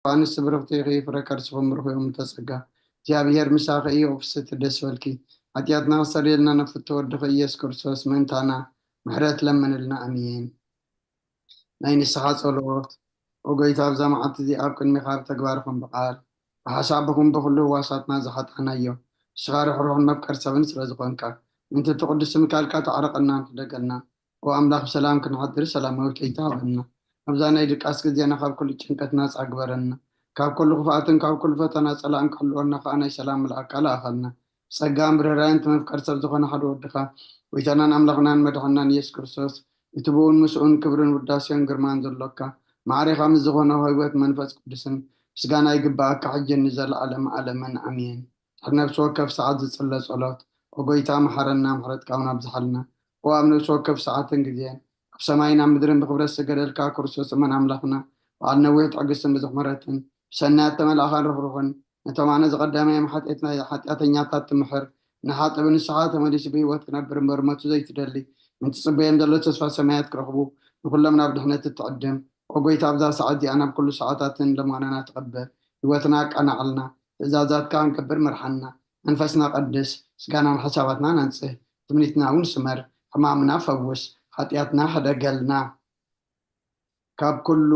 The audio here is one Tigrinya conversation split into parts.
ኣንስቲ ብርኽቲ ኢኺ፣ ፍረ ከርስኹም ብሩኽ እዩ እምተ ጸጋ። እግዚኣብሔር ምሳኺ እዩ፣ ኦ ፍስሕቲ ደስ በልኪ። ሓጢኣትና ክሰርየልና ናብ ፍትው ወድኺ ኢየሱስ ክርስቶስ ምእንታና ምሕረት ለምንልና። ኣሜን። ናይ ንስሓ ጸሎት። ኦ ጎይታ፣ ኣብዛ መዓልቲ እዚኣ ኣብ ቅድሚኻ ብተግባር ይኹን ብቓል፣ ብሓሳብ ይኹን ብኹሉ ህዋሳትና ዝሓጣናዮ፣ ንስኻ ርሕሩሕን መፍቀር ሰብን ስለ ዝኾንካ፣ ምእንቲ እቲ ቅዱስ ስምካ ኢልካ ተዓረቐናን ሕደገልና። ኦ ኣምላኽ፣ ብሰላም ክንሓድር ሰላማዊት ለይቲ ሃበና። ኣብዛ ናይ ድቃስ ግዜና ካብ ኩሉ ጭንቀት ናጻ ግበረና። ካብ ኩሉ ክፍኣትን ካብ ኩሉ ፈተና ጸላእን ክሕልወና ከኣ ናይ ሰላም መልኣካ ለኣኸልና። ጸጋን ብርህራይን እቲ መፍቀር ሰብ ዝኾነ ሓደ ወድኻ፣ ጎይታናን ኣምላኽናን መድሓናን ኢየሱስ ክርስቶስ፣ እቲ ብኡን ምስኡን ክብርን ውዳሴን ግርማን ዘሎካ፣ ማዕሬኻ ምስ ዝኾነ ህይወት መንፈስ ቅዱስን ምስጋና ይግብኣካ፣ ሕጂ ንዘለኣለም ኣለምን ኣሜን። ድሕሪ ነፍሲ ወከፍ ሰዓት ዝጽለ ጸሎት፣ ኦ ጎይታ፣ መሓረና፣ ምሕረትካ እውን ኣብዝሓልና። ኦ ኣብ ነፍሲ ወከፍ ሰዓትን ግዜን፣ ኣብ ሰማይን ኣብ ምድርን ብኽብረት ዝገደልካ ክርስቶስ እመን ኣምላኽና፣ በዓል ነዊሕ ትዕግስትን ብዙሕ ምሕረትን፣ ብሰናያት ተመልኣኻን ርኽሩኽን፣ ነቶም ኣነ ዝቐዳማዮም ሓጢኣትና-፣ ሓጢኣተኛታት ትምሕር፣ ንሓጥብ ንስኻ ተመሊሱ ብህይወት ክነብር እምበር መቱ ዘይትደሊ፣ ምእንቲ ጽበዮም ዘሎ ተስፋ ሰማያት ክረኽቡ፣ ንኹሎም ናብ ድሕነት እትዕድም። ኦ ጎይታ፣ ኣብዛ ሰዓት እዚኣ ናብ ኩሉ ሰዓታትን ለማናና ትቐበል፣ ህይወትና ኣቃናዕልና፣ ትእዛዛትካ ክንገብር ምርሓና። መንፈስና ቀድስ፣ ስጋናን ሓሳባትናን ኣንጽህ፣ ትምኒትና እውን ስመር፣ ሕማምና ፈውስ፣ ሓጢኣትና ሕደገልና። ካብ ኩሉ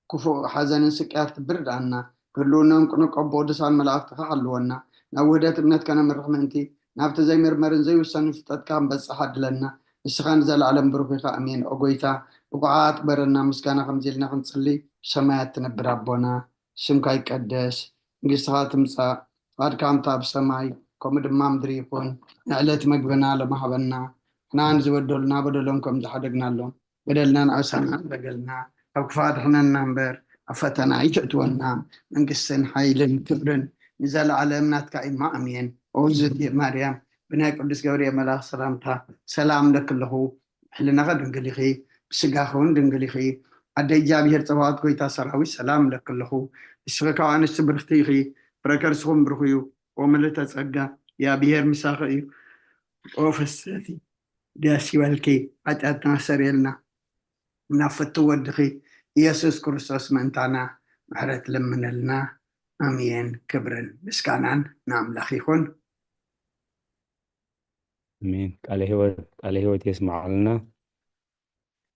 ክፉእ ሓዘንን ስቅያት ክብር ደኣና። ክህልውናን ቅኑዕ ቀቦ ቅዱሳን መላእኽትኻ ሓልወና። ናብ ውህደት እምነት ከነምርሕ ምእንቲ፣ ናብቲ ዘይምርመርን ዘይውሰንን ፍልጠትካ ክንበጽሕ ኣድለና። ንስኻ ንዘለኣለም ብሩኽ ኢኻ። ኣሜን። ኦ ጎይታ፣ ብቑዓት ግበረና። ምስጋና ከምዚ ኢልና ክንጽሊ፣ ብሰማያት ትነብር ኣቦና፣ ስምካ ይቀደስ፣ መንግስትኻ ትምጻእ፣ ፍቓድካ ከምታ ኣብ ሰማይ ከምኡ ድማ ምድሪ ይኹን። ንዕለት መግብና ሎሚ ሃበና። ንሕና ንዝበደሉና በደሎም ከም ዝሓደግናሎም፣ በደልና ንኣሳና በደልና፣ ካብ ክፋት ሕነና እምበር፣ ኣብ ፈተና ኣይትእትወና። መንግስትን ሓይልን ክብርን ንዘለኣለም ናትካ እዩማ። ኣሜን። ኦ እግዝእቲ ማርያም፣ ብናይ ቅዱስ ገብርኤል መልኣኽ ሰላምታ ሰላም ለክለኹ፣ ሕልናኸ ድንግል ኢኺ፣ ብስጋኸ እውን ድንግል ኢኺ። ኣደ እግዚኣብሔር ጸባኦት፣ ጎይታ ሰራዊት፣ ሰላም ለክለኹ። ንስኺ ካብ ኣንስቲ ብርኽቲ ኢኺ፣ ፍረ ከርስኹም ብሩኽ እዩ። ኦ ምልእተ ጸጋ፣ እግዚኣብሔር ምሳኺ እዩ። ኦ ፍስሕቲ፣ ደስ ይበልኪ፣ ሓጢኣትና ሰሪየልና፣ ናብ ፍትው ወድኺ ኢየሱስ ክርስቶስ ምእንታና ምሕረት ለምነልና። ኣሜን። ክብርን ምስጋናን ንኣምላኽ ይኹን። ኣሜን። ቃለ ህይወት፣ ቃለ ህይወት የስምዓልና።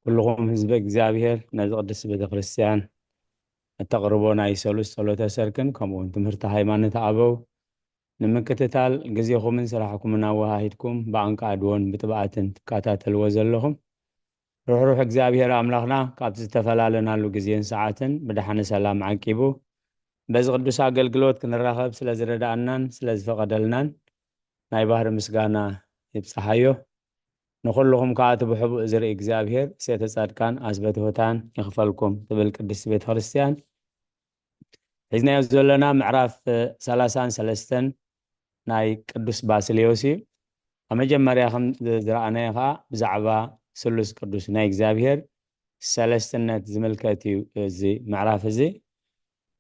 ኩልኹም ህዝበ እግዚኣብሔር፣ ነዚ ቅድስቲ ቤተክርስትያን እተቕርቦ ናይ ሰሉስ ጸሎተ ሰርክን ከምኡ እውን ትምህርቲ ሃይማኖት ኣበው ንምክትታል ግዜኹምን ስራሕኩምን ኣወሃሂድኩም ብኣንቃ ኣድዎን ብጥብኣትን ትከታተልዎ ዘለኹም ርሕሩሕ እግዚኣብሔር ኣምላኽና ካብቲ ዝተፈላለናሉ ግዜን ሰዓትን ብደሓነ ሰላም ዓቂቡ በዚ ቅዱስ ኣገልግሎት ክንራኸብ ስለ ዝረዳኣናን ስለ ዝፈቐደልናን ናይ ባህሪ ምስጋና ይብጽሓዮ። ንኹልኹም ከኣ እቲ ብሕቡእ ዝርኢ እግዚኣብሔር ሴተ ጻድቃን ኣስበ ትሑታን ይኽፈልኩም ትብል ቅድስቲ ቤተ ክርስቲያን። ሒዝናዮ ዘለና ምዕራፍ ሰላሳን ሰለስተን ናይ ቅዱስ ባስልዮስ እዩ። ኣብ መጀመርያ ከም ዝረኣናዮ ከዓ ብዛዕባ ስሉስ ቅዱስ ናይ እግዚኣብሔር ሰለስትነት ዝምልከት እዩ እዚ ምዕራፍ እዚ።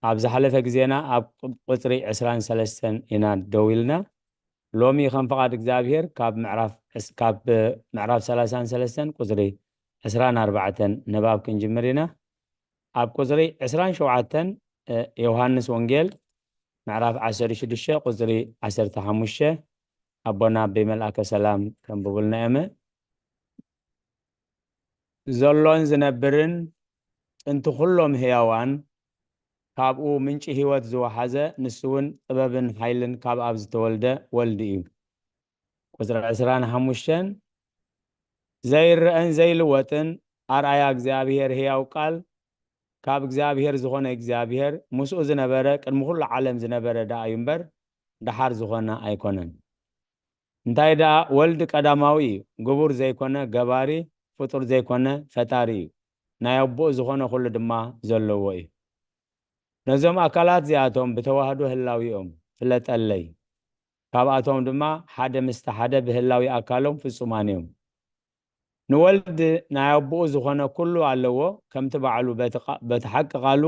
ኣብ ዝሓለፈ ግዜና ኣብ ቁፅሪ ዕስራን ሰለስተን ኢና ደው ኢልና። ሎሚ ከም ፍቓድ እግዚኣብሔር ካብ ምዕራፍ ዕስ- ካብ ምዕራፍ ሰላሳን ሰለስተን ቁፅሪ ዕስራን ኣርባዕተን ንባብ ክንጅምር ኢና። ኣብ ቁፅሪ ዕስራን ሸውዓተን ዮሃንስ ወንጌል ምዕራፍ ዓሰርተ ሽዱሽተ ቁፅሪ ዓሰርተ ሓሙሽተ ኣቦና ኣበይ መልኣከ ሰላም ከንብቡልና እዮም። ዘሎን ዝነብርን ጥንቲ ኩሎም ህያዋን ካብኡ ምንጪ ህይወት ዝወሓዘ ንሱ እውን ጥበብን ሓይልን ካብ ኣብ ዝተወልደ ወልዲ እዩ። ቁፅሪ ዕስራን ሓሙሽተን ዘይረአን ዘይልወጥን ኣርኣያ እግዚኣብሔር ህያው ቃል ካብ እግዚኣብሔር ዝኾነ እግዚኣብሔር ምስኡ ዝነበረ ቅድሚ ኩሉ ዓለም ዝነበረ ደኣ እዩ እምበር ደሓር ዝኾነ ኣይኮነን። እንታይ ደኣ ወልድ ቀዳማዊ እዩ፣ ግቡር ዘይኮነ ገባሪ፣ ፍጡር ዘይኮነ ፈጣሪ እዩ። ናይ ኣቦኡ ዝኾነ ኩሉ ድማ ዘለዎ እዩ። ነዞም ኣካላት እዚኣቶም ብተዋህዶ ህላዊኦም ፍለጠለይ። ካብኣቶም ድማ ሓደ ምስቲ ሓደ ብህላዊ ኣካሎም ፍጹማን እዮም። ንወልድ ናይ ኣቦኡ ዝኾነ ኩሉ ኣለዎ፣ ከምቲ ባዕሉ በቲ ቃ- በቲ ሓቂ ቃሉ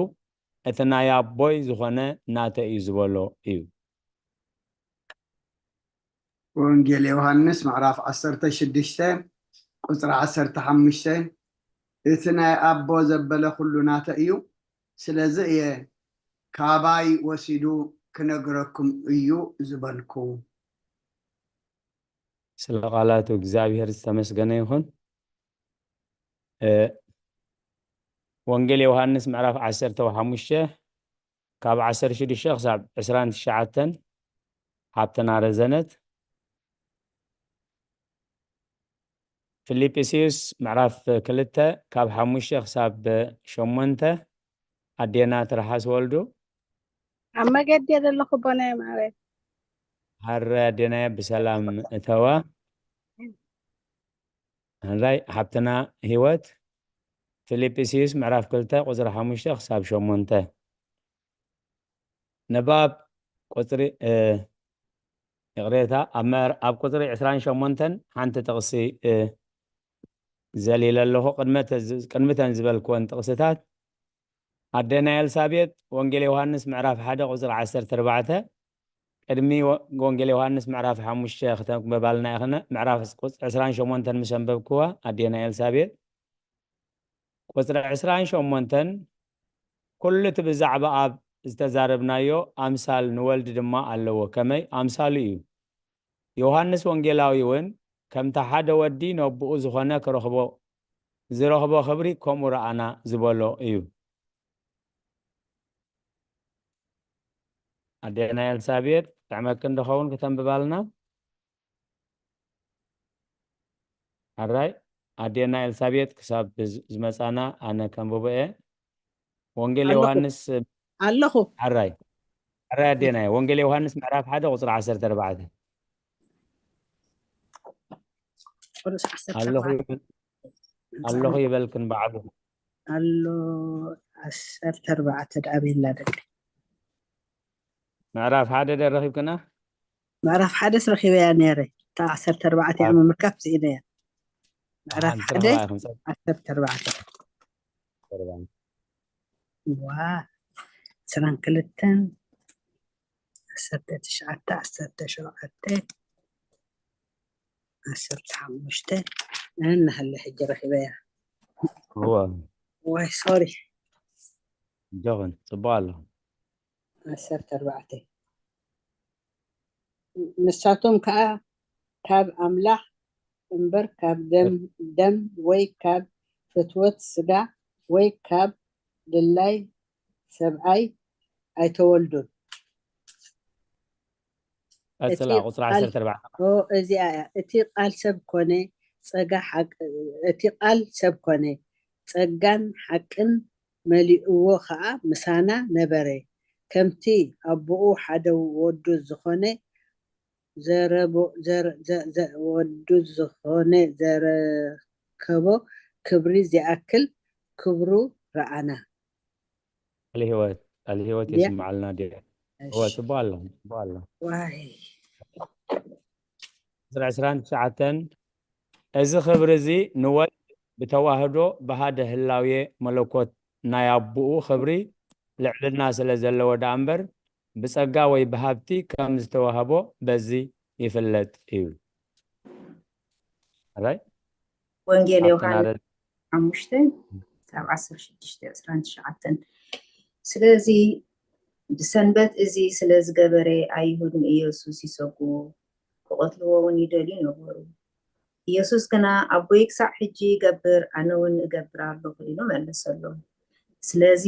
እቲ ናይ ኣቦይ ዝኾነ ናተይ እዩ ዝበሎ እዩ። ወንጌል ዮሃንስ ምዕራፍ ዓሰርተ ሽዱሽተ ቁፅሪ ዓሰርተ ሓሙሽተ፣ እቲ ናይ ኣቦ ዘበለ ኩሉ ናተ እዩ፣ ስለዚ እየ ካባይ ወሲዱ ክነግረኩም እዩ ዝበልኩ። ስለ ቃላቱ እግዚኣብሔር ዝተመስገነ ይኹን። ወንጌል ዮሃንስ ምዕራፍ ዓሰርተ ሓሙሽተ ካብ ዓሰርተ ሽዱሽተ ክሳብ ዕስራን ትሽዓተን ሓብትና ረዘነት። ፊልጵስዩስ ምዕራፍ ክልተ ካብ ሓሙሽተ ክሳብ ሸሞንተ ኣዴና ትርሓስ ወልዱ። ኣብ መገዲ ዘለኹ ቦናይ ማዕበል። ሃረ ኣዴናየ ብሰላም እተዋ። ሃራይ ሓብትና ህይወት። ፊልጵስዩስ ምዕራፍ ክልተ ቁፅሪ ሓሙሽተ ክሳብ ሸሞንተ። ንባብ ቁፅሪ ይቕሬታ፣ ኣብ ቁፅሪ ዕስራን ሸሞንተን ሓንቲ ጥቕሲ ዘሊለ ኣለኹ። ቅድመተን ዝበልክወን ጥቕስታት ኣደና ኤልሳቤጥ ወንጌል ዮሃንስ ምዕራፍ ሓደ ቁፅሪ ዓሰርተ ኣርባዕተ፣ ቅድሚ ወንጌል ዮሃንስ ምዕራፍ ሓሙሽተ ክተንብባልና ኢኽነ። ምዕራፍ ዕስራን ሸሞንተን ምስ ኣንበብክዋ ኣዴና ኤልሳቤጥ ቁፅሪ ዕስራን ሸሞንተን ኩሉ እቲ ብዛዕባ ኣብ ዝተዛረብናዮ ኣምሳል ንወልድ ድማ ኣለዎ። ከመይ ኣምሳሉ እዩ። ዮሃንስ ወንጌላዊ እውን ከምቲ ሓደ ወዲ ነብኡ ዝኾነ ክረኽቦ ዝረኽቦ ክብሪ ከምኡ ረኣና ዝበሎ እዩ። ኣዴና ኤልሳቤጥ ጥዕመክን ድኸውን ክተንብባልና። ኣራይ ኣዴና ኤልሳቤጥ ክሳብ ዝመፃና ኣነ ከንብቦ እየ። ወንጌል ዮሃንስ ኣለኹ። ኣራይ ኣራይ ኣዴና ወንጌል ዮሃንስ ምዕራፍ ሓደ ቁፅሪ ዓሰርተ ኣርባዕተ። ኣለኹ ይበልክን በዓሉ ኣሎ። ዓሰርተ ኣርባዕተ ደኣ ቤላ ደቂ ምዕራፍ ሓደ ደ ረኺብክና? ምዕራፍ ሓደስ ረኺበያ ነይረ። እታ ዓሰርተ ኣርባዕተ እያ ምምልካት ስኢነያ። ምዕራፍ ሓደ ዓሰርተ ኣርባዕተ። ዋ ዕስራን ክልተን ዓሰርተ ትሽዓተ ዓሰርተ ሸውዓተ ዓሰርተ ሓሙሽተ እናሃለ ሕጂ ረኺበያ። ዋይ ሶሪ ጆን ጽቡቕ ኣሎ። ዓሰርተ ኣርባዕተ ንሳቶም ከዓ ካብ ኣምላኽ እምበር ካብ ደም ወይ ካብ ፍትወት ስጋ ወይ ካብ ድላይ ሰብኣይ ኣይተወልዱን። ቀጽላ ቁጽሪ ዓሰርተ ኣርባዕተ እዚኣ እያ። እቲ ቃል ሰብ ኮነ ጸጋ ሓቅ እቲ ቃል ሰብ ኮነ ጸጋን ሓቅን መሊእዎ ኸዓ ምሳና ነበረ። ከምቲ ኣቦኡ ሓደ ወዱ ዝኾነ ዘረቦ ዘረ ዘ ዘ ወዱ ዝኾነ ዘረከቦ ክብሪ ዚኣክል ክብሩ ረኣና። ቃል ህይወት ቃል ህይወት የስምዓልና። ዲ ህይወት ጽቡቕ ኣሎ ጽቡቕ ኣሎ። ዋይ ዕስራ ዕስራን ትሽዓተን እዚ ክብሪ እዚ ንወልድ ብተዋህዶ ብሃደ ህላዌ መለኮት ናይ ኣቦኡ ክብሪ ልዕልና ስለ ዘለዎ ደኣ እምበር ብጸጋ ወይ ብሃብቲ ከም ዝተዋህቦ በዚ ይፍለጥ እዩ። ኣራይ ወንጌል ዮሃንስ ሓሙሽተ ካብ ዓሰርተ ሽዱሽተ ዕስራን ትሽዓተን ስለዚ ብሰንበት እዚ ስለ ዝገበረ ኣይሁድ ንኢየሱስ ይሰጉዎ ክቐትልዎ እውን ይደልዩ ነበሩ። ኢየሱስ ግና ኣቦይ ክሳዕ ሕጂ ይገብር ኣነ እውን እገብር ኣለኹ ኢሉ መለሰሎም። ስለዚ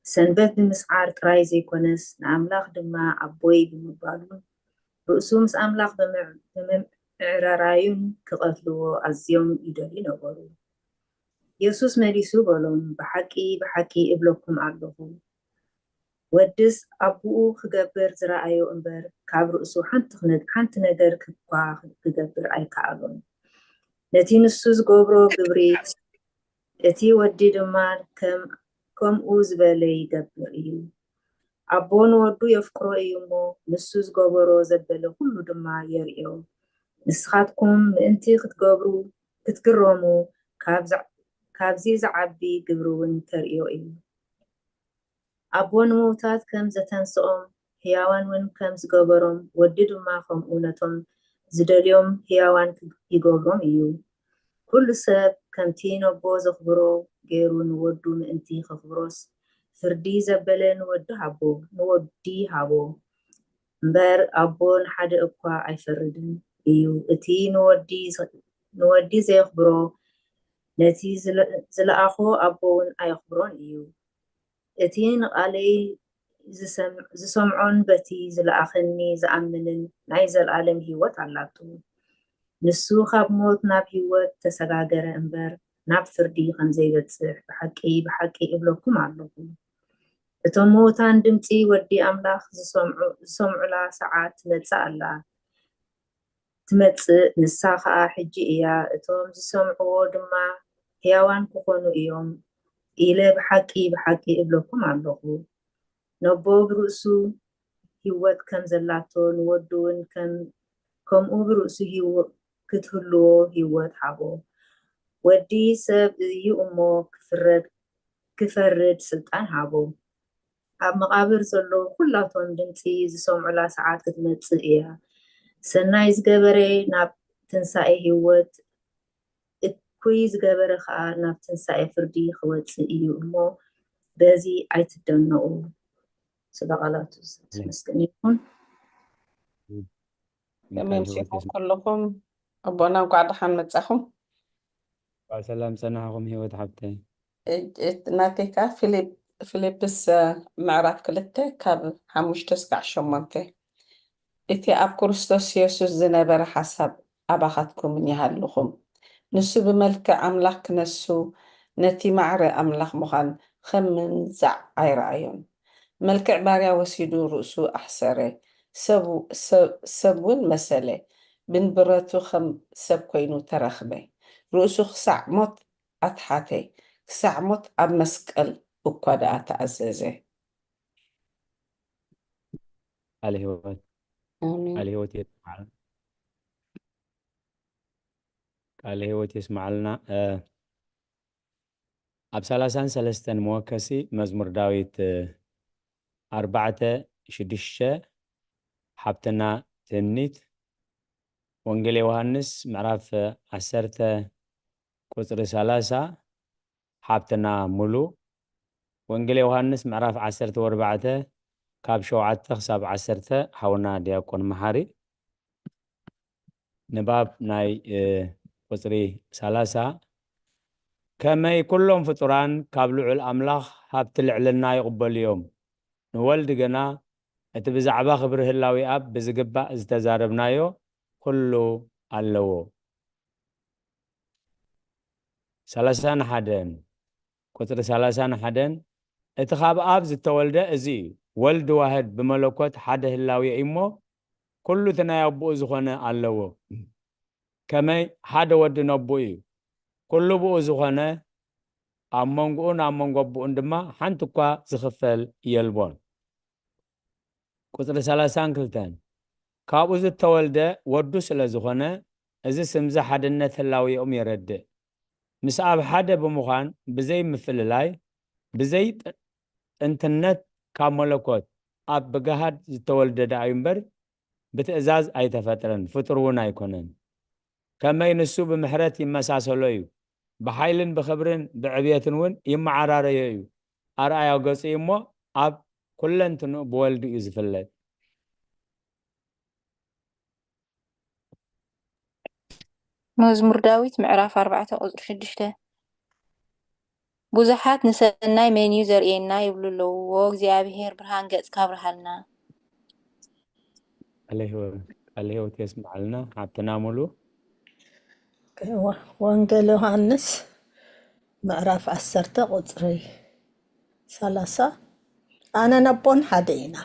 ሰንበት ብምስዓር ጥራይ ዘይኮነስ ንኣምላኽ ድማ ኣቦይ ብምባሉን ርእሱ ምስ ኣምላኽ ብምዕርራዩን ክቐትልዎ ኣዝዮም ይደልዩ ነበሩ። የሱስ መሊሱ በሎም፣ ብሓቂ ብሓቂ እብለኩም ኣለኹ፣ ወድስ ኣቦኡ ክገብር ዝረኣዮ እምበር፣ ካብ ርእሱ ሓንቲ ነገር እኳ ክገብር ኣይከኣሎን። ነቲ ንሱ ዝገብሮ ግብሪ፣ እቲ ወዲ ድማ ከምኡ ዝበለ ይገብር እዩ። ኣቦ ንወዱ የፍቅሮ እዩ እሞ፣ ንሱ ዝገበሮ ዘበለ ኩሉ ድማ የርእዮ። ንስኻትኩም ምእንቲ ክትገብሩ ክትግረሙ፣ ካብዚ ዝዓቢ ግብሪ እውን ተርእዮ እዩ። ኣቦ ንምውታት ከም ዘተንስኦም፣ ህያዋን እውን ከም ዝገበሮም፣ ወዲ ድማ ከምኡ ነቶም ዝደልዮም ህያዋን ይገብሮም እዩ። ኩሉ ሰብ ከምቲ ነቦ ዘኽብሮ ገይሩ ንወዱ ምእንቲ ከኽብሮስ፣ ፍርዲ ዘበለ ንወዲ ሃቦ፣ ንወዲ ሃቦ። እምበር ኣቦ ንሓደ እኳ ኣይፈርድን እዩ። እቲ ንወዲ ዝ-፣ ንወዲ ዘየኽብሮ፣ ነቲ ዝለ-፣ ዝለኣኾ ኣቦ እውን ኣየኽብሮን እዩ። እቲ ንቓለይ ዝሰም-፣ ዝሰምዖን በቲ ዝለኣኸኒ ዝኣምንን ናይ ዘለኣለም ህይወት ኣላቶ። ንሱ ካብ ሞት ናብ ህይወት ተሰጋገረ እምበር፣ ናብ ፍርዲ ከም ዘይበጽሕ ብሓቂ፣ ብሓቂ እብለኩም ኣለኹ። እቶም ምዉታን ድምጺ ወዲ ኣምላኽ ዝሰምዑ-፣ ዝሰምዑላ ሰዓት ትመጽእ ኣላ። ትመጽእ፣ ንሳ ኸኣ ሕጂ እያ። እቶም ዝሰምዕዎ ድማ ሕያዋን ክኾኑ እዮም ኢለ ብሓቂ፣ ብሓቂ እብለኩም ኣለኹ። ነቦ ብርእሱ ህይወት ከም ዘላቶ፣ ንወዱ እውን ከም-፣ ከምኡ ብርእሱ ህይወ-፣ ክትህልዎ ህይወት ሃቦ። ወዲ ሰብ እዩ እሞ ክፍረድ፣ ክፈርድ ስልጣን ሃቦ። ኣብ መቓብር ዘለዉ ኩላቶም ድምጺ ዝሰምዑላ ሰዓት ክትመጽእ እያ። ሰናይ ዝገበረ ናብ ትንሳኤ ህይወት፣ እኩይ ዝገበረ ኸኣ ናብ ትንሳኤ ፍርዲ ክወጽእ እዩ እሞ፣ በዚ ኣይትደነቑ። ስለ ቃላቱ ዝተመስገነ ይኹን። ከመይ ምሲኹም ከለኹም ኣቦና፣ እንኳዕ ደሓን መጻኹም። እንኳዕ ሰላም ጸናሕኹም ህይወት ሓብተይ። እጅ-፣ እት-፣ ናተይ ከኣ ፊሊፕ-፣ ፊልጵስ፣ እ፣ ምዕራፍ ክልተ ካብ ሓሙሽተ እስካዕ ሸሞንተ። እቲ ኣብ ክርስቶስ የሱስ ዝነበረ ሓሳብ ኣባኻትኩምን ይሃልኹም። ንሱ ብመልክዕ ኣምላኽ ክነሱ፣ ነቲ ማዕረ ኣምላኽ ምዃን ከም ምንዛዕ ኣይረኣዮን። መልክዕ ባርያ ወሲዱ ርእሱ ኣሕሰረ። ሰብ-፣ ሰብ-፣ ሰብ እውን መሰለ። ብንብረቱ ከም ሰብ ኮይኑ ተረኽበ። ርእሱ ክሳዕ ሞት ኣትሓተ። ክሳዕ ሞት ኣብ መስቀል እኳ ደኣ ተኣዘዘ። ቃለ ህይወት፣ ኣሜን። ቃለ ህይወት የስምዓልና። ቃለ ህይወት የስምዓልና። እ፣ ኣብ ሰላሳን ሰለስተን መወከሲ መዝሙር ዳዊት፣ እ፣ ኣርባዕተ ሽዱሽተ ሓብትና ትምኒት፣ ወንጌል ዮሃንስ ምዕራፍ ዓሰርተ ቁጽሪ ሰላሳ ሓብትና ሙሉ፣ ወንጌል ዮሃንስ ምዕራፍ ዓሰርተ ኣርባዕተ ካብ ሸውዓተ ክሳብ ዓሰርተ ሓውና ዲያቆን መሓሪ። ንባብ ናይ፣ እ፣ ቁጽሪ ሰላሳ፣ ከመይ ኩሎም ፍጡራን ካብ ልዑል ኣምላኽ ሃብቲ ልዕልና ይቕበሉ እዮም፣ ንወልድ ግና እቲ ብዛዕባ ክብሪ ህላዌ ኣብ ብዝግባእ ዝተዛረብናዮ ኩሉ ኣለዎ። ሰላሳን ሓደን፣ ቁጽሪ ሰላሳን ሓደን፣ እቲ ካብ ኣብ ዝተወልደ እዚ እዩ፣ ወልድ ዋህድ ብመለኮት ሓደ ህላዌ እዩ እሞ፣ ኩሉ እቲ ናይ ኣቦኡ ዝኾነ ኣለዎ። ከመይ ሓደ ወዲ ነቦኡ እዩ፣ ኩሉ ብኡ ዝኾነ፣ ኣብ መንጎኡን ኣብ መንጎ ኣቦኡን ድማ ሓንቲ እኳ ዝኽፈል የልቦን። ቁጽሪ ሰላሳን ክልተን፣ ካብኡ ዝተወልደ ወዱ ስለ ዝኾነ፣ እዚ ስምዚ ሓድነት ህላዌኦም የረድእ። ምስ ኣብ ሓደ ብምዃን ብዘይ ምፍልላይ፣ ብዘይ ጥ-፣ ጥንትነት ካብ መለኮት ኣብ ብግሃድ ዝተወልደ ደኣ እዩ እምበር፣ ብትእዛዝ ኣይተፈጥረን፣ ፍጡር እውን ኣይኮነን። ከመይ ንሱ ብምሕረት ይመሳሰሎ እዩ፣ ብሓይልን ብኽብርን ብዕብየትን እውን ይመዓራረዮ እዩ። ኣርኣያ ገጹ እዩ እሞ፣ ኣብ ኩለንትንኡ ብወልዱ እዩ ዝፍለጥ። መዝሙር ዳዊት ምዕራፍ ኣርባዕተ ቁጽሪ ሽዱሽተ። ብዙሓት ንሰናይ መን እዩ ዘርእየና ይብሉ ኣለዉ። ዎ እግዚኣብሄር ብርሃን ገጽካ ኣብርሃልና። ቃለ ህይወት፣ ቃለ ህይወት የስምዓልና ሓብትና ሙሉ። ወ-፣ ወንጌል ዮሃንስ ምዕራፍ ዓሰርተ ቁጽሪ ሰላሳ፣ ኣነ ነቦን ሓደ ኢና።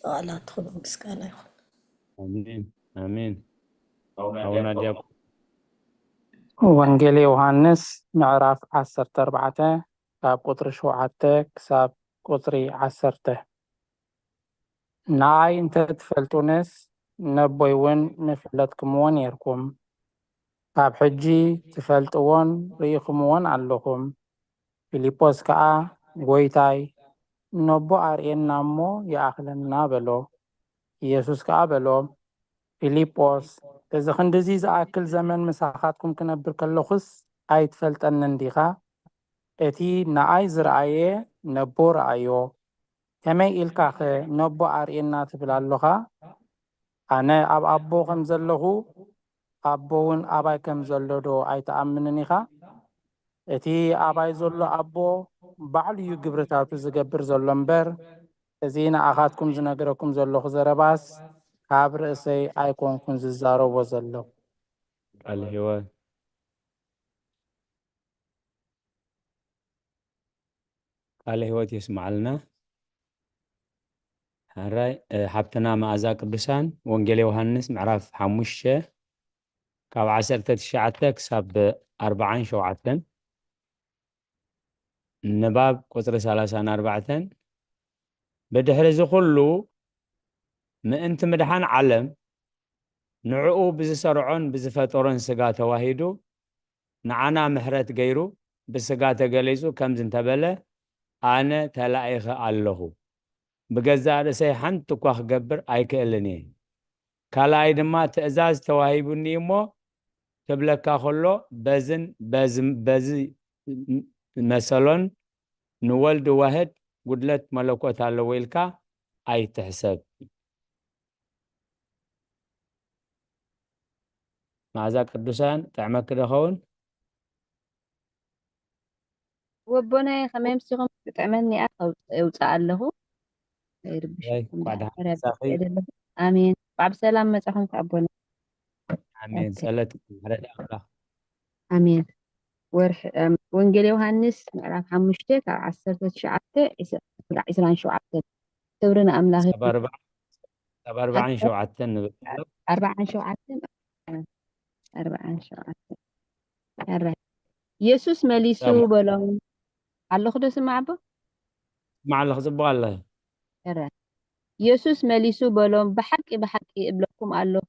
ቃላትኩም ምስጋና ይኹን። ኣሜን፣ ኣሜን። ኣቡና ዲያቆን። ወንጌል ዮሃንስ ምዕራፍ ዓሰርተ ኣርባዕተ ካብ ቁጽሪ ሸውዓተ ክሳብ ቁጽሪ ዓሰርተ። ንኣይ እንተ ትፈልጡንስ፣ ነቦይ እውን ምፈለጥኩምዎ ኔርኩም። ካብ ሕጂ ትፈልጥዎን ርኢኹምዎን ኣለኹም። ፊልጶስ ከኣ፣ ጐይታይ፣ ነቦ ኣርእየና እሞ ይኣኽለና፣ በሎ። ኢየሱስ ከኣ በሎ፣ ፊልጶስ፣ እዚ ክንድዚ ዝኣክል ዘመን ምሳኻትኩም ክነብር ከለኹስ ኣይትፈልጠንን ዲኻ? እቲ ንኣይ ዝረኣየ ነቦ ረኣዮ። ከመይ ኢልካኸ ነቦ ኣርእየና ትብል ኣሎኻ? ኣነ ኣብ ኣቦ ከም ዘለኹ፣ ኣቦ እውን ኣባይ ከም ዘሎ ዶ ኣይትኣምንን ኢኻ? እቲ ኣባይ ዘሎ ኣቦ ባዕሉ እዩ ግብርታቱ ዝገብር ዘሎ እምበር፣ እዚ ንኣኻትኩም ዝነግረኩም ዘለኹ ዘረባስ ካብ ርእሰይ ኣይኮንኩን ዝዛረቦ ዘለኹ። ቃል ህይወት ቃለ ህይወት የስማዓልና። ሓራይ ሓብትና መኣዛ ቅዱሳን ወንጌል ዮሃንስ ምዕራፍ ሓሙሽተ ካብ ዓሰርተ ትሽዓተ ክሳብ ኣርባዓን ሸውዓተን ንባብ ቁፅሪ ሰላሳን ኣርባዕተን። ብድሕሪ እዚ ኩሉ ምእንቲ ምድሓን ዓለም ንዕኡ ብዝሰርዖን ብዝፈጠሮን ስጋ ተዋሂዱ ንዓና ምሕረት ገይሩ ብስጋ ተገሊጹ ከምዚ እንተበለ፣ ኣነ ተላኢኸ ኣለኹ፣ ብገዛእ ርእሰይ ሓንቲ እኳ ክገብር ኣይክእልን እየ። ካልኣይ ድማ ትእዛዝ ተዋሂቡኒ እሞ ክብለካ ከሎ በዝን በዚ መሰሎን ንወልድ ዋህድ ጉድለት መለኮት ኣለዎ ኢልካ ኣይትሕሰብ። መኣዛ ቅዱሳን ጥዕመኪ ዶ ኸውን? ወቦናይ ከመይ ምሲኹም? ክጥዕመኒ እያ፣ ከውፅእ ኣለኹ። ይርብሽ። ኣሜን። ብሰላም መጻኹም ኣቦና። ኣሜን። ጸሎት ምሕረት ኣምላኽ። ኣሜን። ወርሒ ወንጌል ዮሃንስ ምዕራፍ ሓሙሽተ ካብ ዓሰርተ ትሽዓተ ዒስራን ሸውዓተን። ክብሪ ንኣምላኽ። ካብ ኣርባዓን ሸውዓተን ንብል። ኣርባዓን ሸውዓተን ኣርባዓን ሸውዓተን። ኣረ የሱስ መሊሱ በሎም፣ ኣለኹ ዶ ስማዕ ኣቦ? ስማዕ ኣለኹ፣ ጽቡቕ ኣለ። እረ የሱስ መሊሱ በሎም፣ ብሓቂ ብሓቂ እብለኩም ኣለኹ፣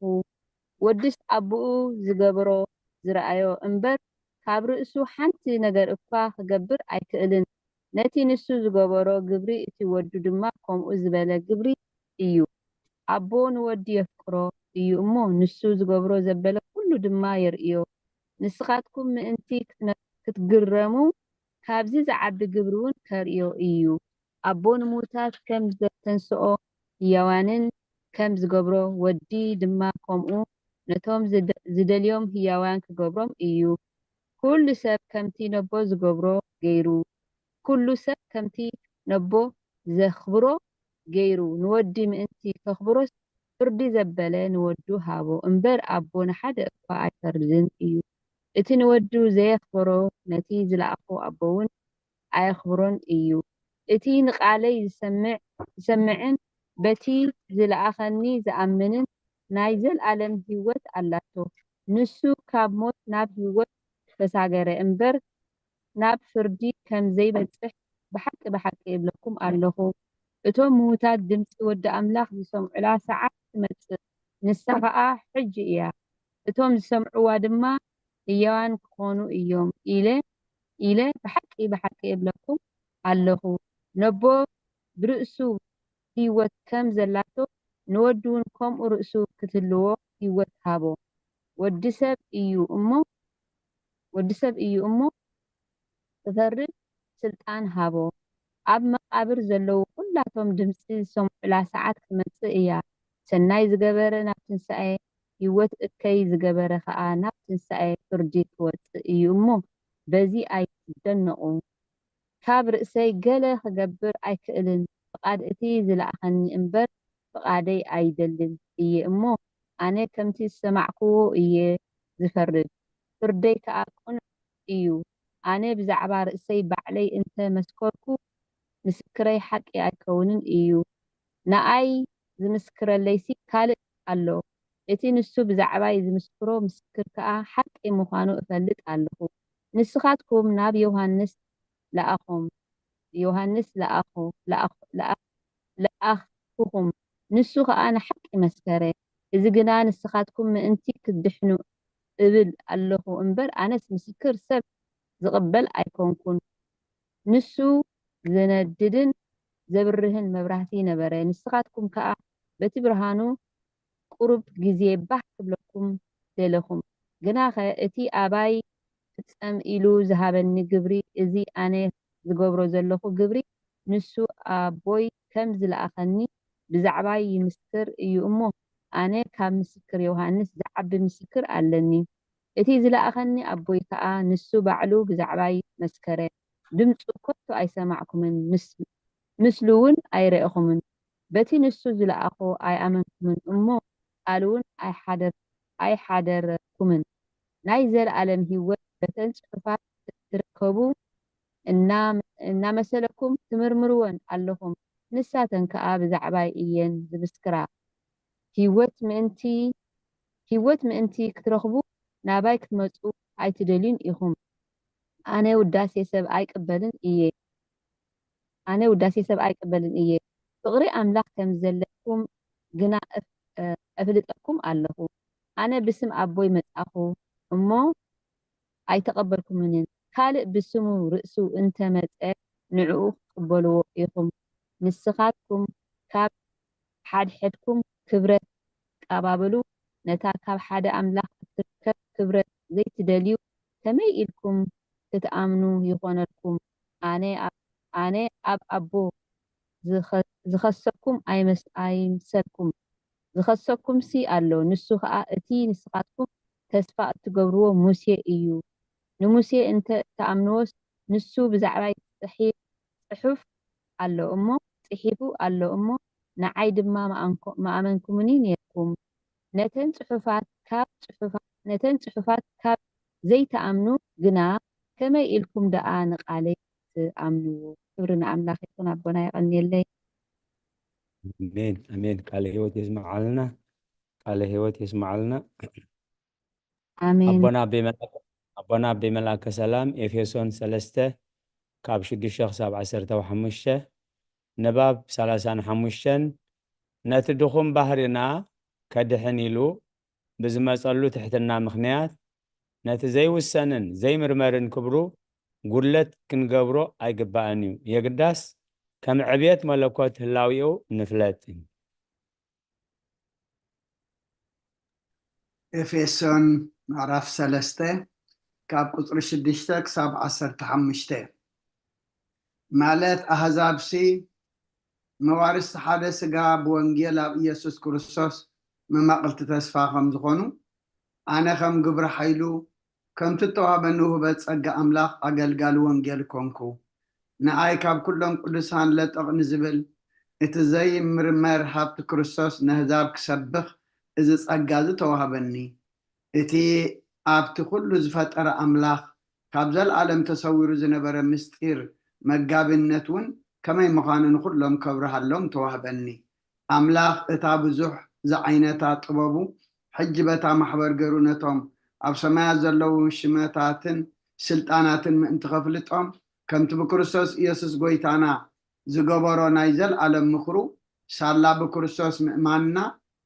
ወድስ ኣቦኡ ዝገብሮ ዝረኣዮ እምበር፣ ካብ ርእሱ ሓንቲ ነገር እኳ ክገብር ኣይክእልን። ነቲ ንሱ ዝገበሮ ግብሪ እቲ ወዱ ድማ ከምኡ ዝበለ ግብሪ እዩ። ኣቦ ንወዱ የፍቅሮ እዩ እሞ፣ ንሱ ዝገብሮ ዘበለ ኩሉ ድማ የርእዮ። ንስኻትኩም ምእንቲ ክትነ-፣ ክትግረሙ፣ ካብዚ ዝዓቢ ግብሪ እውን ከርእዮ እዩ። ኣቦ ንምዉታት ከም ዘተንስኦ፣ ህያዋንን ከም ዝገብሮ፣ ወዲ ድማ ከምኡ ነቶም ዝደ-፣ ዝደልዮም ህያዋን ክገብሮም እዩ። ኩሉ ሰብ ከምቲ ነቦ ዝገብሮ ገይሩ፣ ኩሉ ሰብ ከምቲ ነቦ ዘኽብሮ ገይሩ፣ ንወዲ ምእንቲ ከኽብሮስ ፍርዲ ዘበለ ንወዱ ሃቦ እምበር፣ ኣቦ ንሓደ እኳ ኣይፈርድን እዩ። እቲ ንወዱ ዘየኽበሮ፣ ነቲ ዝለኣኾ ኣቦ እውን ኣየኽብሮን እዩ። እቲ ንቓለይ ዝሰምዕ፣ ዝሰምዕን በቲ ዝለኣኸኒ ዝኣምንን ናይ ዘልኣለም ህይወት ኣላቶ። ንሱ ካብ ሞት ናብ ህይወት ተሳገረ እምበር፣ ናብ ፍርዲ ከም ዘይበጽሕ ብሓቂ ብሓቂ እብለኩም ኣለኹ። እቶም ምዉታት ድምጺ ወዲ ኣምላኽ ዝሰምዑላ ሰዓት ትመጽእ፣ ንሳ ኸኣ ሕጂ እያ። እቶም ዝሰምዕዋ ድማ ህያዋን ክኾኑ እዮም ኢለ፣ ኢለ ብሓቂ ብሓቂ እብለኩም ኣለኹ። ነቦ ብርእሱ ህይወት ከም ዘላቶ፣ ንወዱ እውን ከምኡ ርእሱ ክትህልዎ ህይወት ሃቦ። ወዲ ሰብ እዩ እሞ፣ ወዲ ሰብ እዩ እሞ፣ ክፈርድ ስልጣን ሃቦ። ኣብ መቓብር ዘለዉ ኩላቶም ድምጺ ዝሰምዑላ ሰዓት ክትመጽእ እያ። ሰናይ ዝገበረ ናብ ትንሳኤ፣ ህይወት እከይ ዝገበረ ኸኣ ናብ ትንሳኤ ፍርዲ ክወጽእ እዩ እሞ፣ በዚ ኣይትደነቑ። ካብ ርእሰይ ገለ ክገብር ኣይክእልን፣ ፍቓድ እቲ ዝለኣኸኒ እምበር፣ ፍቓደይ ኣይደልን እየ እሞ፣ ኣነ ከምቲ ዝሰማዕክዎ እየ ዝፈርድ፣ ፍርደይ ከኣ ቅኑዕ እዩ። ኣነ ብዛዕባ ርእሰይ ባዕለይ እንተ መስከርኩ፣ ምስክረይ ሓቂ ኣይከውንን እዩ። ንኣይ ዝምስክረለይሲ ካልእ ኣሎ፣ እቲ ንሱ ብዛዕባይ ዝምስክሮ ምስክር ከኣ ሓቂ ምዃኑ እፈልጥ ኣለኹ። ንስኻትኩም ናብ ዮሃንስ ለኣኾም፣ ዮሃንስ ለኣኹ፣ ለኣኽ-፣ ለኣኽ-፣ ለኣኽኩኹም፣ ንሱ ኸኣ ንሓቂ መስከረ። እዚ ግና ንስኻትኩም ምእንቲ ክትድሕኑ እብል ኣለኹ እምበር፣ ኣነስ ምስክር ሰብ ዝቕበል ኣይኮንኩን። ንሱ ዝነድድን ዘብርህን መብራህቲ ነበረ። ንስኻትኩም ከኣ በቲ ብርሃኑ ቁሩብ ግዜ ባህ ክብለኩም ደለኹም። ግናኸ እቲ ኣባይ ፍጸም ኢሉ ዝሃበኒ ግብሪ፣ እዚ ኣነ ዝገብሮ ዘለኹ ግብሪ፣ ንሱ ኣቦይ ከም ዝለኣኸኒ ብዛዕባይ ይምስክር እዩ እሞ፣ ኣነ ካብ ምስክር ዮሃንስ ዝዓቢ ምስክር ኣለኒ። እቲ ዝለኣኸኒ ኣቦይ ከኣ ንሱ ባዕሉ ብዛዕባይ መስከረ። ድምጹ ከቶ ኣይሰማዕኩምን፣ ምስ-፣ ምስሉ እውን ኣይረእኹምን። በቲ ንሱ ዝለኣኾ ኣይኣመንኩምን እሞ፣ ቃሉ እውን ኣይሓደር-፣ ኣይሓደረኩምን። ናይ ዘለኣለም ህይወት በተን ጽሑፋት እትርከቡ እና-፣ እናመሰለኩም ትምርምርወን ኣለኹም። ንሳተን ከኣ ብዛዕባይ እየን ዝምስክራ። ህይወት ምእንቲ፣ ህይወት ምእንቲ ክትረኽቡ ናባይ ክትመጹ ኣይትደልዩን ኢኹም። ኣነ ውዳሴ ሰብ ኣይቅበልን እየ። ኣነ ውዳሴ ሰብ ኣይቅበልን እየ። ፍቕሪ ኣምላኽ ከም ዘለኩም ግና እፍ-፣ እ፣ እፍልጠኩም ኣለኹ። ኣነ ብስም ኣቦይ መጻኹ እሞ ኣይተቐበልኩምንን። ካልእ ብስሙ ርእሱ እንተ መጸ ንዕኡ ክትቅበልዎ ኢኹም። ንስኻትኩም ካብ ሓድሕድኩም ክብረት ትቃባበሉ፣ ነታ ካብ ሓደ ኣምላኽ እትርከብ ክብረት ዘይትደልዩ፣ ከመይ ኢልኩም ክትኣምኑ ይኾነልኩም? ኣነ ኣብ፣ ኣነ ኣብ ኣቦ ዝኸ-፣ ዝኸሰኩም ኣይመስ-፣ ኣይምሰልኩም። ዝኸሰኩምሲ ኣሎ፣ ንሱ ኸኣ እቲ ንስኻትኩም ተስፋ እትገብርዎ ሙሴ እዩ። ንሙሴ እንተ እትኣምንዎስ፣ ንሱ ብዛዕባይ ጽሒ-፣ ጽሑፍ ኣሎ እሞ፣ ጽሒፉ ኣሎ እሞ፣ ንዓይ ድማ ምኣንኮ-፣ ምኣመንኩምኒ ኔርኩም። ነተን ጽሑፋት ካብ ጽሑፋት፣ ነተን ጽሑፋት ካብ ዘይትኣምኑ ግና፣ ከመይ ኢልኩም ደኣ ንቓለይ ትኣምንዎ? ክብሪ ንኣምላኽ ይኹን። ኣቦና የቐንየለይ። ኣሜን፣ ኣሜን። ቃለ ህይወት የስምዓልና፣ ቃለ ህይወት የስምዓልና። ኣሜን። ኣቦና ኣቤ መላከ፣ ኣቦና ኣቤ መላከ ሰላም፣ ኤፌሶን ሰለስተ ካብ ሽዱሽተ ክሳብ ዓሰርተ ሓሙሽተ፣ ንባብ ሰላሳን ሓሙሽተን፣ ነቲ ድኹም ባህርና ከድሕን ኢሉ ብዝመጸሉ ትሕትና ምኽንያት፣ ነቲ ዘይውሰንን ዘይምርመርን ክብሩ ጉድለት ክንገብሮ ኣይግባእን እዩ። የግዳስ ከም ዕብየት መለኮት ህላዌኡ ንፍለጥ። ኤፌሶን ምዕራፍ ሰለስተ ካብ ቁጽሪ ሽዱሽተ ክሳብ ዓሰርተ ሓሙሽተ። ማለት ኣህዛብሲ መዋርስቲ ሓደ ስጋ ብወንጌል ኣብ ኢየሱስ ክርስቶስ መማቕልቲ ተስፋ ከም ዝኾኑ፣ ኣነ ከም ግብሪ ሓይሉ ከምቲ እተዋህበኒ ውህበት ጸጋ ኣምላኽ ኣገልጋሊ ወንጌል ኮንኩ። ንኣይ ካብ ኩሎም ቅዱሳን ለጠቕ ንዝብል እቲ ዘይምርመር ሃብቲ ክርስቶስ ነህዛብ ክሰብኽ እዚ ጸጋ እዚ ተዋህበኒ። እቲ ኣብቲ ኩሉ ዝፈጠረ ኣምላኽ ካብ ዘለኣለም ተሰዊሩ ዝነበረ ምስጢር መጋቢነት እውን ከመይ ምዃኑ ንኹሎም ከብርሃሎም ተዋህበኒ። ኣምላኽ እታ ብዙሕ ዝዓይነታ ጥበቡ፣ ሕጂ በታ ማሕበር ገይሩ ነቶም ኣብ ሰማያት ዘለዉ ሽመታትን ስልጣናትን ምእንቲ ከፍልጦም፣ ከምቲ ብክርስቶስ ኢየሱስ ጐይታና ዝገበሮ ናይ ዘለኣለም ምኽሩ፣ ሳላ ብክርስቶስ ምእማንና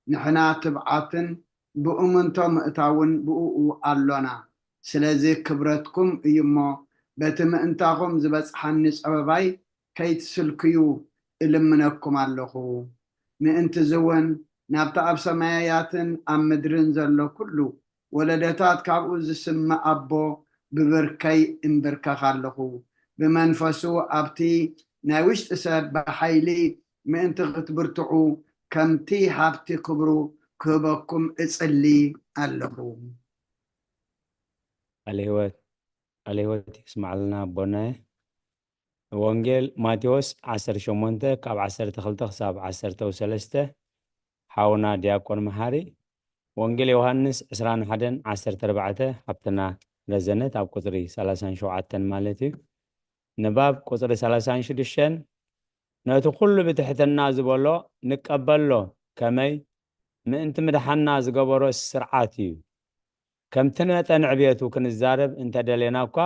ንሕና ትብዓትን ብእምንቶ ምእታውን ብእኡ ኣሎና። ስለዚ ክብረትኩም እዩ እሞ፣ በቲ ምእንታኹም ዝበጽሓኒ ጸበባይ ከይትስልክዩ እልምነኩም ኣለኹ። ምእንትዚ እውን ናብቲ ኣብ ሰማያትን ኣብ ምድርን ዘሎ ኩሉ ወለዶታት ካብኡ ዝስመ ኣቦ ብብርከይ እምብርከኽ ኣለኹ። ብመንፈሱ ኣብቲ ናይ ውሽጢ ሰብ ብሓይሊ ምእንቲ ክትብርትዑ ከምቲ ሃብቲ ክብሩ ክህበኩም እጽሊ ኣለኹ። ቃለ ህይወት፣ ቃለ ህይወት የስማዕልና ኣቦናየ። ወንጌል ማቴዎስ ዓሰርተ ሸሞንተ ካብ ዓሰርተ ክልተ ክሳብ ዓሰርተ ሰለስተ። ሓውና ዲያቆን መሓሪ። ወንጌል ዮሃንስ ዕስራን ሓደን ዓሰርተ ኣርባዕተ፣ ሓብትና ረዘነት ኣብ ቁጽሪ ሰላሳን ሸውዓተን ማለት እዩ። ንባብ ቁጽሪ ሰላሳን ሽዱሽተን፣ ነቲ ኩሉ ብትሕትና ዝበሎ ንቀበሎ፣ ከመይ ምእንቲ ምድሓና ዝገበሮ ስርዓት እዩ። ከምቲ መጠን ዕብየቱ ክንዛረብ እንተደሌና እኳ፣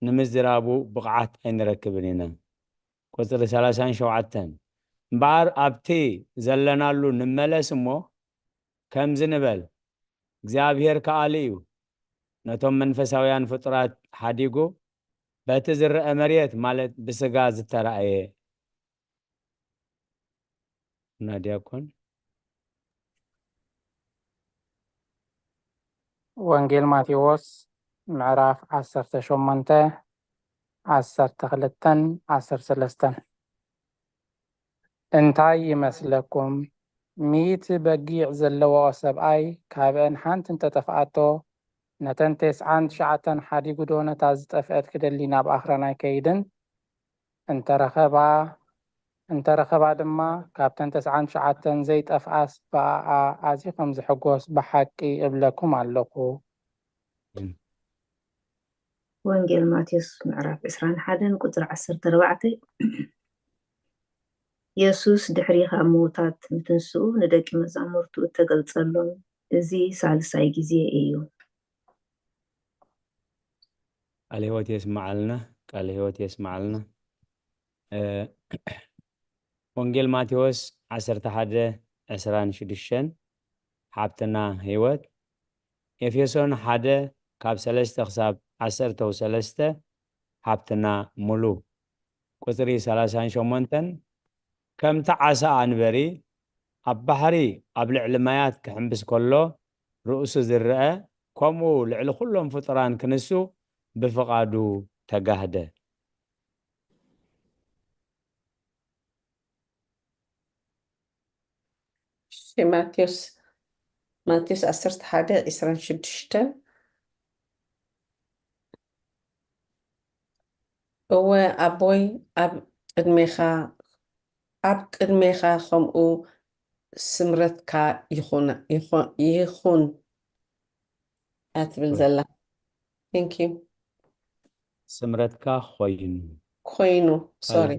ንምዝራቡ ብቕዓት ኣይንረክብን ኢና። ቁጽሪ ሰላሳን ሸውዓተን፣ እምበኣር ኣብቲ ዘለናሉ ንመለስ እሞ፣ ከምዚ ንበል፣ እግዚኣብሔር ከኣሊ እዩ፣ ነቶም መንፈሳውያን ፍጡራት ሓዲጉ፣ በቲ ዝረአ መሬት፣ ማለት ብስጋ ዝተራእየ፣ እና ዲያቆን። ወንጌል ማቴዎስ ምዕራፍ ዓሰርተ ሸሞንተ፣ ዓሰርተ ክልተን ዓሰርተ ሰለስተን። እንታይ ይመስለኩም? ሚእቲ በጊዕ ዘለዎ ሰብኣይ ካብአን ሓንቲ እንተጠፍኣቶ፣ ነተን ተስዓን ትሽዓተን ሓዲጉ ዶ ነታ ዝጠፍአት ክደሊ ናብ ኣኽራን ኣይከይድን? እንተረኸባ እንተረኸባ ድማ፣ ካብተን ተስዓን ትሽዓተን ዘይጠፍኣስ ብኣኣ ኣዝዩ ከም ዝሕጎስ ብሓቂ እብለኩም ኣለኹ። ወንጌል ማቴዎስ ምዕራፍ ዕስራን ሓደን ቁጽሪ ዓሰርተ ኣርባዕተ። የሱስ ድሕሪ ካብ ምዉታት ምትንስኡ ንደቂ መዛሙርቱ እተገልጸሎም እዚ ሳልሳይ ግዜ እዩ። ቃለ ህይወት የስምዓልና፣ ቃለ ህይወት የስምዓልና። እ፣ ወንጌል ማቴዎስ ዓሰርተ ሓደ ዕስራን ሽዱሽተን ሓብትና ህይወት፣ ኤፌሶን ሓደ ካብ ሰለስተ ክሳብ ዓሰርተ ሰለስተ ሓብትና ሙሉ፣ ቁጽሪ ሰላሳን ሸሞንተን፣ ከምቲ ዓሳ ኣንበሪ ኣብ ባሕሪ ኣብ ልዕሊ ማያት ክሕምብስ ከሎ ርእሱ ዝረአ፣ ከምኡ ልዕሊ ኩሎም ፍጡራን ክንሱ ብፍቓዱ ተጋህደ። እሺ፣ ማቴዎስ ማቴዎስ ዓሰርተ ሓደ ዕስራን ሽዱሽተን። እወ ኣቦይ ኣብ ቅድሜኻ ኣብ ቅድሜኻ ከምኡ ስምረትካ ይኹን ይኹን ይኹን እያ ትብል ዘላ። Thank you። ስምረትካ ኮይኑ ኮይኑ ሶሪ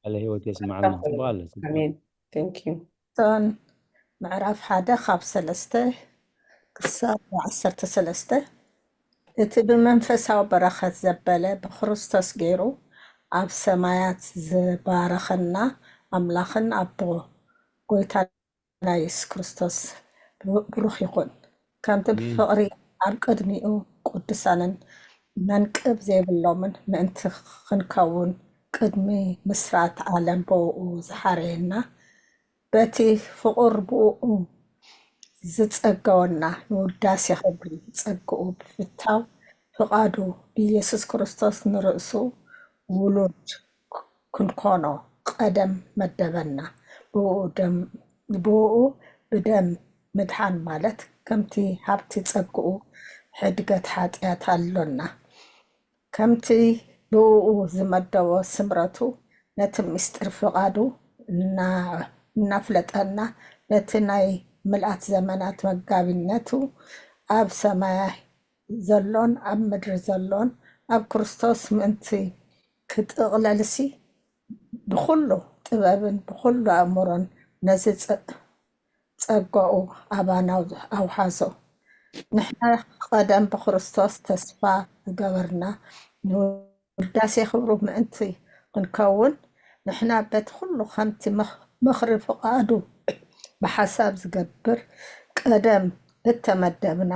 ቃለ ህይወት የስምዓልና። ጽቡቕ ኣሎ። ጽቡቕ። ኣሜን። Thank you። ቶን ምዕራፍ ሓደ ካብ ሰለስተ ክሳብ ዓሰርተ ሰለስተ። እቲ ብመንፈሳዊ በረኸት ዘበለ ብክርስቶስ ገይሩ ኣብ ሰማያት ዝባረኸና ኣምላኽን ኣቦ ጎይታና የሱስ ክርስቶስ ብሩኽ ይኹን። ከምቲ ኣሜን። ብፍቕሪ ኣብ ቅድሚኡ ቅዱሳንን መንቅብ ዘይብሎምን ምእንቲ ክንከውን ቅድሚ ምስራት ዓለም ብኡ ዝሓረየና፣ በቲ ፍቑር ብኡ ዝጸገወና ንውዳሴ ክብሪ ጸግኡ ብምፍታው ፍቓዱ ብኢየሱስ ክርስቶስ ንርእሱ ውሉድ ክንኮኖ ቀደም መደበና። ብኡ ደም ብኡ ብደም ምድሓን ማለት ከምቲ ሃብቲ ጸግኡ ሕድገት ሓጢኣት ኣሎና። ከምቲ ብኡ ዝመደቦ ስምረቱ ነቲ ምስጢር ፍቓዱ እና እናፍለጠና ነቲ ናይ ምልኣት ዘመናት መጋቢነቱ ኣብ ሰማይ ዘሎን ኣብ ምድሪ ዘሎን ኣብ ክርስቶስ ምእንቲ ክጥቕለልሲ ብኹሉ ጥበብን ብኹሉ ኣእምሮን ነዚ ጸ- ጸጋኡ ኣባና ኣውሓዞ። ንሕና ቀደም ብክርስቶስ ተስፋ ዝገበርና ንውዳሴ ክብሩ ምእንቲ ክንከውን ንሕና በቲ ኩሉ ከምቲ ምኽ- ምኽሪ ፍቓዱ ብሓሳብ ዝገብር ቀደም እተመደብና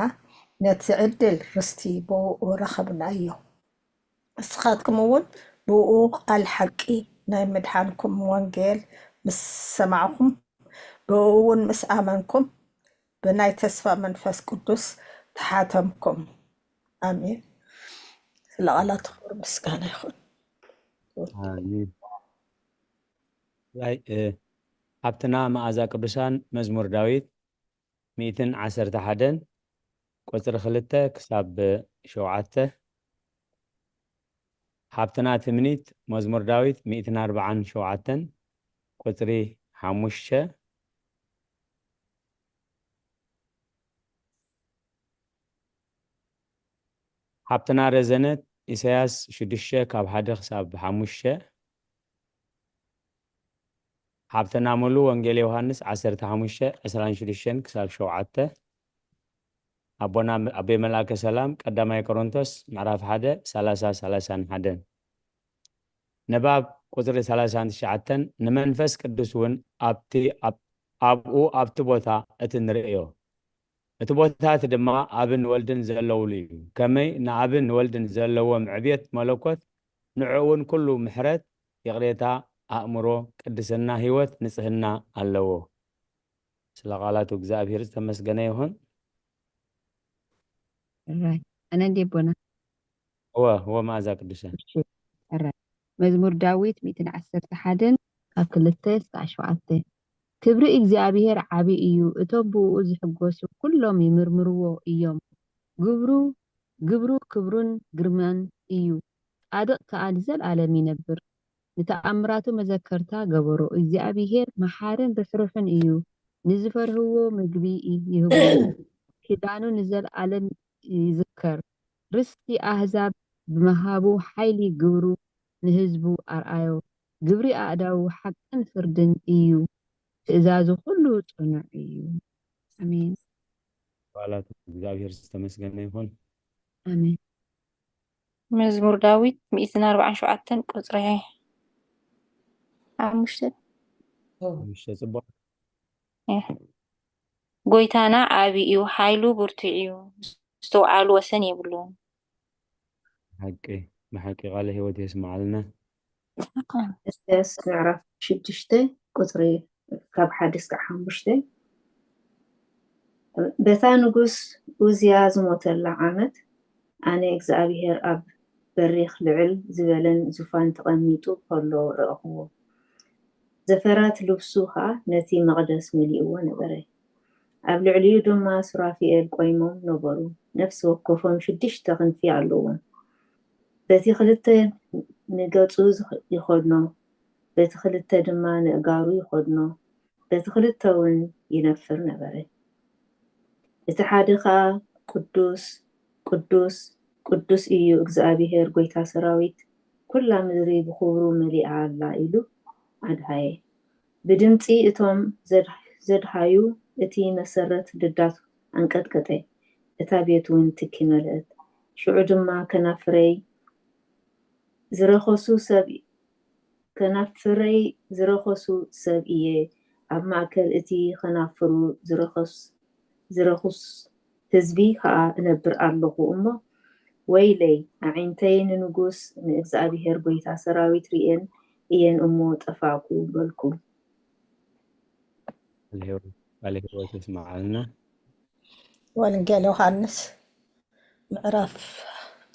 ነቲ ዕድል ርስቲ ብኡ ረኸብናዮ። ንስኻትኩም እውን ብኡ ቃል ሓቂ ናይ ምድሓንኩም ወንጌል ምስ ሰማዕኩም ብኡ እውን ምስ ኣመንኩም ብናይ ተስፋ መንፈስ ቅዱስ ተሓተምኩም። ኣሜን። ስለ ቃላቱ ክብሪ ምስጋና ይኹን። ኣሜን። ራይ እ፣ ሓብትና መኣዛ ቅዱሳን መዝሙር ዳዊት ሚእትን ዓሰርተ ሓደን ቁጽሪ ክልተ ክሳብ ሸውዓተ። ሓብትና ትምኒት መዝሙር ዳዊት ሚእትን ኣርባዓን ሸውዓተን ቁጽሪ ሓሙሽተ። ሓብትና ረዘነት ኢሳያስ ሽዱሽተ ካብ ሓደ ክሳብ ሓሙሽተ። ሓብትና ሙሉ ወንጌል ዮሃንስ ዓሰርተ ሓሙሽተ ዕስራን ሽዱሽተን ክሳብ ሸውዓተ። ኣቦና ኣቤ መልኣከ ሰላም ቀዳማይ ቆሮንቶስ ምዕራፍ ሓደ ሰላሳ ሰላሳን ሓደን። ንባብ ቁጽሪ ሰላሳን ትሽዓተን። ንመንፈስ ቅዱስ እውን ኣብቲ ኣብ- ኣብኡ ኣብቲ ቦታ እቲ ንርእዮ። እቲ ቦታ እቲ ድማ ኣብን ወልድን ዘለውሉ እዩ። ከመይ ንኣብን ወልድን ዘለዎም ዕብየት መለኮት ንዕኡ እውን ኩሉ ምሕረት፣ ይቕሬታ፣ ኣእምሮ፣ ቅድስና፣ ህይወት፣ ንጽህና ኣለዎ። ስለ ቃላቱ እግዚኣብሔር ዝተመስገነ ይኹን። እራይ። ኣነ እንዴ ኣቦና? እወ እወ መኣዛ ቅዱሳን። እሺ፣ ሕራይ። መዝሙር ዳዊት ሚእትን ዓሰርተ ሓደን ካብ ክልተ እስካብ ሸውዓተ። ክብሪ እግዚኣብሔር ዓቢ እዩ፣ እቶም ብእኡ ዝሕጎሱ ኩሎም ይምርምርዎ እዮም። ግብሩ ግብሩ ክብሩን ግርማን እዩ፣ ጻድቕ ከኣ ንዘልኣለም ይነብር። ንተኣምራቱ መዘከርታ ገበሮ፣ እግዚኣብሔር መሓርን ርሕሩሕን እዩ፣ ንዝፈርህዎ ምግቢ ይህቦም፣ ኪዳኑ ንዘልኣለም ይዝከር። ርስቲ ኣህዛብ ብምሃቡ ሓይሊ ግብሩ ንህዝቡ ኣርኣዮ። ግብሪ ኣእዳዉ ሓቅን ፍርድን እዩ። ትእዛዙ ኩሉ ጽኑዕ እዩ። ኣሜን። ባላት እግዚኣብሔር ዝተመስገነ ይኹን። ኣሜን። መዝሙር ዳዊት ሚእትን ኣርባዓን ሸውዓተን ቁጽሪ ሓሙሽተ። ሓሙሽተ ጽቡቕ። ጎይታና ዓቢ እዩ፣ ሓይሉ ብርቱዕ እዩ፣ ምስትውዓሉ ወሰን የብሉን። ሓቂ ብሓቂ ቃለ ህይወት የስምዓልና። እስያስ ምዕራፍ ሽዱሽተ ቁጽሪ ካብ ሓደ እስካብ ሓሙሽተ። በታ ንጉስ ኡዝያ ዝሞተላ ዓመት ኣነ እግዚኣብሄር ኣብ በሪኽ ልዕል ዝበለን ዙፋን ተቐሚጡ ከሎ ረእኽዎ። ዘፈራት ልብሱ ኸኣ ነቲ መቕደስ መሊእዎ ነበረ። ኣብ ልዕሊኡ ድማ ሱራፊኤል ቆይሞም ነበሩ። ነፍሲ ወከፎም ሽዱሽተ ክንፊ ኣለዎም። በቲ ክልተ ንገጹ ይኸድኖ፣ በቲ ክልተ ድማ ንእጋሩ ይኸድኖ፣ በቲ ክልተ እውን ይነፍር ነበረ። እቲ ሓደ ኸኣ ቅዱስ ቅዱስ ቅዱስ እዩ እግዚኣብሄር ጐይታ ሰራዊት፣ ኵላ ምድሪ ብኽብሩ መሊኣ ኣላ ኢሉ ኣድሃየ። ብድምጺ እቶም ዘድሃዩ እቲ መሰረት ድዳት ኣንቀጥቀጠ፣ እታ ቤት እውን ትኪ መለአት። ሽዑ ድማ ከናፍረይ ዝረኸሱ ሰብ ከናፍረይ ዝረኸሱ ሰብ እየ፣ ኣብ ማእከል እቲ ኸናፍሩ ዝረኸስ ዝረኹስ ህዝቢ ኸኣ እነብር ኣለኹ እሞ፣ ወይለይ፣ ኣዒንተይ ንንጉስ ንእግዚኣብሄር ጐይታ ሰራዊት ርእየን እየን እሞ ጠፋእኩ በልኩ። ቃለ ህይወት የስምዓልና። ወንጌል ዮሃንስ ምዕራፍ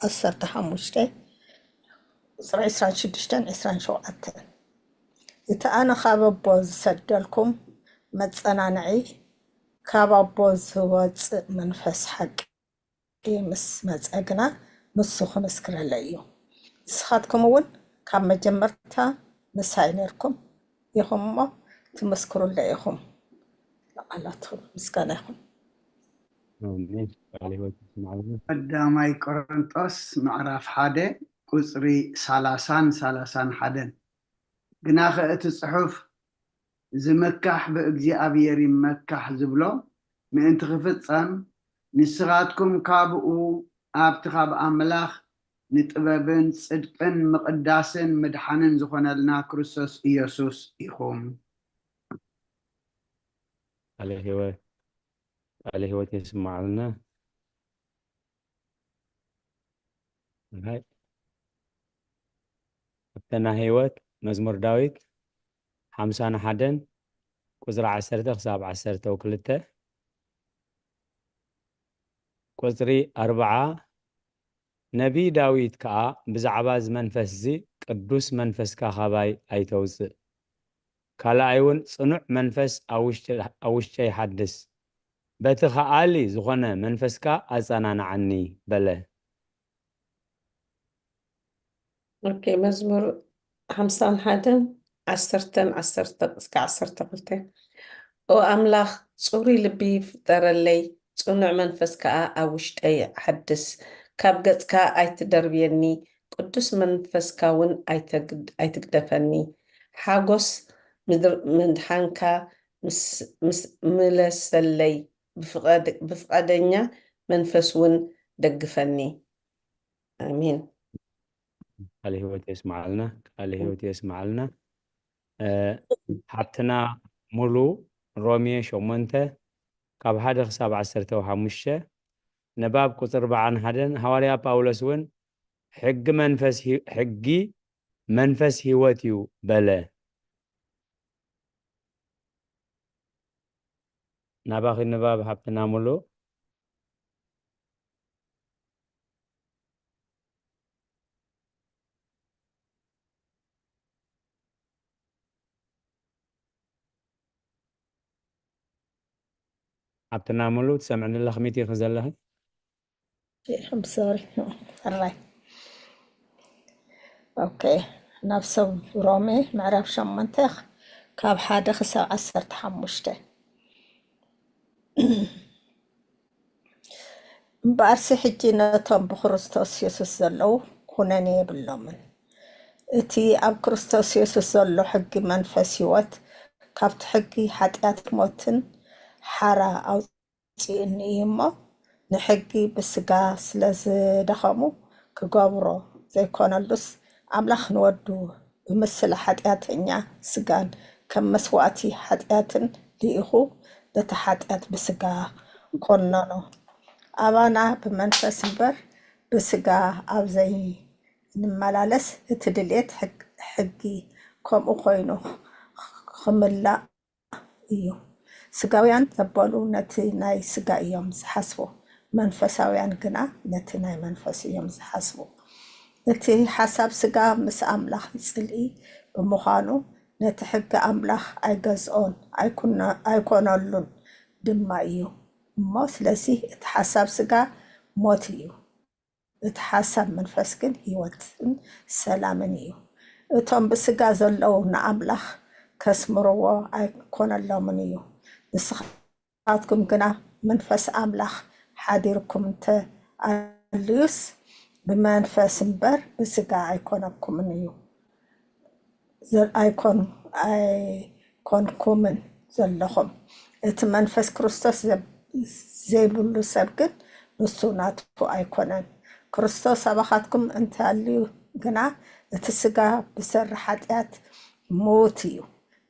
ዓሰርተ ሓሙሽተ ቁፅሪ ዕስራን ሽዱሽተን ዕስራን ሸውዓተን። እቲ ኣነ ካብ ኣቦ ዝሰደልኩም መጸናንዒ፣ ካብ ኣቦ ዝወጽእ መንፈስ ሓቂ ምስ መጸ ግና ንሱ ክምስክረለይ እዩ። ንስኻትኩም እውን ካብ መጀመርታ ምሳይ ነርኩም ኢኹም እሞ ትምስክሩለይ ኢኹም። ንቓላትኩም ምስጋና ይኹን። ኣሜን። ቃለ ህይወት ይስምዓልና። ቀዳማይ ቆሮንጦስ ምዕራፍ ሓደ ቁጽሪ ሰላሳን ሰላሳን ሓደን። ግናኸ እቲ ጽሑፍ ዝምካሕ ብእግዚኣብሔር ይመካሕ ዝብሎ ምእንቲ ክፍጸም፣ ንስኻትኩም ካብኡ ኣብቲ ካብ ኣምላኽ ንጥበብን ጽድቅን ምቕዳስን ምድሓንን ዝኾነልና ክርስቶስ ኢየሱስ ኢኹም። ቃለ ህይወት ቃለ ህይወት የስምዓልና። ኣብተና ህይወት መዝሙር ዳዊት ሓምሳን ሓደን ቁፅሪ ዓሰርተ ክሳብ ዓሰርተ ክልተ። ቁፅሪ ኣርብዓ። ነቢይ ዳዊት ከኣ ብዛዕባ እዚ መንፈስ እዚ ቅዱስ መንፈስካ ካባይ ኣይተውፅእ፣ ካልኣይ እውን ጽኑዕ መንፈስ ኣብ ውሽጢ- ኣብ ውሽጠይ ሓድስ፣ በቲ ከኣሊ ዝኾነ መንፈስካ ኣጸናንዓኒ በለ። ኦኬ፣ መዝሙር ሓምሳን ሓደን ዓሰርተን ዓሰርተ እስከ ዓሰርተ ክልተ። ኦ ኣምላኽ፣ ጽሩይ ልቢ ፍጠረለይ፣ ጽኑዕ መንፈስ ከኣ ኣብ ውሽጠይ ሓድስ። ካብ ገጽካ ኣይትደርብየኒ፣ ቅዱስ መንፈስካ እውን ኣይተግድ- ኣይትግደፈኒ። ሓጎስ ምድር- ምድሓንካ ምስ- ምስ- ምለሰለይ፣ ብፍቓድ- ብፍቓደኛ መንፈስ እውን ደግፈኒ። ኣሜን። ቃለ ህይወት የስምዓልና፣ ቃለ ህይወት የስምዓልና። እ፣ ሓብትና ሙሉ ሮሜ ሸሞንተ ካብ ሓደ ክሳብ ዓሰርተ ሓሙሽተ። ንባብ ቁፅሪ ኣርባዓን ሓደን። ሃዋርያ ጳውሎስ እውን ሕጊ መንፈስ ሂ- ሕጊ መንፈስ ህይወት እዩ በለ። ናባኺ ንባብ ሃብትና ሙሉ። ሓብትና ሙሉ ትሰምዕኒ ኣለኺ? ሚት ኢኺ ዘለኺ? I'm sorry. ሕራይ። ኦኬ። ናብ ሰብ ሮሜ ምዕራፍ ሸሞንተ ካብ ሓደ ክሳብ ዓሰርተ ሓሙሽተ። እምበኣርሲ ሕጂ ነቶም ብክርስቶስ የሱስ ዘለዉ ኩነኔ የብሎምን። እቲ ኣብ ክርስቶስ የሱስ ዘሎ ሕጊ መንፈስ ህይወት ካብቲ ሕጊ ሓጢኣት ሞትን ሓራ ኣውፅእኒ እዩ እሞ ንሕጊ ብስጋ ስለ ዝደኸሙ ክገብሮ ዘይኮነሉስ ኣምላኽ ንወዱ ብምስሊ ሓጢኣተኛ ስጋን ከም መስዋእቲ ሓጢኣትን ልኢኹ ነቲ ሓጢኣት ብስጋ ኮነኖ። ኣባና ብመንፈስ እምበር ብስጋ ኣብ ዘይንመላለስ እቲ ድሌት ሕግ- ሕጊ ከምኡ ኮይኑ ክምላእ እዩ። ስጋውያን ዘበሉ ነቲ ናይ ስጋ እዮም ዝሓስቡ፣ መንፈሳውያን ግና ነቲ ናይ መንፈስ እዮም ዝሓስቡ። እቲ ሓሳብ ስጋ ምስ ኣምላኽ ጽልኢ ብምዃኑ ነቲ ሕጊ ኣምላኽ ኣይገዝኦን ኣይኩነ- ኣይኮነሉን ድማ እዩ እሞ ስለዚ እቲ ሓሳብ ስጋ ሞት እዩ። እቲ ሓሳብ መንፈስ ግን ህይወትን ሰላምን እዩ። እቶም ብስጋ ዘለዉ ንኣምላኽ ከስምርዎ ኣይኮነሎምን እዩ። ንስኻትኩም ግና መንፈስ ኣምላኽ ሓዲርኩም እንተ ኣልዩስ ብመንፈስ እምበር ብስጋ ኣይኮነኩምን እዩ። ዘ- ኣይኮን ኣይኮንኩምን ዘለኹም። እቲ መንፈስ ክርስቶስ ዘብ- ዘይብሉ ሰብ ግን ንሱ ናቱ ኣይኮነን። ክርስቶስ ኣባኻትኩም እንተልዩ ግና እቲ ስጋ ብሰሪ ሓጢኣት ምዉት እዩ፣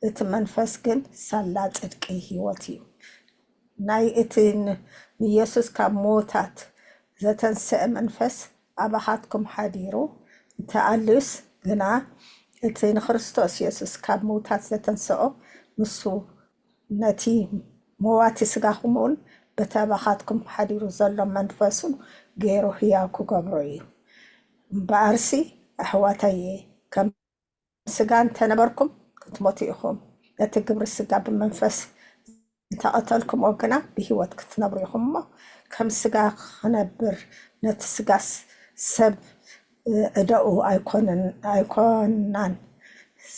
እቲ መንፈስ ግን ሳላ ጽድቂ ህይወት እዩ። ናይ እቲ ን- ንየሱስ ካብ ምዉታት ዘተንስአ መንፈስ ኣባኻትኩም ሓዲሩ እንተኣልዩስ ግና እቲ ንክርስቶስ የሱስ ካብ ምዉታት ዘተንስኦ ንሱ ነቲ መዋቲ ስጋኹም እውን በቲ ኣባኻትኩም ሓዲሩ ዘሎ መንፈሱ ገይሩ ህያው ክገብሮ እዩ። እምበኣርሲ ኣሕዋተየ ከም ስጋ እንተነበርኩም ክትሞቱ ኢኹም። ነቲ ግብሪ ስጋ ብመንፈስ እንተቐተልኩምዎ ግና ብህይወት ክትነብሩ ኢኹም እሞ ከም ስጋ ክነብር ነቲ ስጋስ ሰብ ዕደኡ ኣይኮነን ኣይኮናን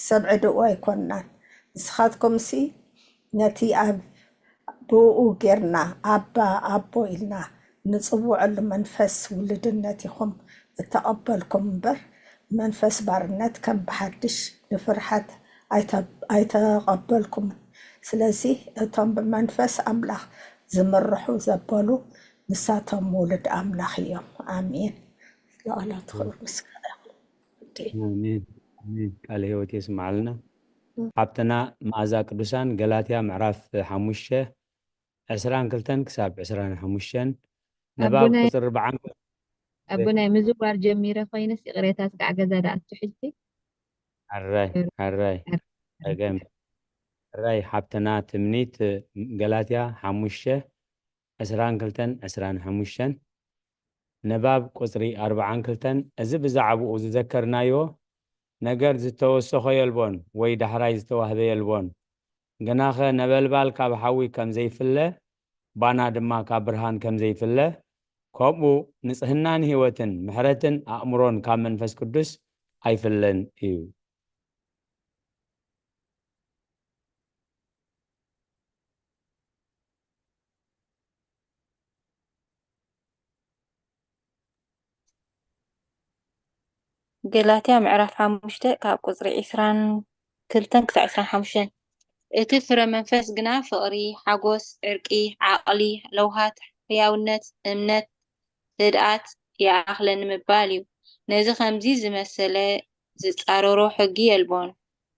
ሰብ ዕደኡ ኣይኮናን። ንስኻትኩምሲ ነቲ ኣብ ብኡ ጌርና ኣባ ኣቦ ኢልና ንጽውዐሉ መንፈስ ውልድነት ኢኹም እተቐበልኩም እምበር መንፈስ ባርነት ከም ብሓድሽ ንፍርሓት ኣይተ- ኣይተቐበልኩምን። ስለዚ እቶም ብመንፈስ ኣምላኽ ዝምርሑ ዘበሉ ንሳቶም ውሉድ ኣምላኽ እዮም። ኣሜን። ለኣላት ክብር ምስጋና ይኹን። ኣሜን። ኣሜን። ቃለ ህይወት የስምዓልና። ሓብትና መኣዛ ቅዱሳን ገላትያ ምዕራፍ ሓሙሽተ ዕስራን ክልተን ክሳብ ዕስራን ሓሙሽተን ንባብ ኣቦናይ ቁፅሪ ኣርባዓን ኣቦናይ ምዝዋር ጀሚረ ኮይነስ ይቕሬታ ስጋዕ ገዛ ደኣቱ ሕጂ ሕራይ ሕራይ ጸገም ሕራይ ሓብትና ትምኒት ገላትያ ሓሙሽተ ዕስራን ክልተን ዕስራን ሓሙሽተን ንባብ ቁፅሪ ኣርባዓን ክልተን እዚ ብዛዕባኡ ዝዘከርናዮ ነገር ዝተወሰኾ የልቦን ወይ ዳሕራይ ዝተዋህበ የልቦን። ግናኸ ነበልባል ካብ ሓዊ ከም ዘይፍለ፣ ባና ድማ ካብ ብርሃን ከም ዘይፍለ፣ ከምኡ ንጽህናን ህይወትን ምሕረትን ኣእምሮን ካብ መንፈስ ቅዱስ ኣይፍለን እዩ። ገላትያ ምዕራፍ ሓሙሽተ ካብ ቁጽሪ ዒስራን ክልተን ክሳብ ዒስራን ሓሙሽተን። እቲ ፍረ መንፈስ ግና ፍቕሪ፣ ሓጎስ፣ ዕርቂ፣ ዓቕሊ፣ ለውሃት፣ ሕያውነት፣ እምነት፣ ህድኣት ይኣኽለኒ ምባል እዩ። ነዚ ከምዚ ዝመሰለ ዝጻረሮ ሕጊ የልቦን።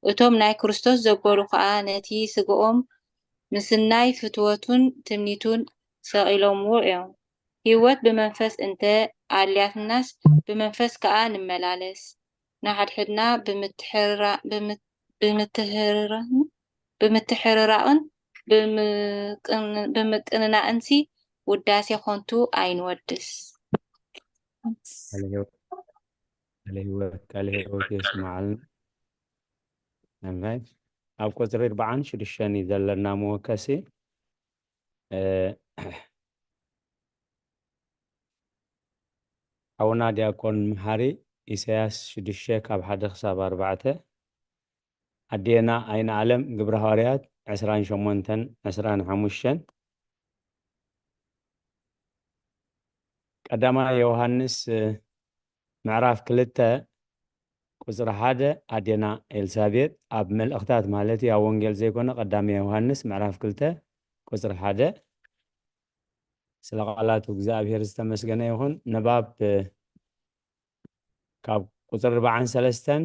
እቶም ናይ ክርስቶስ ዘበሉ ኸኣ ነቲ ስግኦም ምስናይ ፍትወቱን ትምኒቱን ሰቒሎምዎ እዮም። ህይወት ብመንፈስ እንተ ኣልያትናስ ብመንፈስ ከኣ ንመላለስ። ንሓድሕድና ብምትሕራ- ብምት- ብምትህርራን ብምትሕርራቕን ብምቅን- ብምቅንናእንሲ ውዳሴ ኾንቱ ኣይንወድስ። ቃለ ህይወት ቃለ ህይወት የስምዓልና። ኣሜን። ኣብ ቁፅሪ ኣርባዓን ሽዱሽተን እዩ ዘለና መወከሲ። ሓውና ዲያቆን መሓሪ፣ ኢሳያስ ሽዱሽተ ካብ ሓደ ክሳብ ኣርባዕተ። ኣዴና ኣይነ ኣለም፣ ግብረ ሃዋርያት ዕስራን ሸሞንተን ዕስራን ሓሙሽተን። ቀዳማይ ዮሃንስ ምዕራፍ ክልተ ቁጽሪ ሓደ። ኣዴና ኤልሳቤጥ ኣብ መልእኽታት ማለት እዩ፣ ኣብ ወንጌል ዘይኮነ፣ ቀዳማይ ዮሃንስ ምዕራፍ ክልተ ቁጽሪ ሓደ። ስለ ቃላቱ እግዚኣብሔር ዝተመስገነ ይኹን። ንባብ ካብ ቁጽሪ ኣርባዓን ሰለስተን።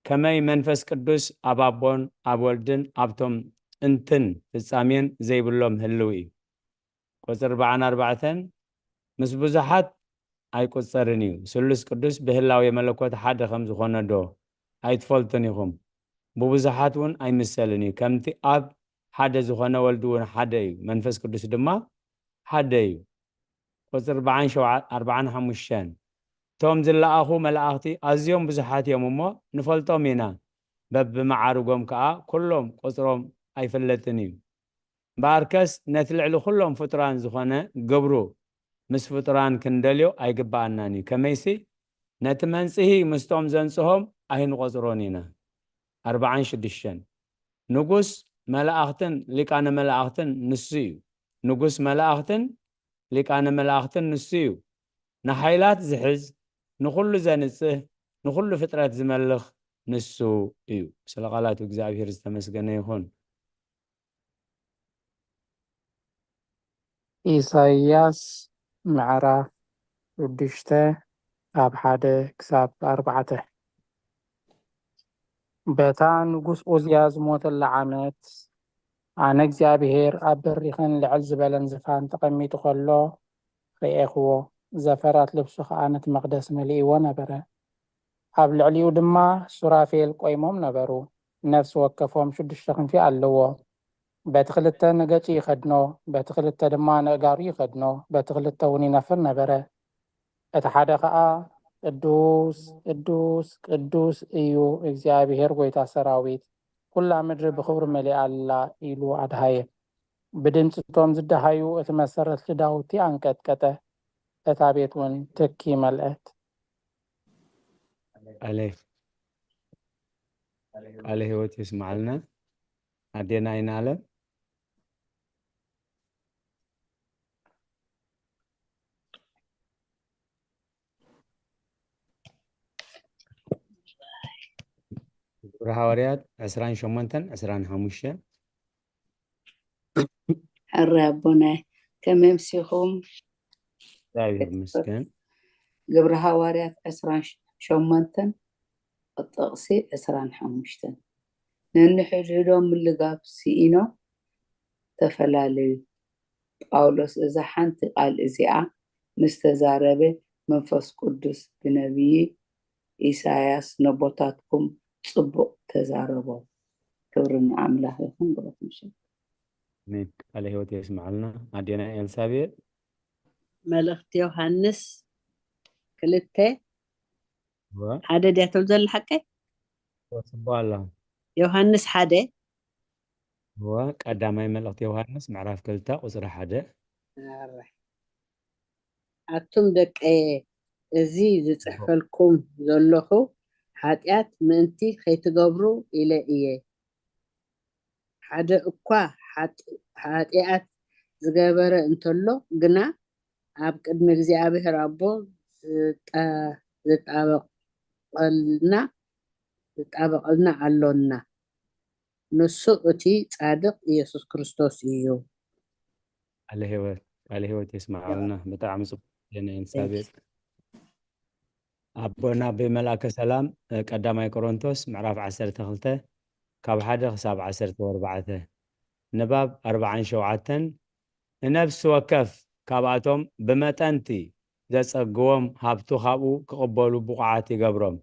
ከመይ መንፈስ ቅዱስ ኣብ ኣቦን ኣብ ወልድን ኣብቶም ጥንትን ፍጻሜን ዘይብሎም ህልው እዩ። ቁጽሪ ኣርባዓን ኣርባዕተን። ምስ ብዙሓት ኣይቁጸርን እዩ። ስሉስ ቅዱስ ብህላዌ መለኮት ሓደ ከም ዝኾነ ዶ ኣይትፈልጡን ኢኹም? ብብዙሓት እውን ኣይምሰልን እዩ። ከምቲ ኣብ ሓደ ዝኾነ ወልድ እውን ሓደ እዩ። መንፈስ ቅዱስ ድማ ሓደ እዩ። ቁጽሪ ኣርባዓን ሸውዓን፣ ኣርባዓን ሓሙሽተን። እቶም ዝለኣኹ መላእኽቲ ኣዝዮም ብዙሓት እዮም እሞ ንፈልጦም ኢና። በብመዓርጎም ከኣ ኩሎም ቁጽሮም ኣይፍለጥን እዩ። እምበኣርከስ ነቲ ልዕሊ ኩሎም ፍጡራን ዝኾነ ግብሩ ምስ ፍጡራን ክንደልዮ ኣይግብኣናን እዩ። ከመይሲ ነቲ መንጽሂ ምስቶም ዘንጽሆም ኣይንቖጽሮን ኢና። ኣርባዓን ሽዱሽተን። ንጉስ መላእኽትን ሊቃነ መላእኽትን ንሱ እዩ። ንጉስ መላእኽትን ሊቃነ መላእኽትን ንሱ እዩ። ንሓይላት ዝሕዝ፣ ንኹሉ ዘንጽህ፣ ንኹሉ ፍጥረት ዝመልኽ ንሱ እዩ። ስለ ቃላቱ እግዚኣብሔር ዝተመስገነ ይኹን። ኢሳይያስ ምዕራፍ ሽዱሽተ ካብ ሓደ ክሳብ ኣርባዕተ። በታ ንጉስ ኡዝያ ዝሞተላ ዓመት ኣነ እግዚኣብሔር ኣብ በሪኽን ልዕል ዝበለን ዝፋን ተቐሚጡ ኸሎ ርኤኽዎ። ዘፈራት ልብሱ ኸኣ ነቲ መቕደስ መሊእዎ ነበረ። ኣብ ልዕሊኡ ድማ ሱራፌል ቆይሞም ነበሩ። ነፍሲ ወከፎም ሽዱሽተ ክንፊ ኣለዎ። በቲ ክልተ ንገጹ ይኸድኖ፣ በቲ ክልተ ድማ ንእጋሩ ይኸድኖ፣ በቲ ክልተ እውን ይነፍር ነበረ። እቲ ሓደ ኸኣ ቅዱስ ቅዱስ ቅዱስ እዩ እግዚኣብሔር ጐይታ ሰራዊት፣ ኵላ ምድሪ ብኽብሩ መሊኣ ኣላ ኢሉ ኣድሃየ። ብድምጺ እቶም ዝደሃዩ እቲ መሰረት ልዳውቲ ኣንቀጥቀጠ፣ እታ ቤት እውን ትኪ መልአት። ቃለ ቃለ ሕይወት የስምዓልና ኣዴና ኣይነ ኣለም። ግብረ ሃዋርያት ዕስራን ሸሞንተን ዕስራን ሓሙሽተን። ሕራይ ኣቦናይ፣ ከመይ ኣምሲኹም? እግዚኣብሔር ይመስገን። ግብረ ሃዋርያት ዕስራን ሸሞንተን ጥቕሲ ዕስራን ሓሙሽተን። ነንሕድሕዶም ምልጋብ ስኢኖም ተፈላለዩ። ጳውሎስ እዛ ሓንቲ ቃል እዚኣ ምስ ተዛረበ፣ መንፈስ ቅዱስ ብነቢይ ኢሳያስ ነቦታትኩም ጽቡቕ ተዛረቦም። ክብሪ ንኣምላኽ ይኹን። ብሩኽ ምሸት። ኣሜን። ቃለ ህይወት የስምዓልና ኣዴና ኤልሳቤጥ። መልእኽቲ ዮሃንስ ክልተ እወ፣ ሓደ ድያ ትብል ዘላ ሓቀይ? ጽቡቕ ኣላ። ዮሃንስ ሓደ እወ፣ ቀዳማይ መልእኽቲ ዮሃንስ ምዕራፍ ክልተ ቁጽሪ ሓደ። ኣረ። ኣቱም ደቀየ፣ እዚ ዝጽሕፈልኩም ዘለኹ ሓጢኣት ምእንቲ ከይትገብሩ ኢለ እየ። ሓደ እኳ ሓጢ- ሓጢኣት ዝገበረ እንተሎ ግና ኣብ ቅድሚ እግዚኣብሔር ኣቦ ዝጣ- ዝጣበቐልና ዝጣበቐልና ኣሎና። ንሱ እቲ ጻድቕ ኢየሱስ ክርስቶስ እዩ። ቃለ ህይወት ቃለ ህይወት የስምዓልና። ብጣዕሚ ጽቡቅ። የነ ኤልሳቤጥ ኣቦና ብመልኣከ ሰላም ቀዳማይ ቆሮንቶስ ምዕራፍ ዓሰርተ ክልተ ካብ ሓደ ክሳብ ዓሰርተ ኣርባዕተ። ንባብ ኣርባዓን ሸውዓተን። ንነፍሲ ወከፍ ካብኣቶም ብመጠንቲ ዘጸግቦም ሃብቱ ካብኡ ክቕበሉ ብቑዓት ይገብሮም።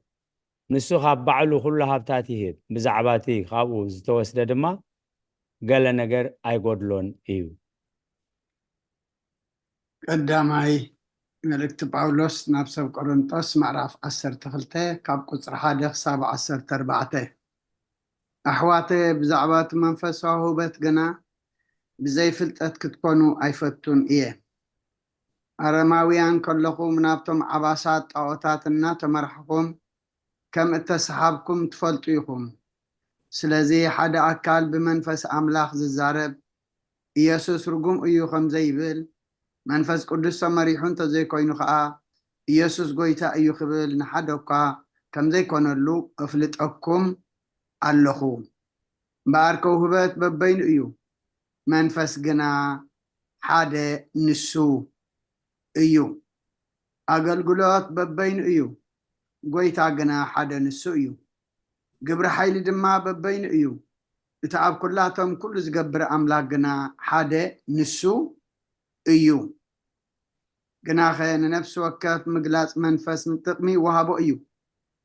ንሱ ካብ ባዕሉ ኩሉ ሃብታት ይህብ። ብዛዕባ እቲ ካብኡ ዝተወስደ ድማ ገለ ነገር ኣይጎድሎን እዩ። ቀዳማይ መልእክቲ ጳውሎስ ናብ ሰብ ቆሮንጦስ ምዕራፍ ዓሰርተ ክልተ ካብ ቁጽሪ ሓደ ክሳብ ዓሰርተ ኣርባዕተ። ኣሕዋተ፣ ብዛዕባ እቲ መንፈሳዊ ህውበት ግና ብዘይ ፍልጠት ክትኮኑ ኣይፈቱን እየ። ኣረማውያን ከለኹም ናብቶም ዓባሳት ጣዖታት እናተመራሕኹም ከም እተሰሓብኩም ትፈልጡ ኢኹም። ስለዚ ሓደ ኣካል ብመንፈስ ኣምላኽ ዝዛረብ ኢየሱስ ርጉም እዩ ከም ዘይብል፣ መንፈስ ቅዱስ ተመሪሑ እንተዘይኮይኑ ኸኣ ኢየሱስ ጐይታ እዩ ክብል ንሓደ እኳ ከም ዘይኮነሉ እፍልጠኩም ኣለኹ። እምበኣር ከውህበት በበይኑ እዩ፣ መንፈስ ግና ሓደ ንሱ እዩ። ኣገልግሎት በበይኑ እዩ፣ ጐይታ ግና ሓደ ንሱ እዩ። ግብሪ ሓይሊ ድማ በበይኑ እዩ፣ እቲ ኣብ ኩላቶም ኩሉ ዝገብር ኣምላኽ ግና ሓደ ንሱ እዩ። ግናኸ ንነፍሲ ወከፍ ምግላጽ መንፈስ ንጥቕሚ ይወሃቦ እዩ።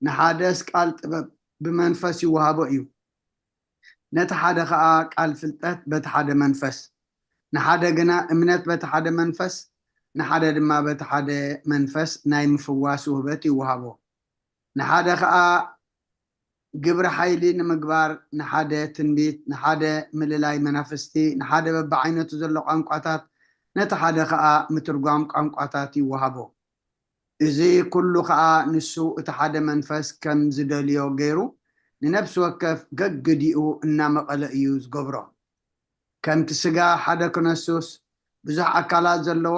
ንሓደስ ቃል ጥበብ ብመንፈስ ይወሃቦ እዩ። ነቲ ሓደ ኸኣ ቃል ፍልጠት በቲ ሓደ መንፈስ፣ ንሓደ ግና እምነት በቲ ሓደ መንፈስ፣ ንሓደ ድማ በቲ ሓደ መንፈስ ናይ ምፍዋስ ውህበት ይወሃቦ። ንሓደ ኸኣ ግብሪ ሓይሊ ንምግባር፣ ንሓደ ትንቢት፣ ንሓደ ምልላይ መናፍስቲ፣ ንሓደ በብዓይነቱ ዘሎ ቋንቋታት፣ ነቲ ሓደ ኸኣ ምትርጓም ቋንቋታት ይወሃቦ። እዚ ኩሉ ኸኣ ንሱ እቲ ሓደ መንፈስ ከም ዝደልዮ ገይሩ ንነፍሲ ወከፍ ገግዲኡ እናመቐለ እዩ ዝገብሮ። ከምቲ ስጋ ሓደ ክነሱስ ብዙሕ ኣካላት ዘለዎ፣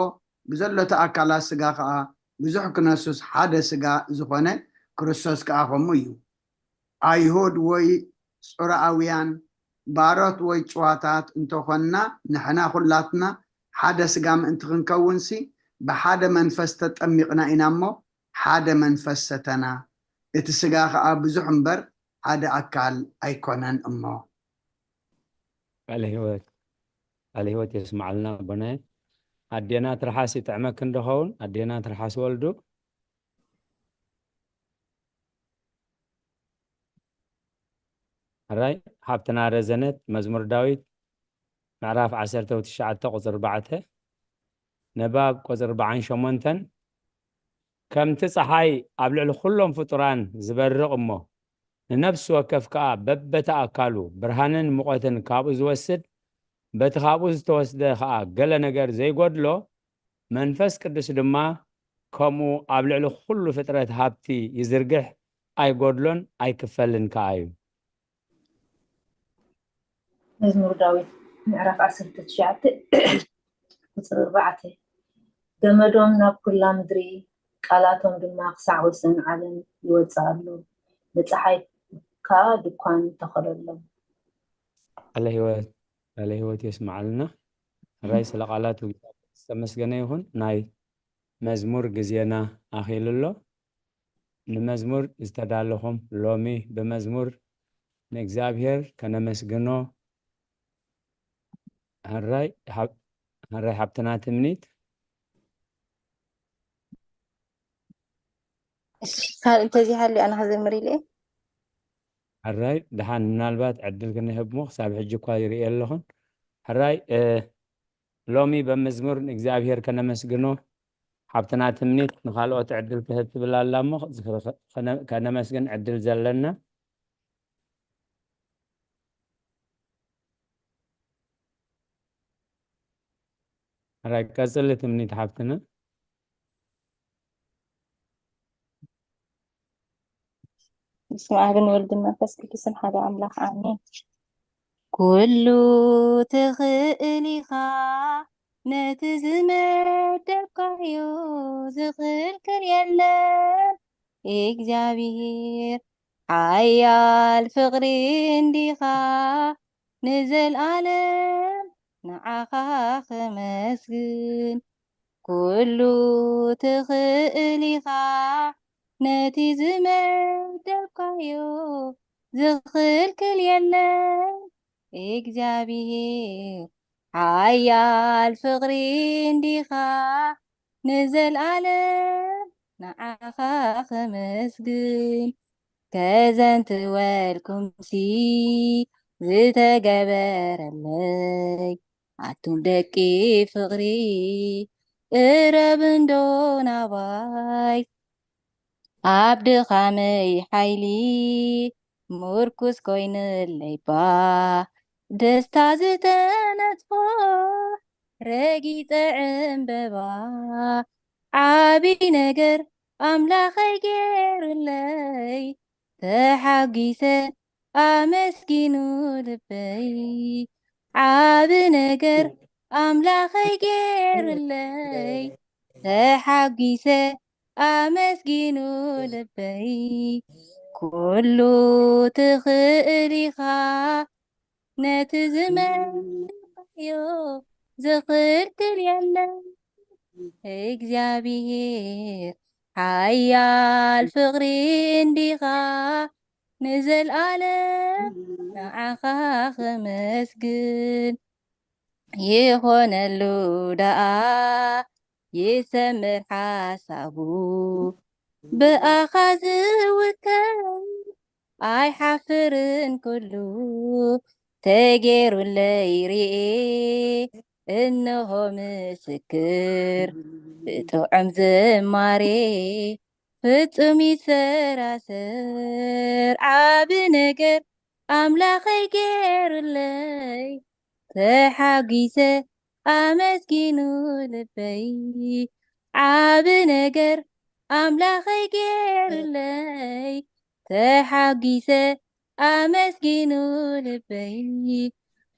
ብዘሎቲ ኣካላት ስጋ ኸኣ ብዙሕ ክነሱስ ሓደ ስጋ ዝኾነ ክርስቶስ ከኣ ከምኡ እዩ። ኣይሁድ ወይ ጽሩኣውያን፣ ባሮት ወይ ጭዋታት እንተኾንና፣ ንሕና ኩላትና ሓደ ስጋ ምእንቲ ክንከውንሲ፣ ብሓደ መንፈስ ተጠሚቕና ኢና እሞ፣ ሓደ መንፈስ ሰተና። እቲ ስጋ ኸኣ ብዙሕ እምበር ሓደ ኣካል ኣይኮነን እሞ። ቃለ ህይወት፣ ቃለ ህይወት የስማዓልና ኣቦናይ። ኣዴና ትርሓስ ይጥዕመክን ዶ ኸውን? ኣዴና ትርሓስ ወልዱ። ሕራይ ሓብትና ረዘነት፣ መዝሙር ዳዊት ምዕራፍ ዓሰርተ ትሽዓተ ቁጽሪ ኣርባዕተ፣ ንባብ ቁጽሪ ኣርባዓን ሸሞንተን። ከምቲ ጸሓይ ኣብ ልዕሊ ኩሎም ፍጡራን ዝበርቕ እሞ፣ ንነፍሲ ወከፍ ከኣ በበቲ ኣካሉ ብርሃንን ሙቐትን ካብኡ ዝወስድ፣ በቲ ካብኡ ዝተወስደ ከኣ ገለ ነገር ዘይጎድሎ፣ መንፈስ ቅዱስ ድማ ከምኡ ኣብ ልዕሊ ኩሉ ፍጥረት ሃብቲ ይዝርግሕ፣ ኣይጎድሎን ኣይክፈልን ከኣ እዩ። መዝሙር ዳዊት ምዕራፍ ዓሰርተ ትሽዓተ ቁጽሪ ኣርባዕተ። ገመዶም ናብ ኩላ ምድሪ፣ ቃላቶም ድማ ክሳዕ ወሰን ዓለም ይወጽእ ኣሎ። ንጸሓይ ከኣ ድኳን ተኸለሎም። ቃለ ህይወት፣ ቃለ ህይወት የስማዓልና። ሕራይ ስለ ቃላቱ ዝተመስገነ ይኹን። ናይ መዝሙር ግዜና ኣኺሉ ኣሎ። ንመዝሙር ዝተዳለኹም፣ ሎሚ ብመዝሙር ንእግዚኣብሔር ከነመስግኖ። ሕራይ ሓብ-፣ ሕራይ ሓብትና ትምኒት። እሺ፣ ካልእ እንተዘይሃልዩ ኣነ ክዘምር ኢለ እየ። ሕራይ ደሓን፣ ምናልባት ዕድል ክንህብ እሞ ክሳብ ሕጂ እኳ ይርኢ ኣለኹን። ሕራይ፣ እ፣ ሎሚ በመዝሙር ንእግዚኣብሔር ከነመስግኖ ሓብትና ትምኒት ንኻልኦት ዕድል ትህብ ትብል ኣላ እሞ፣ ከነ-፣ ከነመስግን ዕድል ዘለና። ሕራይ ቀጽሊ ትምኒት ሓብትና። በስመ ኣብን ወልድን መንፈስ ቅዱስን ሓደ ኣምላኽ ኣሜን። ኩሉ ትኽእል ኢኻ፣ ነቲ ዝመደብካዮ ዝኽልክል የለን። እግዚኣብሔር ሓያል ፍቕሪ እንዲኻ፣ ንዘልኣለም ንዓኻ ኸመስግን። ኩሉ ትኽእል ኢኻ፣ ነቲ ዝመደብካዮ ዝኽልክል የለን። እግዚኣብሔር ሓያል ፍቕሪ እንዲኻ፣ ንዘልኣለም ንዓኻ ኸመስግን። ከዘንትወልኩምሲ ዝተገበረለይ፣ ኣቱም ደቂ ፍቕሪ፣ ቅረብ እንዶ ናባይ። ኣብ ድኻመይ ሓይሊ ምርኩስ ኮይንለይባ፣ ደስታ ዝተነጽፎ ረጊጸ ዕምበባ ዓቢ ነገር ኣምላኸይ ገይሩለይ ተሓጒሰ ኣመስጊኑ ልበይ ዓቢ ነገር ኣምላኸይ ገይሩለይ ተሓጒሰ ኣመስጊኑ ልበይ ኩሉ ትኽእል ኢኻ ነቲ ዝመረጥካዮ ዝኽልክል የለን እግዚኣብሔር ሓያል ፍቕሪ እንዲኻ ንዘልኣለም ንዓኻ ኸመስግን ይኾነሉ ደኣ ይሰምር ሓሳቡ ብኣኻ ዝውከል ኣይሓፍርን ኩሉ ተጌሩለይ ርኤ እንሆ ምስክር ብጥዑም ዝማሬ ፍጹም ይሰራሰር ዓቢ ነገር ኣምላኸይ ገይሩለይ ተሓጒሰ ኣመስጊኑ ልበይ ዓቢ ነገር ኣምላኸይ ገይሩለይ ተሓጒሰ ኣመስጊኑ ልበይ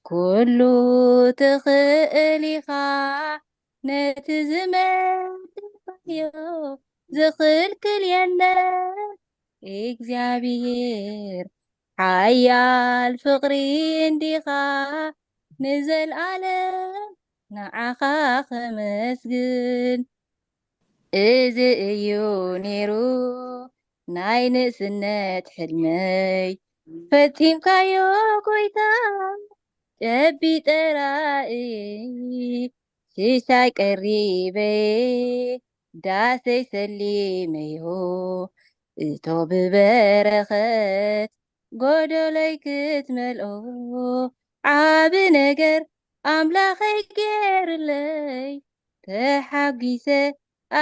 ኩሉ ትኽእል ኢኻ ነቲ ዝመደብካዮ ዝኽልክል የለን እግዚኣብሔር ሓያል ፍቕሪ እንዲኻ ንዘልኣለም ንዓኻ ኸመስግን እዚ እዩ ነይሩ ናይ ንእስነት ሕልመይ ፈጺምካዮ ጎይታ ጨቢጠ ራእየይ ሽሻይ ቀሪበ ዳሰይ ሰሊመዮ እቶ ብበረኸት ጎደለይ ክትመልኦ ዓቢ ነገር ኣምላኸይ ገይርለይ ተሓጒሰ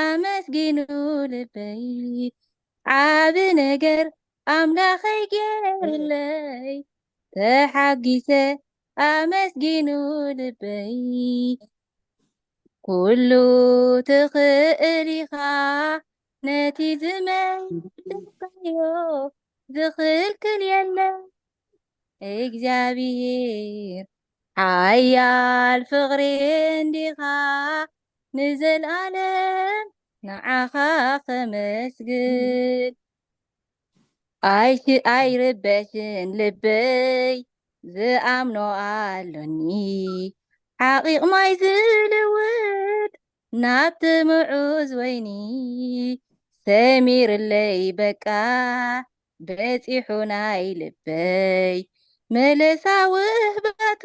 ኣመስጊኑ ልበይ ዓቢ ነገር ኣምላኸይ ገይርለይ ተሓጒሰ ኣመስጊኑ ልበይ ኩሉ ትኽእል ኢኻ ነቲ ዝመደብካዮ ዝኽልክል የለን እግዚኣብሔር ሓያል ፍቕሪ እንዲኻ ንዘልኣለም ንዓኻ ኸመስግን ኣይሽ ኣይርበሽን ልበይ ዝኣምኖ ኣሎኒ ሓቒቕ ማይ ዝልውጥ ናብቲ ምዑዝ ወይኒ ሰሚርለይ በቃ በጺሑ ናይ ልበይ መለሳ ውህበቱ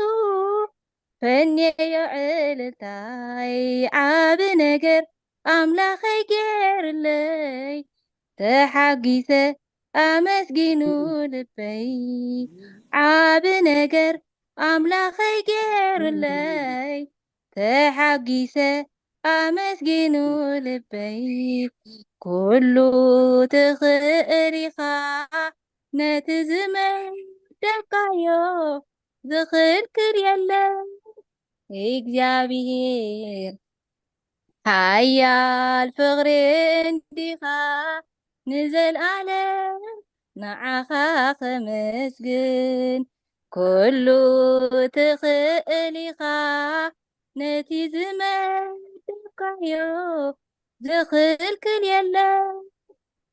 ፈንየዮ ዕልልታይ ዓቢ ነገር ኣምላኸይ ገይርለይ ተሓጒሰ ኣመስጊኑ ልበይ ዓቢ ነገር ኣምላኸይ ገይርለይ ተሓጒሰ ኣመስጊኑ ልበይ ኩሉ ትኽእል ኢኻ ነቲ ዝመደብካዮ ዝኽልክል የለን እግዚኣብሔር ሓያል ፍቕሪ እንዲኻ ንዘልኣለም ንዓኻ ኸመስግን ኩሉ ትኽእል ኢኻ ነቲ ዝመደብካዮ ዝኽልክል የለን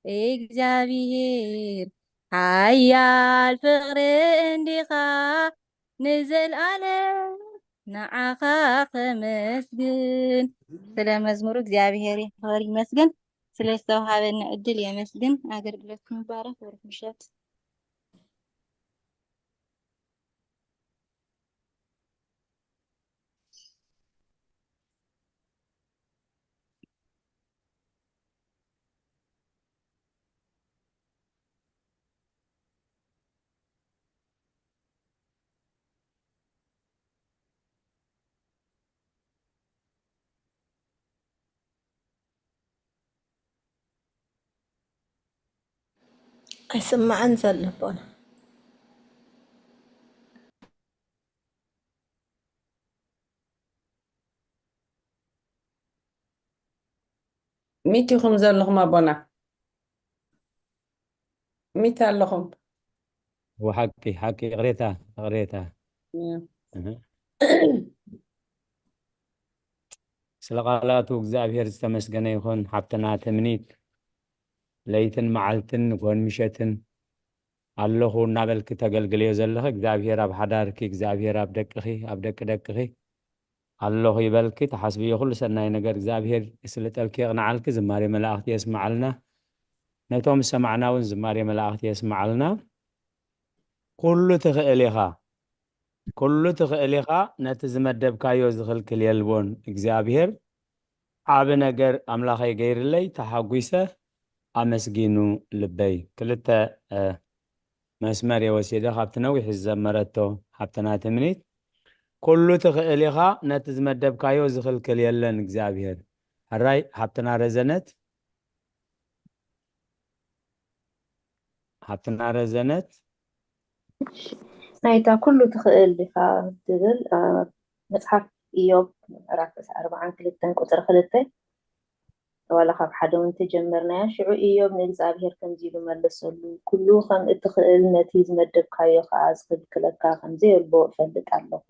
እግዚኣብሔር ሓያል ፍቕሪ እንዲኻ ንዘልኣለም ንዓኻ ኸመስግን ስለ መዝሙሩ እግዚኣብሔር ይኽበር ይመስገን ስለዝተውሃበኒ ዕድል የመስግን ኣገልግሎትኩም ይባረክ ወርክ ምሸት ኣይስማዕን ዘሎ ቦና ሚት ኢኹም ዘለኹም ኣቦና። ሚት ኣለኹም። ወሓቂ ሓቂ ይቕሬታ ይቕሬታ። እህ። ስለ ቃላቱ እግዚኣብሔር ዝተመስገነ ይኹን። ሓብትና ትምኒት ለይትን መዓልትን ንግሆን ምሸትን ኣለኹ እናበልኪ ተገልግልዮ ዘለኺ እግዚኣብሔር ኣብ ሓዳርኪ እግዚኣብሔር ኣብ ደቅኺ ኣብ ደቂ ደቅኺ ኣለኹ ይበልኪ። ተሓስብዮ ኩሉ ሰናይ ነገር እግዚኣብሔር ይስልጠልኪ የቕንዓልኪ። ዝማሬ መላእኽቲ የስምዓልና። ነቶም ዝሰማዕና እውን ዝማሬ መላእኽቲ የስምዓልና። ኩሉ ትኽእል ኢኻ፣ ኩሉ ትኽእል ኢኻ። ነቲ ዝመደብካዮ ዝኽልክል የልቦን። እግዚኣብሔር ዓቢ ነገር ኣምላኸይ ገይርለይ ተሓጒሰ ኣመስጊኑ ልበይ። ክልተ መስመር እየ ወሲደ ካብቲ ነዊሕ ዝዘመረቶ ሓብትና ትምኒት። ኩሉ ትኽእል ኢኻ፣ ነቲ ዝመደብካዮ ዝኽልክል የለን እግዚኣብሔር። ሕራይ ሓብትና ረዘነት፣ ሓብትና ረዘነት ናይታ ኩሉ ትኽእል ኢኻ ትብል መፅሓፍ ኢዮብ ምዕራፍ ኣርባዓን ክልተን ቁፅሪ ክልተ ዋላ ካብ ሓደ እውን ተጀመርናያ። ሽዑ ኢዮብ ንእግዚኣብሔር ከምዚ ኢሉ መለሰሉ፣ ኩሉ ከም እትኽእል ነቲ ዝመደብካዮ ከዓ ዝኽልክለካ ከምዘየልቦ እፈልጥ ኣለኹ።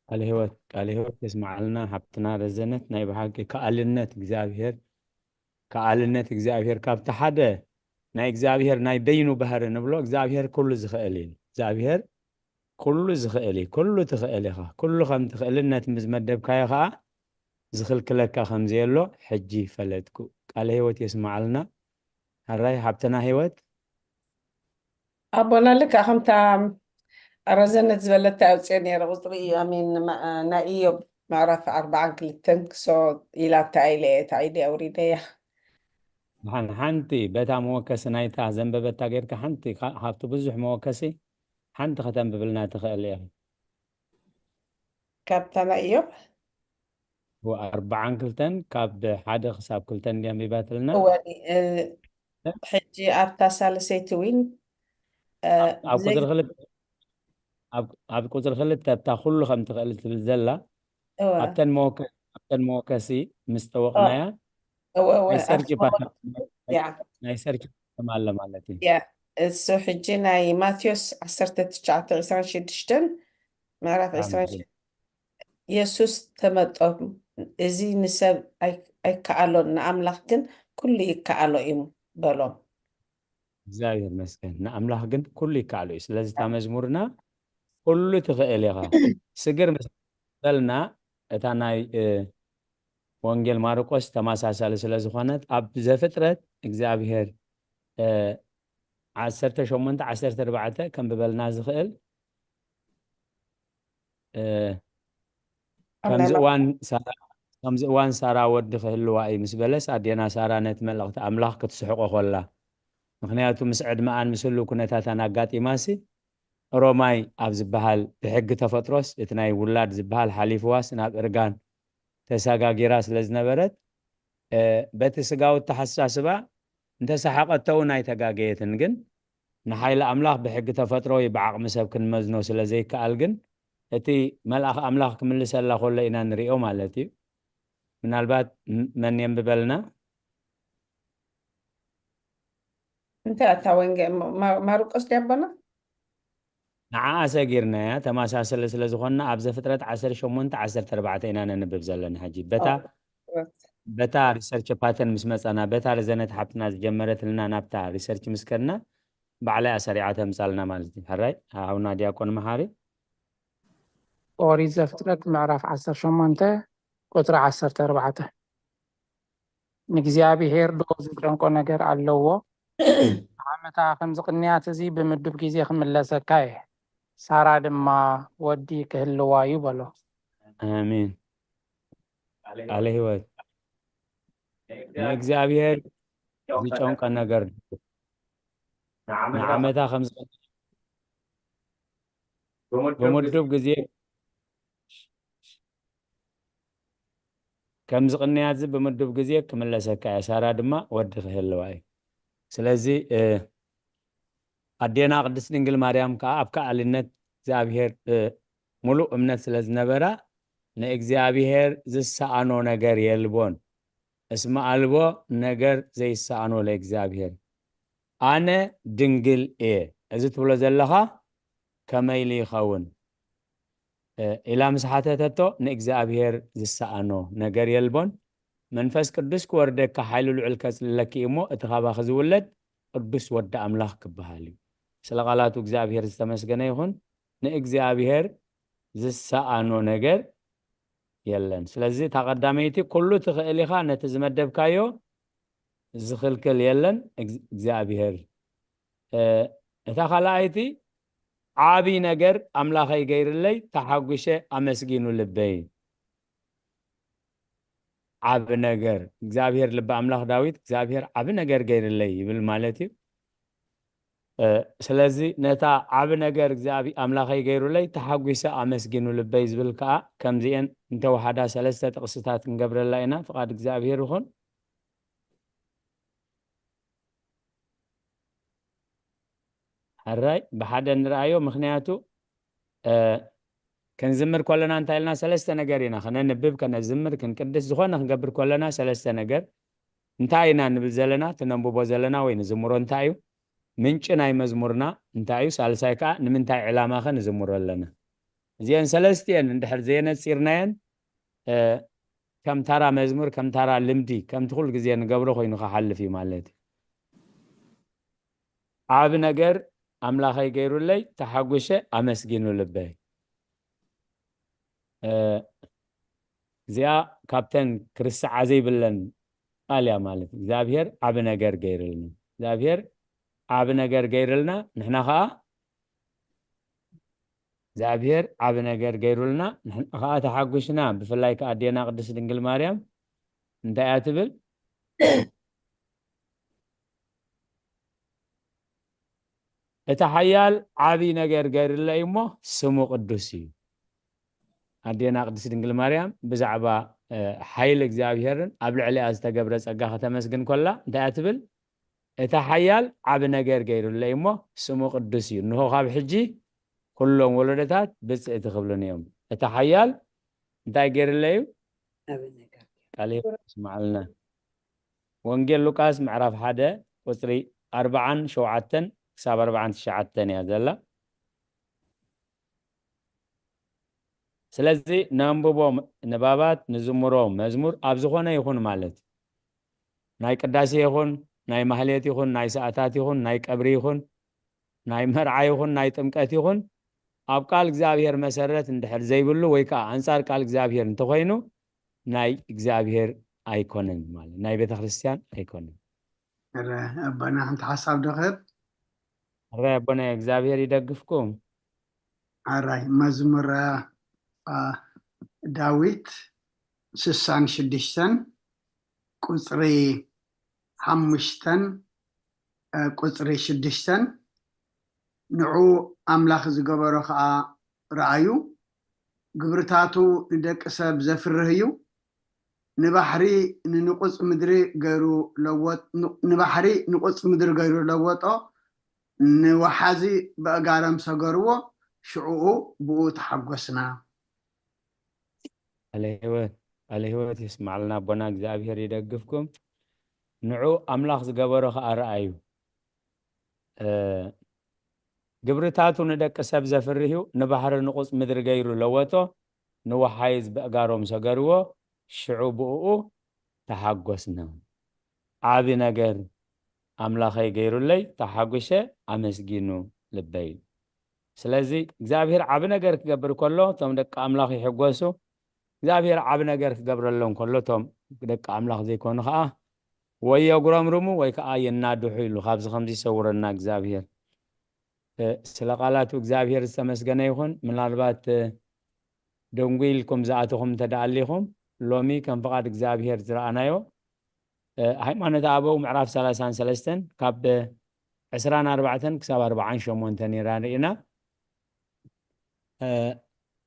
ቃለ ህይወት ቃለ ህይወት የስምዓልና ሓብትና ረዘነት። ናይ ብሓቂ ከኣልነት እግዚኣብሔር ከኣልነት እግዚኣብሔር ካብቲ ሓደ ናይ እግዚኣብሔር ናይ በይኑ ባህሪ ንብሎ እግዚኣብሔር ኩሉ ዝኽእል እዩ። እግዚኣብሔር ኩሉ ዝኽእል እዩ። ኩሉ ትኽእል ኢኻ። ኩሉ ከም ትኽእልን ነቲ ምስ መደብካዮ ከዓ ዝኽልክለካ ከም ዘየሎ ሕጂ ፈለጥኩ። ቃለ ህይወት የስምዓልና። ሕራይ ሓብትና ህይወት። ኣቦና ልክዕ ከምታ ረዘነት ዝበለታ ኣውፅኦ ነይረ ቁፅሪ እዩ ኣሚን ናይ ኢዮብ ምዕራፍ ኣርባዓን ክልተን ክሶ ኢላታ ኢለ እየ ታዒደ ኣውሪደያ። ሓንቲ በታ መወከሲ ናይታ ዘንበበታ ጌርካ ሓንቲ ካብቲ ብዙሕ መወከሲ ሓንቲ ከተንብብልና ትኽእል ኢኺ። ካብታ ናይ ኢዮብ ኣርባዓን ክልተን ካብ ሓደ ክሳብ ክልተ እንዲ ኣንቢባትልና። ሕጂ ኣብታ ሳልሰይቲ ዊን ኣብ ቁፅሪ ክልተ ኣብታ ኩሉ ከም ትኽእል ትብል ዘላ ኣብተን መወከሲ ምስ ጠወቕናያ ናይ ሰርች ፓተርን ኣለ ማለት እዩ። እሱ ሕጂ ናይ ማቴዎስ ዓሰርተ ትሽዓተ ዕስራን ሽዱሽተን ምዕራፍ ዕስራን የሱስ ተመጦም፣ እዚ ንሰብ ኣይከኣሎን ንኣምላኽ ግን ኩሉ ይከኣሎ እዩ በሎም። እግዚኣብሔር መስገን ንኣምላኽ ግን ኩሉ ይከኣሎ እዩ። ስለዚ እታ መዝሙርና ኩሉ ትኽእል ኢኻ ስግር ምስ በልና እታ ናይ ወንጌል ማርቆስ ተመሳሳሊ ስለ ዝኾነት ኣብ ዘፍጥረት እግዚኣብሔር ዓሰርተ ሸሞንተ ዓሰርተ ኣርባዕተ ከንብበልና ዝኽእል ከምዚ እዋን ሳራ ወዲ ክህልዋ እዩ ምስ በለስ ኣዴና ሳራ ነቲ መልእኽቲ ኣምላኽ ክትስሕቆ ኮላ ምኽንያቱ ምስ ዕድመኣን ምስ ህሉ ኩነታታን ኣጋጢማሲ ሮማይ ኣብ ዝበሃል ብሕጊ ተፈጥሮስ እቲ ናይ ውላድ ዝበሃል ሓሊፍዋስ ናብ እርጋን ተሰጋጊራ ስለ ዝነበረት በቲ ስጋዊ ኣተሓሳስባ እንተሰሓቐቶ እውን ኣይተጋገየትን። ግን ንሓይሊ ኣምላኽ ብሕጊ ተፈጥሮ ወይ ብዓቕሚ ሰብ ክንመዝኖ ስለ ዘይከኣል ግን እቲ መልኣኽ ኣምላኽ ክምልሰላ ከሎ ኢና ንሪኦ ማለት እዩ። ምናልባት መን የንብበልና? እንታይ ኣታ ወንጌል ማርቆስ ድያ ኣቦና? ንዓኣ ሰጊርናያ ተመሳሰሊ ስለ ዝኾንና ኣብ ዘፍጥረት ዓሰርተ ሸሞንተ ዓሰርተ ኣርባዕተ ኢና ነንብብ ዘለና ሕጂ በታ በታ ሪሰርች ፓተን ምስ መጻና በታ ርዘነት ሓብትና ዝጀመረትልና ናብታ ሪሰርች ምስ ከድና ባዕላ እያ ሰሪዓ ተምጻልና ማለት እዩ። ሕራይ ሓውና ዲያቆን መሓሪ ኦሪት ዘፍጥረት ምዕራፍ ዓሰርተ ሸሞንተ ቁጽሪ ዓሰርተ ኣርባዕተ ንእግዚኣብሔር ዶ ዝጨንቆ ነገር ኣለዎ? ንዓመታ ከምዚ ቅንያት እዚ ብምዱብ ግዜ ክምለሰካ እየ፣ ሳራ ድማ ወዲ ክህልዋ እዩ በሎ። ኣሜን። ቃለ ህይወት ንእግዚኣብሔር ዝጨንቀ ነገር ንዓመታ ከምዚ ብምዱብ ግዜ ከምዚ ቅንያት እዚ ብምዱብ ግዜ ክምለሰካ እየ፣ ሳራ ድማ ወዲ ክህልዋ እዩ። ስለዚ ኣዴና ቅድስት ድንግል ማርያም ከዓ ኣብ ከኣልነት እግዚኣብሔር ሙሉእ እምነት ስለ ዝነበራ ንእግዚኣብሔር ዝሰኣኖ ነገር የልቦን። እስመ ኣልቦ ነገር ዘይሰኣኖ ለእግዚኣብሔር። ኣነ ድንግል እየ። እዚ ትብሎ ዘለኻ ከመይ ኢሉ ይኸውን? እ፣ ኢላ ምስ ሓተተቶ፣ ንእግዚኣብሔር ዝሰኣኖ ነገር የልቦን። መንፈስ ቅዱስ ክወርደካ ሓይሉ ልዑል ከጽልለኪ እዩ እሞ፣ እቲ ካባኺ ዝውለድ ቅዱስ ወዲ ኣምላኽ ክበሃል እዩ። ስለ ቃላቱ እግዚኣብሔር ዝተመስገነ ይኹን። ንእግዚኣብሔር ዝሰኣኖ ነገር የለን። ስለዚ እታ ቀዳመይቲ፣ ኩሉ ትኽእል ኢኻ፣ ነቲ ዝመደብካዮ ዝኽልክል የለን። እግ-፣ እግዚኣብሔር። እ፣ እታ ካልኣይቲ፣ ዓቢ ነገር ኣምላኸይ ገይርለይ፣ ተሓጒሸ ኣመስጊኑ ልበይ። ዓቢ ነገር፣ እግዚኣብሔር፣ ልበ ኣምላኽ ዳዊት፣ እግዚኣብሔር ዓቢ ነገር ገይርለይ ይብል ማለት እዩ። እ፣ ስለዚ ነታ ዓቢ ነገር እግዚኣብ-፣ ኣምላኸይ ገይሩለይ፣ ተሓጒሰ ኣመስጊኑ ልበይ ዝብል ከኣ፣ ከምዚኤን እንተወሓዳ ሰለስተ ጥቕስታት ክንገብረላ ኢና። ፍቓድ እግዚኣብሔር ይኹን። ሕራይ ብሓደ ንርኣዮ፣ ምኽንያቱ፣ እ፣ ክንዝምር ከለና እንታይ ኢልና? ሰለስተ ነገር ኢና። ከነንብብ፣ ከነዝምር፣ ክንቅድስ፣ ዝኾነ ክንገብር ከለና ሰለስተ ነገር። እንታይ ኢና ንብል ዘለና? እቲ ነንብቦ ዘለና ወይ ንዝምሮ እንታይ እዩ? ምንጪ ናይ መዝሙርና እንታይ እዩ? ሳልሳይ ከኣ ንምንታይ ዕላማ ከ ንዝምሮ ኣለና? እዚአን ሰለስቲአን እንድሕር ዘየነጺርናየን፣ እ፣ ከም ታራ መዝሙር፣ ከም ታራ ልምዲ፣ ከምቲ ኩሉ ግዜ ንገብሮ ኮይኑ ክሓልፍ እዩ ማለት እዩ። ዓቢ ነገር ኣምላኸይ ገይሩለይ፣ ተሓጒሸ ኣመስጊኑ ልበይ። እ፣ እዚኣ ካብተን ክርስዓ ዘይብለን ቃል እያ ማለት እዩ። እግዚኣብሔር ዓቢ ነገር ገይሩልና። እግዚኣብሔር ዓቢ ነገር ገይሩልና፣ ንሕና ኸኣ እግዚኣብሔር ዓቢ ነገር ገይሩልና፣ ንሕና ኸኣ ተሓጒስና። ብፍላይ ከኣ ኣዴና ቅድስት ድንግል ማርያም እንታይ እያ ትብል? እቲ ሓያል ዓቢ ነገር ገይሩለይ እሞ ስሙ ቅዱስ እዩ። ኣዴና ቅድስት ድንግል ማርያም ብዛዕባ፣ እ፣ ሓይሊ እግዚኣብሔርን ኣብ ልዕሊኣ ዝተገብረ ጸጋ ከተመስግን ከላ እንታይ እያ ትብል? እቲ ሓያል ዓቢ ነገር ገይሩለይ እሞ ስሙ ቅዱስ እዩ። እንሆ ካብ ሕጂ ኩሎም ወለዶታት ብጽእቲ ክብሉኒ እዮም። እቲ ሓያል እንታይ ገይሩለይ እዩ? ዓቢ ነገር። ቃለ ሕይወት ይስምዓልና። ወንጌል ሉቃስ ምዕራፍ ሓደ ቁጽሪ ኣርብዓን ሸውዓተን ክሳብ ኣርብዓን ትሽዓተን እያ ዘላ። ስለዚ ነንብቦ ንባባት፣ ንዝምሮ መዝሙር ኣብ ዝኾነ ይኹን ማለት፣ ናይ ቅዳሴ ይኹን፣ ናይ ማህሌት ይኹን፣ ናይ ሰዓታት ይኹን፣ ናይ ቀብሪ ይኹን፣ ናይ መርዓ ይኹን፣ ናይ ጥምቀት ይኹን፣ ኣብ ቃል እግዚኣብሔር መሰረት እንድሕር ዘይብሉ ወይ ከኣ ኣንጻር ቃል እግዚኣብሔር እንተኾይኑ፣ ናይ እግዚኣብሔር ኣይኮነን ማለት፣ ናይ ቤተ ክርስቲያን ኣይኮነን። እረ፣ ኣቦና ሓንቲ ሓሳብ ዶ ክህብ? እረ፣ ኣቦና እግዚኣብሔር ይደግፍኩም። ኣራይ፣ መዝሙረ፣ አ፣ ዳዊት ስሳን ሽዱሽተን ቁጽሪ ሓሙሽተን፣ አ፣ ቁጽሪ ሽዱሽተን፣ ንዑ ኣምላኽ ዝገበሮ ኸኣ ረኣዩ፣ ግብርታቱ ንደቂ ሰብ ዘፍርህ እዩ። ንባሕሪ ንንቁጽ ምድሪ ገይሩ ለወጥ-፣ ን-፣ ንባሕሪ ንቁጽ ምድሪ ገይሩ ለወጦ፣ ንወሓዚ በእጋሮም ሰገርዎ፣ ሽዑኡ ብኡ ተሓጎስና። ቃለ ህይወት፣ ቃለ ህይወት የስማዕልና ኣቦና፣ እግዚኣብሔር ይደግፍኩም። ንዑ ኣምላኽ ዝገበሮ ኸኣ ረኣዩ። እ፣ ግብርታቱ ንደቂ ሰብ ዘፍርህ እዩ፣ ንባሕሪ ንቁጽ ምድሪ ገይሩ ለወጦ፣ ንወሓይዝ በእጋሮም ሰገርዎ፣ ሽዑ ብእኡ ተሓጎስና። ዓቢ ነገር ኣምላኸይ ገይሩለይ፣ ተሓጒሸ ኣመስጊኑ ልበይ። ስለዚ እግዚኣብሔር ዓቢ ነገር ክገብር ከሎ፣ እቶም ደቂ ኣምላኽ ይሕጎሱ። እግዚኣብሔር ዓቢ ነገር ክገብረሎም ከሎ፣ እቶም ደቂ ኣምላኽ ዘይኮኑ ኸኣ ወይ የጉረምርሙ ወይ ከኣ የናድሑ ኢሉ፣ ካብዚ ከምዚ ይሰውረና እግዚኣብሔር። እ፣ ስለ ቃላቱ እግዚኣብሔር ዝተመስገነ ይኹን። ምናልባት፣ እ፣ ደንጉ ኢልኩም ዝኣተኹም እንተ ደኣ ኣሊኹም፣ ሎሚ ከም ፍቓድ እግዚኣብሔር ዝረኣናዮ፣ እ፣ ሃይማኖተ ኣበው ምዕራፍ ሰላሳን ሰለስተን ካብ ዕስራን ኣርባዕተን ክሳብ ኣርብዓን ሸሞንተን ኢና ርኢና። እ፣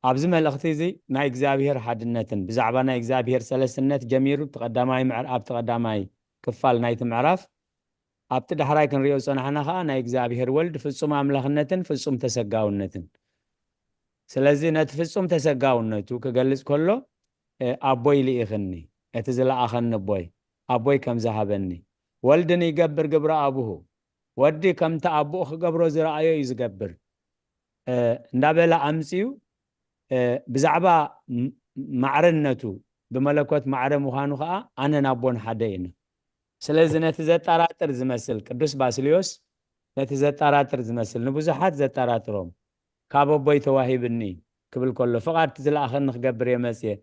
ኣብዚ መልእኽቲ እዚ ናይ እግዚኣብሔር ሓድነትን ብዛዕባ ናይ እግዚኣብሔር ሰለስትነት ጀሚሩ፣ እቲ ቀዳማይ ምዕራ-፣ ኣብቲ ቀዳማይ ክፋል ናይቲ ምዕራፍ፣ ኣብቲ ዳሕራይ ክንሪኦ ዝጸናሕና ኸኣ ናይ እግዚኣብሔር ወልድ ፍጹም ኣምላኽነትን ፍጹም ተሰጋውነትን። ስለዚ ነቲ ፍጹም ተሰጋውነቱ ክገልጽ ከሎ፣ እ፣ ኣቦይ ልኢኽኒ፣ እቲ ዝለኣኸኒ ኣቦይ፣ ኣቦይ ከም ዝሃበኒ። ወልድ ንይገብር ግብረ ኣቡሁ፣ ወዲ ከምቲ ኣቦኡ ክገብሮ ዝረኣዮ እዩ ዝገብር፣ እ፣ እንዳበለ ኣምጺኡ፣ እ፣ ብዛዕባ ም-፣ ማዕረነቱ፣ ብመለኮት ማዕረ ምዃኑ ኸኣ ኣነን ኣቦን ሓደ ኢና። ስለዚ ነቲ ዘጠራጥር ዝመስል፣ ቅዱስ ባስልዮስ ነቲ ዘጠራጥር ዝመስል፣ ንብዙሓት ዘጠራጥሮም፣ ካብ ኣቦይ ተዋሂብኒ ክብል ከሎ፣ ፍቓድ እቲ ዝለኣኸኒ ክገብር እየ መጽየ፣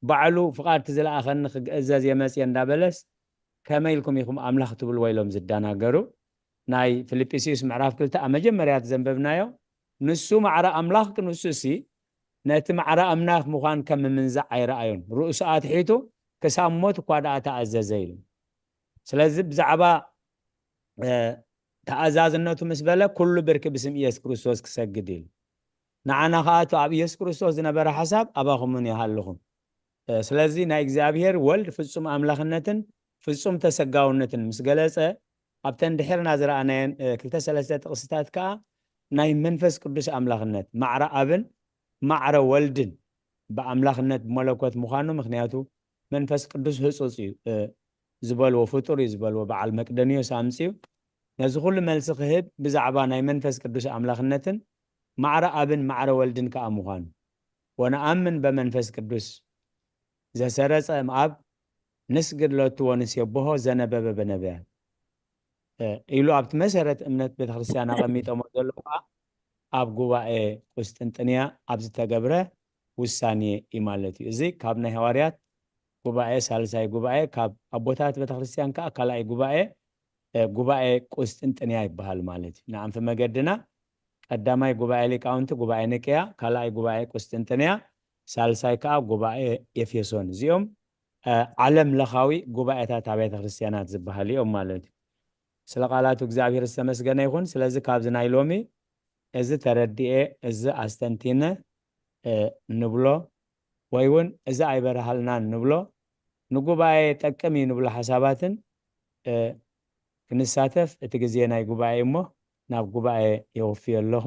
ባዕሉ ፍቓድ እቲ ዝለኣኸኒ ክእዘዝ እየ መጽየ እንዳበለስ፣ ከመይ ኢልኩም ኢኹም ኣምላኽ ትብልዎ ኢሎም ዝደናገሩ። ናይ ፊልጵስዩስ ምዕራፍ ክልተ ኣብ መጀመርያ ዘንበብናዮ፣ ንሱ ማዕረ ኣምላኽ ክንሱሲ፣ ነቲ ማዕረ ኣምላኽ ምዃን ከም ምምንዛዕ ኣይረኣዮን። ርእሱ ኣትሒቱ ክሳብ ሞት እኳ ደኣ ተኣዘዘ ኢሉ። ስለዚ ብዛዕባ፣ እ፣ ተኣዛዝነቱ ምስ በለ፣ "ኩሉ ብርኪ ብስም ኢየሱስ ክርስቶስ ክሰግድ" ኢሉ። ንዓና ከኣ እቲ ኣብ ኢየሱስ ክርስቶስ ዝነበረ ሓሳብ ኣባኹም እውን ይሃልኹም። እ፣ ስለዚ ናይ እግዚኣብሔር ወልድ ፍጹም ኣምላኽነትን ፍጹም ተሰጋውነትን ምስ ገለጸ፣ ኣብተን ድሒርና ዝረኣናየን፣ እ፣ ክልተ ሰለስተ ጥቕስታት ከኣ ናይ መንፈስ ቅዱስ ኣምላኽነት፣ ማዕረ ኣብን ማዕረ ወልድን ብኣምላኽነት ብመለኮት ምዃኑ፣ ምኽንያቱ መንፈስ ቅዱስ ህጹጽ እዩ፣ እ፣ ዝበልዎ፣ ፍጡር እዩ ዝበልዎ በዓል መቅደንዮስ ኣምጺኡ፣ ነዚ ኩሉ መልሲ ክህብ ብዛዕባ ናይ መንፈስ ቅዱስ ኣምላኽነትን ማዕረ ኣብን ማዕረ ወልድን ከኣ ምዃኑ፣ "ወነኣምን በመንፈስ ቅዱስ ዘሰረጸ እምኣብ ንስግድ ሎቱ ወንሴብሖ ዘነበበ በነቢያት" እ፣ ኢሉ ኣብቲ መሰረት እምነት ቤተክርስትያን ኣቐሚጦሞ ዘለዉ ከኣ ኣብ ጉባኤ ቁስጥንጥንያ ኣብ ዝተገብረ ውሳኔ እዩ ማለት እዩ። እዚ ካብ ናይ ሃዋርያት ጉባኤ፣ ሳልሳይ ጉባኤ፣ ካብ ኣቦታት ቤተክርስትያን ከኣ ካልኣይ ጉባኤ፣ እ፣ ጉባኤ ቁስጥንጥንያ ይበሃል ማለት እዩ። ንኣንፊ መገድና ቀዳማይ ጉባኤ ሊቃውንቲ፣ ጉባኤ ንቅያ፣ ካልኣይ ጉባኤ ቁስጥንጥንያ፣ ሳልሳይ ከኣ ጉባኤ ኤፌሶን። እዚኦም፣ እ፣ ዓለም ለኻዊ ጉባኤታት ኣብያተ ክርስትያናት ዝበሃሉ እዮም ማለት እዩ። ስለ ቃላቱ እግዚኣብሔር ዝተመስገነ ይኹን። ስለዚ ካብዚ ናይ ሎሚ እዚ ተረዲኤ፣ እዚ ኣስተንቲነ፣ እ፣ ንብሎ፣ ወይ እውን እዚ ኣይበርሃልናን ንብሎ፣ ንጉባኤ ጠቅም እዩ ንብሎ ሓሳባትን፣ እ፣ ክንሳተፍ እቲ ግዜ ናይ ጉባኤ እሞ ናብ ጉባኤ የወፍዮ ኣለኹ።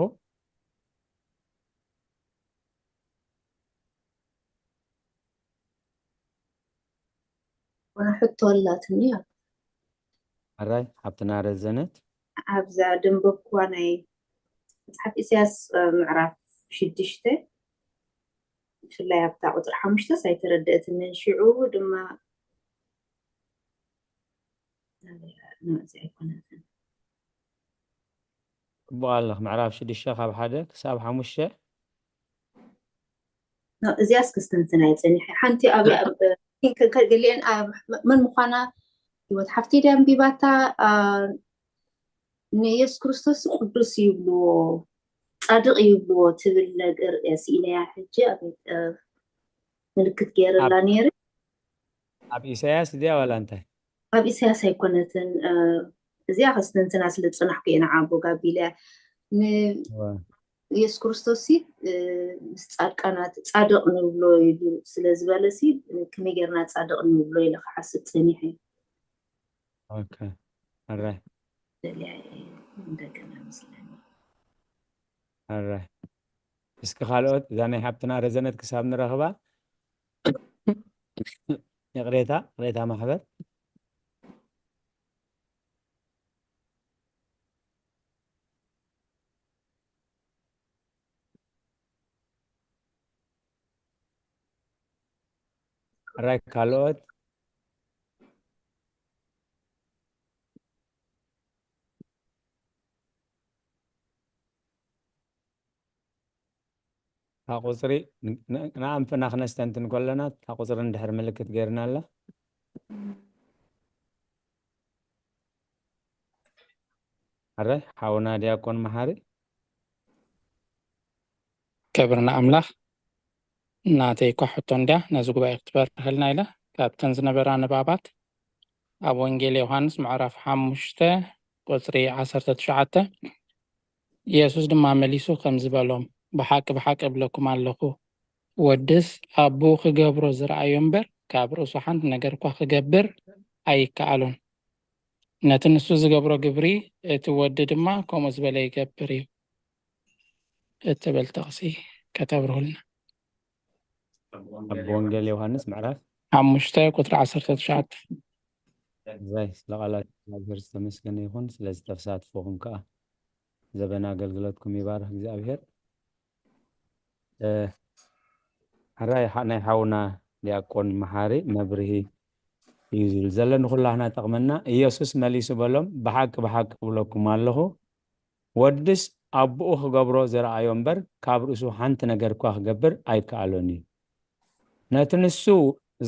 ወላ ሕቶ ኣላትኒ እያ። ኣራይ፣ ሓብትና ረዘነት። ኣብዛ ደንበብኩዋ ናይ መጽሓፍ ኢሳያስ፣ እ፣ ምዕራፍ ሽዱሽተ ብፍላይ ኣብታ ቁጽሪ ሓሙሽተስ ኣይተረድአትንን። ሽዑ ድማ ናበይ፣ ናብዚ ኣይኮነትን። ጽቡቕ ኣለኽ። ምዕራፍ ሽዱሽተ ካብ ሓደ ክሳብ ሓሙሽተ። ኖ፣ እዚኣስ ክስተንትና እየ ጸኒሐ። ሓንቲ ኣብ፣ ኣብ፣ ቲንክ ከ-፣ ገሊአን ኣብ መ-፣ መን ምዃና ህይወት ሓፍቲ ድያ ኣንቢባታ፣ ኣ፣ ንየሱስ ክርስቶስ ቅዱስ ይብልዎ፣ ጻድቕ ይብልዎ ትብል ነገር እየ ስኢነያ። ሕጂ ኣብ፣ እ፣ ምልክት ገይረላ ኣብ፣ ነይረ። ኣብ ኢሳያስ ድያ ዋላ እንታይ? ኣብ ኢሳያስ ኣይኮነትን፣ እ፣ እዚኣ ከስተንትና ስለ ዝጸናሕኩ እየ ንዓ ቦግ ኣቢለ። ን-፣ እዋ። የሱስ ክርስቶስ ሲ፣ እ፣ ምስ ጻድቃናት ጻድቕ ንብሎ ኢሉ ስለ ዝበለ ሲ፣ ከመይ ጌርና ጻድቕ ንብሎ ኢለ ክሓስብ ጸኒሐ እየ። ኦኬ። ኣራይ። ደልያ እየ እንደገና መስለኒ። ኣራይ። እስኪ ካልኦት እዛ ናይ ሓብትና ረዘነት ክሳብ ንረኽባ። ይቕሬታ፣ ይቕሬታ ማሕበር። ኣራይ ካልኦት። እታ ቁጽሪ ን-፣ ን-፣ ንኣንፍና ክነስተንትን ከለና እታ ቁጽሪ እንድሕር ምልክት ገይርና ኣላ። ኣረ ሓውና ዲያቆን መሓሪ። ክብሪ ንኣምላኽ። ናተይ እኳ ሕቶ እንድያ ነዚ ጉባኤ ክትበርሀልና ኢለ ካብተን ዝነበራ ንባባት ኣብ ወንጌል ዮሃንስ ምዕራፍ ሓሙሽተ ቁጽሪ ዓሰርተ ትሽዓተ፣ ኢየሱስ ድማ መሊሱ ከምዚ በሎም፣ ብሓቂ ብሓቂ እብለኩም ኣለኹ፣ ወድስ ኣቦኡ ክገብሮ ዝረኣዮ እምበር፣ ካብ ርእሱ ሓንቲ ነገር እኳ ክገብር ኣይከኣሎን። ነቲ ንሱ ዝገብሮ ግብሪ፣ እቲ ወዲ ድማ ከምኡ ዝበለ ይገብር እዩ እትብል ጥቕሲ ከተብርሁልና። ኣብ ወንጌል ዮሃንስ ምዕራፍ ሓሙሽተ ቁጽሪ ዓሰርተ ትሽዓተ። ዛይ ስለ ቃላት እግዚኣብሔር ዝተመስገነ ይኹን። ስለዚ ተሳትፎኹም ከዓ ዘበን ኣገልግሎትኩም ይባርክ እግዚኣብሔር። እ፣ ሕራይ ሓ-፣ ናይ ሓውና ዲያቆን መሓሪ መብርሂ እዩ ዝብል ዘሎ። ንኹላህና ጠቕመና። ኢየሱስ መሊሱ በሎም፣ ብሓቂ ብሓቂ እብለኩም ኣለኹ፣ ወድስ ኣቦኡ ክገብሮ ዝረኣዮ እምበር፣ ካብ ርእሱ ሓንቲ ነገር እኳ ክገብር ኣይከኣሎን እዩ። ነቲ ንሱ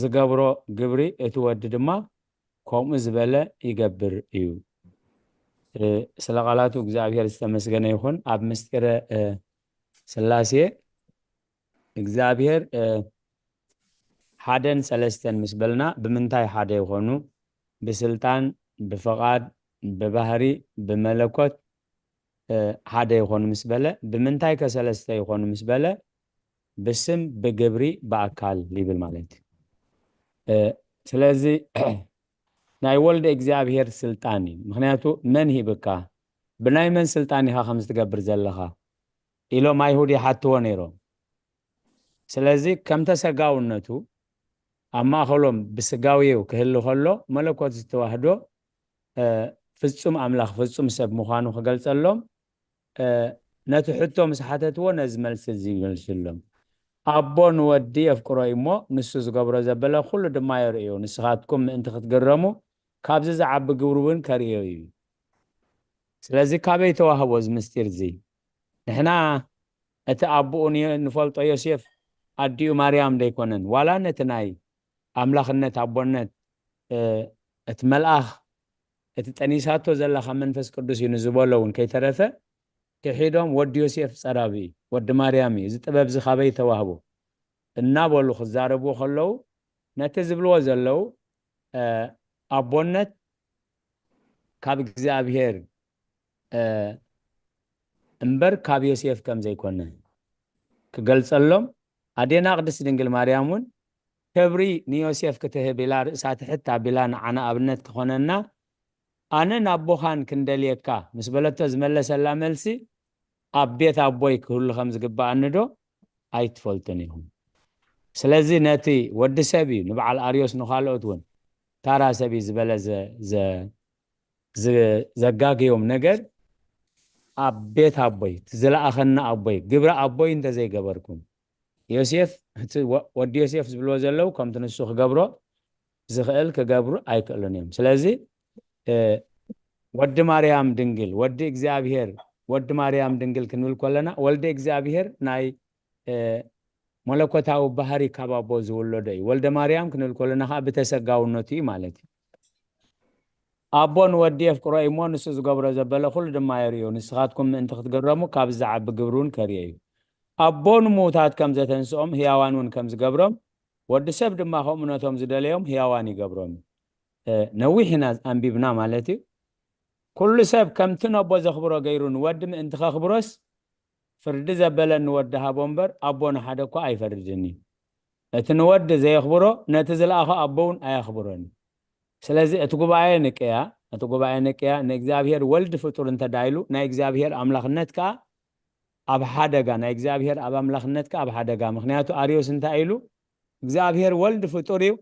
ዝገብሮ ግብሪ እቲ ወዲ ድማ ከምኡ ዝበለ ይገብር እዩ። እ፣ ስለ ቃላቱ እግዚኣብሔር ዝተመስገነ ይኹን። ኣብ ምስጢረ፣ እ፣ ስላሴ እግዚኣብሔር፣ እ፣ ሓደን ሰለስተን ምስ በልና ብምንታይ ሓደ ይኾኑ? ብስልጣን፣ ብፍቓድ፣ ብባህሪ፣ ብመለኮት፣ እ፣ ሓደ ይኾኑ ምስ በለ፣ ብምንታይ ከ ሰለስተ ይኾኑ ምስ በለ፣ ብስም፣ ብግብሪ፣ ብኣካል ይብል ማለት እዩ። እ፣ ስለዚ ናይ ወልደ እግዚኣብሔር ስልጣን እዩ። ምኽንያቱ መን ሂብካ? ብናይ መን ስልጣን ኢኻ ከምዚ ትገብር ዘለኻ? ኢሎም ኣይሁድ ይሓትዎ ነይሮም። ስለዚ ከምተ ሰጋውነቱ ኣብ ማእኸሎም ብስጋዊው ክህሉ ከሎ፣ መለኮት ዝተዋህዶ፣ እ፣ ፍጹም ኣምላኽ ፍጹም ሰብ ምዃኑ ክገልጸሎም፣ እ፣ ነቲ ሕቶ ምስ ሓተትዎ ነዚ መልሲ እዚ ይመልስሎም። ኣቦ ንወዲ የፍቅሮ እዩ እሞ ንሱ ዝገብሮ ዘበለ ኩሉ ድማ የርእዮ። ንስኻትኩም ምእንቲ ክትግረሙ ካብዚ ዝዓቢ ግብሪ እውን ከርእዮ እዩ። ስለዚ ካበይ ተዋህቦ እዚ ምስጢር እዚ? ንሕና እቲ ኣቦኡ ን-፣ ንፈልጦ ዮሴፍ ኣዲኡ ማርያም ደይኮነን? ዋላ ነቲ ናይ ኣምላኽነት ኣቦነት፣ እ፣ እቲ መልኣኽ እቲ ጠኒሳቶ ዘላ ካብ መንፈስ ቅዱስ እዩ ንዝበሎ እውን ከይተረፈ ክሒዶም ወዲ ዮሴፍ ጸራቢ እዩ፣ ወዲ ማርያም እዩ፣ እዚ ጥበብ እዚ ካበይ ተዋህቦ እናበሉ ክዛረብዎ ከለዉ ነቲ ዝብልዎ ዘለዉ፣ እ፣ ኣቦነት ካብ እግዚኣብሔር፣ እ፣ እምበር ካብ ዮሴፍ ከም ዘይኮነ ክገልጸሎም፣ ኣዴና ቅድስት ድንግል ማርያም እውን ክብሪ ንዮሴፍ ክትህብ ኢላ ርእሳ ትሕት ኣቢላ ንዓና ኣብነት ክኾነና፣ ኣነን ኣቦኻን ክንደልየካ ምስ በለቶ ዝመለሰላ መልሲ፣ ኣብ ቤት ኣቦይ ክህሉ ከም ዝግባኣኒ ዶ ኣይትፈልጡን ኢኹም? ስለዚ ነቲ ወዲ ሰብ እዩ፣ ንበዓል ኣርዮስ ንኻልኦት እውን ታራ ሰብ እዩ ዝበለ ዘ-፣ ዘ-፣ ዝ-፣ ዘጋግዮም ነገር ኣብ ቤት ኣቦይ፣ እቲ ዝለኣኸና ኣቦይ፣ ግብረ ኣቦይ እንተዘይገበርኩም፣ ዮሴፍ፣ እቲ ወ-፣ ወዲ ዮሴፍ ዝብልዎ ዘለዉ ከምቲ ንሱ ክገብሮ ዝኽእል ክገብሩ ኣይክእሉን እዮም። ስለዚ፣ እ፣ ወዲ ማርያም ድንግል፣ ወዲ እግዚኣብሔር፣ ወዲ ማርያም ድንግል ክንብል ከለና፣ ወልደ እግዚኣብሔር ናይ፣ እ፣ መለኮታዊ ባህሪ ካብ ኣቦ ዝውለዶ እዩ። ወልደ ማርያም ክንብል ከለና ከዓ ብተሰጋውነቱ እዩ ማለት እዩ። ኣቦ ንወዲ የፍቅሮ እዩ እሞ ንሱ ዝገብሮ ዘበለ ኩሉ ድማ የርእዮ። ንስኻትኩም ምእንቲ ክትግረሙ ካብዚ ዝዓቢ ግብሪ እውን ከርእዮ እዩ። ኣቦ ንምዉታት ከም ዘተንስኦም ህያዋን እውን ከም ዝገብሮም፣ ወዲ ሰብ ድማ ከምኡ ነቶም ዝደለዮም ህያዋን ይገብሮም እዩ። እ፣ ነዊሕ ኢና ኣንቢብና ማለት እዩ። ኩሉ ሰብ ከምቲ ነቦ ዘኽብሮ ገይሩ ንወዲ ምእንቲ ከኽብሮስ፣ ፍርዲ ዘበለ ንወዲ ሃቦ እምበር፣ ኣቦ ንሓደ እኳ ኣይፈርድን እዩ። እቲ ንወዲ ዘየኽብሮ፣ ነቲ ዝለኣኾ ኣቦ እውን ኣየኽብሮን እዩ። ስለዚ እቲ ጉባኤ ንቅያ፣ እቲ ጉባኤ ንቅያ ንእግዚኣብሔር ወልድ ፍጡር እንተዳይሉ፣ ናይ እግዚኣብሔር ኣምላኽነት ከኣ ኣብ ሓደጋ፣ ናይ እግዚኣብሔር ኣብ ኣምላኽነት ከኣ ኣብ ሓደጋ። ምኽንያቱ ኣርዮስ እንታይ ኢሉ? እግዚኣብሔር ወልድ ፍጡር እዩ፣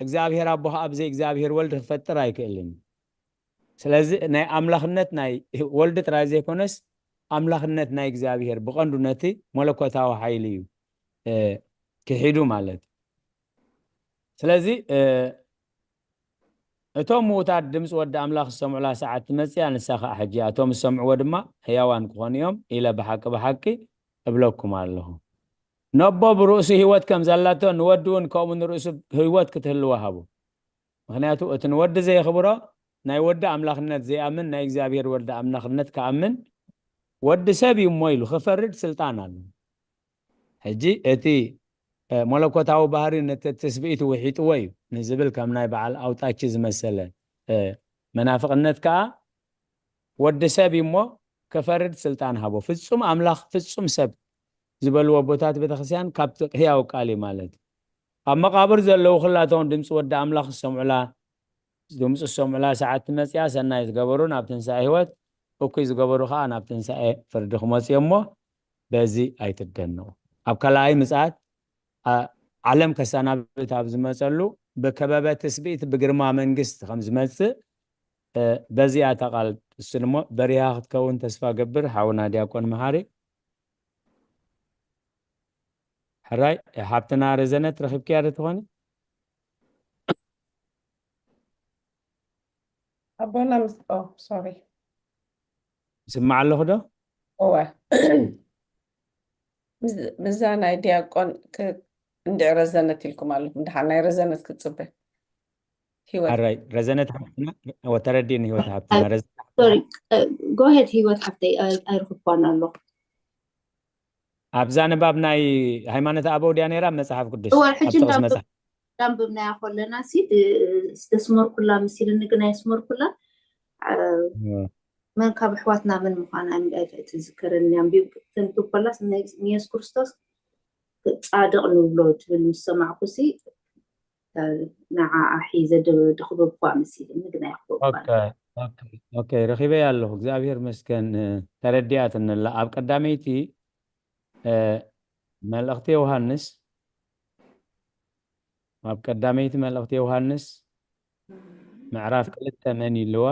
እግዚኣብሔር ኣቦ ከኣ ብዘይ እግዚኣብሔር ወልድ ክፈጥር ኣይክእልን። ስለዚ ናይ ኣምላኽነት ናይ ወልድ ጥራይ ዘይኮነስ፣ ኣምላኽነት ናይ እግዚኣብሔር ብቐንዱ ነቲ መለኮታዊ ሓይሊ እዩ፣ እ፣ ክሒዱ ማለት እዩ። ስለዚ፣ እ፣ እቶም ምዉታት ድምፂ ወዲ ኣምላኽ ዝሰምዑላ ሰዓት ትመፅእ እያ፣ ንሳ ኸዓ ሕጂ እያ። እቶም ዝሰምዕዎ ድማ ህያዋን ክኾኑ እዮም ኢለ ብሓቂ ብሓቂ እብለኩም ኣለኹ። ነቦ ብርእሱ ህይወት ከም ዘላቶ ንወዲ እውን ከምኡ ንርእሱ ህይወት ክትህልዎ ሃቡ። ምኽንያቱ እቲ ንወዲ ዘየኽብሮ ናይ ወዲ ኣምላኽነት ዘይኣምን ናይ እግዚኣብሔር ወዲ ኣምላኽነት ክኣምን ወዲ ሰብ እዩ እሞ ኢሉ ክፈርድ ስልጣን ኣሎ። ሕጂ እቲ፣ እ፣ መለኮታዊ ባህሪ ነቲ ትስብኢት ውሒጥዎ እዩ ንዝብል ከም ናይ በዓል ኣውጣቺ ዝመሰለ፣ እ፣ መናፍቕነት ከኣ ወዲ ሰብ እዩ እሞ ክፈርድ ስልጣን ሃቦ። ፍጹም ኣምላኽ ፍጹም ሰብ ዝበልዎ ኣቦታት ቤተክርስትያን ካብቲ ህያው ቃል እዩ ማለት እዩ። ኣብ መቓብር ዘለዉ ኩላቶም ድምፂ ወዲ ኣምላኽ ዝሰምዑላ፣ ድምፂ ዝሰምዑላ ሰዓት ትመፅያ፣ ሰናይ ዝገበሩ ናብ ትንሳኤ ህይወት፣ እኩይ ዝገበሩ ከዓ ናብ ትንሳኤ ፍርዲ ክመፁ እዮም እሞ በዚ ኣይትደነቑ። ኣብ ካልኣይ ምፅኣት፣ ኣ-፣ ዓለም ከሰናብት ኣብ ዝመፀሉ ብከበበ ትስብእት ብግርማ መንግስት ከም ዝመጽእ በዚኣ እታ ቃል እሱ ድማ በሪሃ ክትከውን ተስፋ ገብር። ሓውና ዲያቆን መሓሪ ሕራይ። ሓብትና ረዘነት ረኺብክያ ዶ ትኾኒ? ኣቦና ምስ ሶሪ ስማዕ ኣለኹ ዶ? እወ ምዛ ናይ ዲያቆን እንድዒ ረዘነት ኢልኩም ኣለኹም። ድሓር ናይ ረዘነት ክጽበ። ሕራይ። ረዘነት ሓብትና ወተረዲን ህይወት ሓብትና ረዘ ሶሪ ጎሄድ ህይወት ሓብተይ ኣይርክቧን ኣለኹ። ኣብዛ ንባብ ናይ ሃይማኖት ኣበው ድያ ነይራ? መጽሓፍ ቅዱስ እወ ሕጂ እንዳንብብናያ ከለና ሲ ደስመርኩላ መሲልኒ ግን ኣየስመርኩላ። መን ካብ ኣሕዋትና መን ምዃና ትዝከረኒ። ኣንቢብ ተንብብ ከላስ ንየሱስ ክርስቶስ ጻድቕ ንብሎ ትብል ምስ ሰማዕኩ ሲ ንዓኣ ሒዘ ደኽበብኳ መሲልኒ ግን ኣይኽበብኳን። ኦኬ ረኺበያ ኣለኹ። እግዚኣብሔር መስገን ተረዲኣትንላ። ኣብ ቀዳመይቲ መልእኽቲ ዮሃንስ ኣብ ቀዳመይቲ መልእኽቲ ዮሃንስ ምዕራፍ ክልተ መን ይልዋ?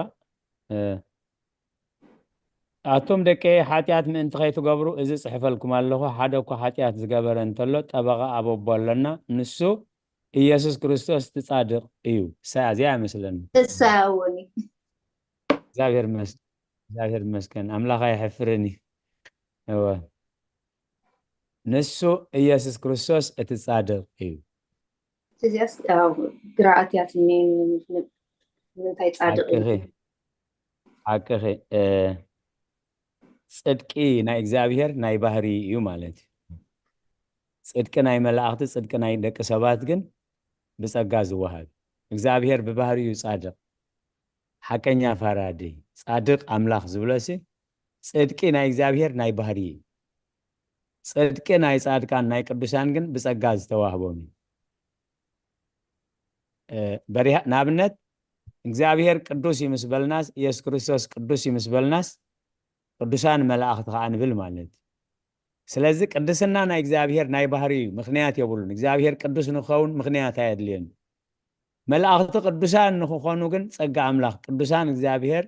ኣቱም ደቀየ ሓጢኣት ምእንቲ ከይትገብሩ እዚ ጽሕፈልኩም ኣለኹ። ሓደ እኳ ሓጢኣት ዝገበረ እንተሎ ጠበቓ ኣብ ኣቦ ኣሎና፣ ንሱ ኢየሱስ ክርስቶስ እቲ ጻድቕ እዩ። እሳ እዚኣ ይመስለኒ። እሳያ እውን እዩ። እግዚኣብሔር ይመስ- እግዚኣብሔር ይመስገን። ኣምላኽ ኣይሕፍርን እዩ። እወ ንሱ ኢየሱስ ክርስቶስ እቲ ጻድቕ እዩ። እዚኣስ ያው ግራ ኣትያትኒ ንምንታይ ጻድቕ እዩ? ሓቅኺ ሓቅኺ እ፣ ጽድቂ ናይ እግዚኣብሔር ናይ ባህሪ እዩ ማለት እዩ። ጽድቂ ናይ መላእኽቲ፣ ጽድቂ ናይ ደቂ ሰባት ግን ብጸጋ ዝወሃብ። እግዚኣብሔር ብባህሪ እዩ ጻድቕ፣ ሓቀኛ ፈራዲ፣ ጻድቕ ኣምላኽ ዝብለሲ ጽድቂ ናይ እግዚኣብሔር ናይ ባህሪ እዩ። ጽድቂ ናይ ጻድቃን ናይ ቅዱሳን ግን ብጸጋ ዝተዋህቦም እዩ። እ፣ በሪሃ ንኣብነት እግዚኣብሔር ቅዱስ እዩ ምስ በልናስ፣ ኢየሱስ ክርስቶስ ቅዱስ እዩ ምስ በልናስ፣ ቅዱሳን መላእኽቲ ከዓ ንብል ማለት እዩ። ስለዚ ቅድስና ናይ እግዚኣብሔር ናይ ባህሪ እዩ፣ ምኽንያት የብሉን። እግዚኣብሔር ቅዱስ ንክኸውን ምኽንያት ኣየድልዮን። መላእኽቲ ቅዱሳን ንክኾኑ ግን ጸጋ ኣምላኽ ቅዱሳን እግዚኣብሔር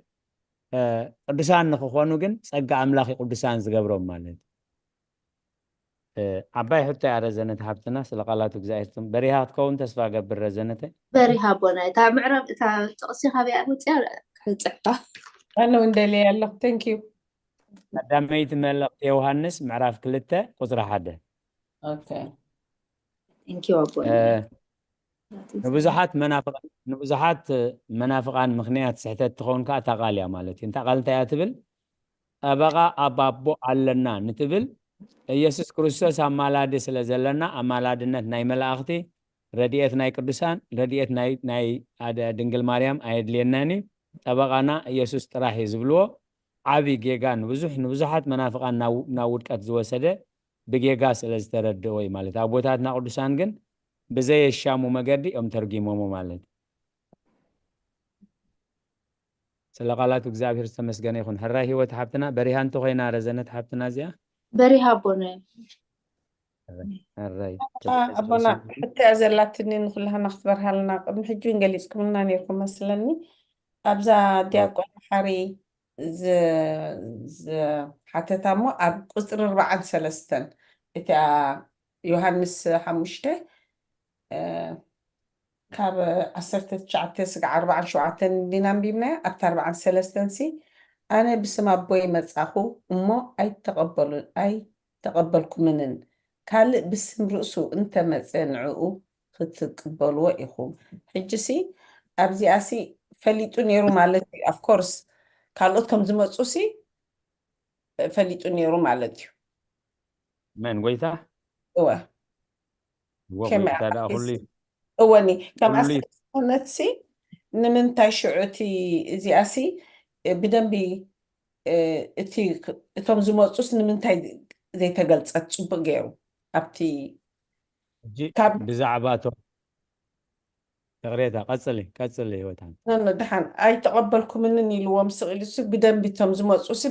እ፣ ቅዱሳን ንክኾኑ ግን ጸጋ ኣምላኽ እዩ ቅዱሳን ዝገብሮም ማለት እዩ። እ፣ ዓባይ ሕቶ እያ ረዘነት ሓብትና፣ ስለ ቃላቱ እግዚኣብሔር ትም በሪሃ ክትከውን ተስፋ ገብር ረዘነተ። በሪሃ ኣቦና እታ ምዕራፍ እታ ጥቕሲ ካበይ ወፅያ ክፅሕፋ ኣነ እውን ደልየ ኣለኹ። Thank you። ቀዳመይቲ መልእኽቲ ዮሃንስ ምዕራፍ ክልተ ቁፅሪ ሓደ። Okay። Thank you ኣቦና እ፣ ንብዙሓት መናፍቃን ንብዙሓት መናፍቃን ምኽንያት ስሕተት ትኸውን ከዓ እታ ቃል እያ ማለት እዩ። እንታ ቃል እንታይ እያ ትብል? ጠበቃ ኣብ ኣቦ ኣለና ንትብል ኢየሱስ ክርስቶስ ኣማላዲ ስለ ዘለና ኣማላድነት ናይ መላእኽቲ፣ ረድኤት ናይ ቅዱሳን፣ ረድኤት ናይ ናይ ኣደ- ድንግል ማርያም ኣየድልየናን እዩ። ጠበቃና ኢየሱስ ጥራሕ እዩ ዝብልዎ ዓቢ ጌጋ ንብዙሕ ንብዙሓት መናፍቃን ናብ ናብ ውድቀት ዝወሰደ ብጌጋ ስለ ዝተረድእዎ እዩ ማለት። ኣቦታትና ቅዱሳን ግን ብዘየሻሙ መገዲ እዮም ተርጊሞሞ ማለት። ስለ ቃላቱ እግዚኣብሔር ዝተመስገነ ይኹን። ሕራይ ህይወት ሓብትና በሪሃ እንተኾይና ረዘነት ሓብትና እዚኣ በሪሃ ኣቦነ ሕራይ ኣቦና ሕቶ እያ ዘላትኒ ንኩላህና ክትበርሃልና ቅድሚ ሕጂ እውን ገሊፅኩምልና ነርኩም መስለኒ ኣብዛ ዲያቆን ሓሪ ዝሓተታ እሞ ኣብ ቁፅሪ ኣርባዓን ሰለስተን እቲኣ ዮሃንስ ሓሙሽተ ካብ ዓሰርተ ትሽዓተ ስጋዕ ኣርባዓን ሸውዓተን እንዲና ኣንቢብናያ ኣብቲ ኣርባዓን ሰለስተን ሲ ኣነ ብስም ኣቦይ መፃኹ እሞ ኣይተቐበሉ ኣይተቐበልኩምንን ካልእ ብስም ርእሱ እንተመፀ ንዕኡ ክትቅበልዎ ኢኹም። ሕጂ ሲ ኣብዚኣ ሲ ፈሊጡ ነይሩ ማለት እዩ። Of course ካልኦት ከም ዝመፁ ሲ ፈሊጡ ነይሩ ማለት እዩ። መን ጎይታ? እወ እወ ከመይ ጎይታ ደኣ ኩሉ እዩ። እወኒ ከም ኩሉ እዩ። ኣስነት ሲ ንምንታይ ሽዑ እቲ እዚኣ ሲ ብደንቢ እቲ እቶም ዝመፁስ ንምንታይ ዘይተገልፀት ፅቡቅ ገይሩ ኣብቲ ሕጂ ካብ ብዛዕባ እቶም ይቕሬታ ቀፅሊ ቀፅሊ ህይወታን ነን ድሓን ኣይተቐበልኩምንን ኢልዎም ስቕ ኢሉ ሲ ብደንቢ እቶም ዝመፁ ሲ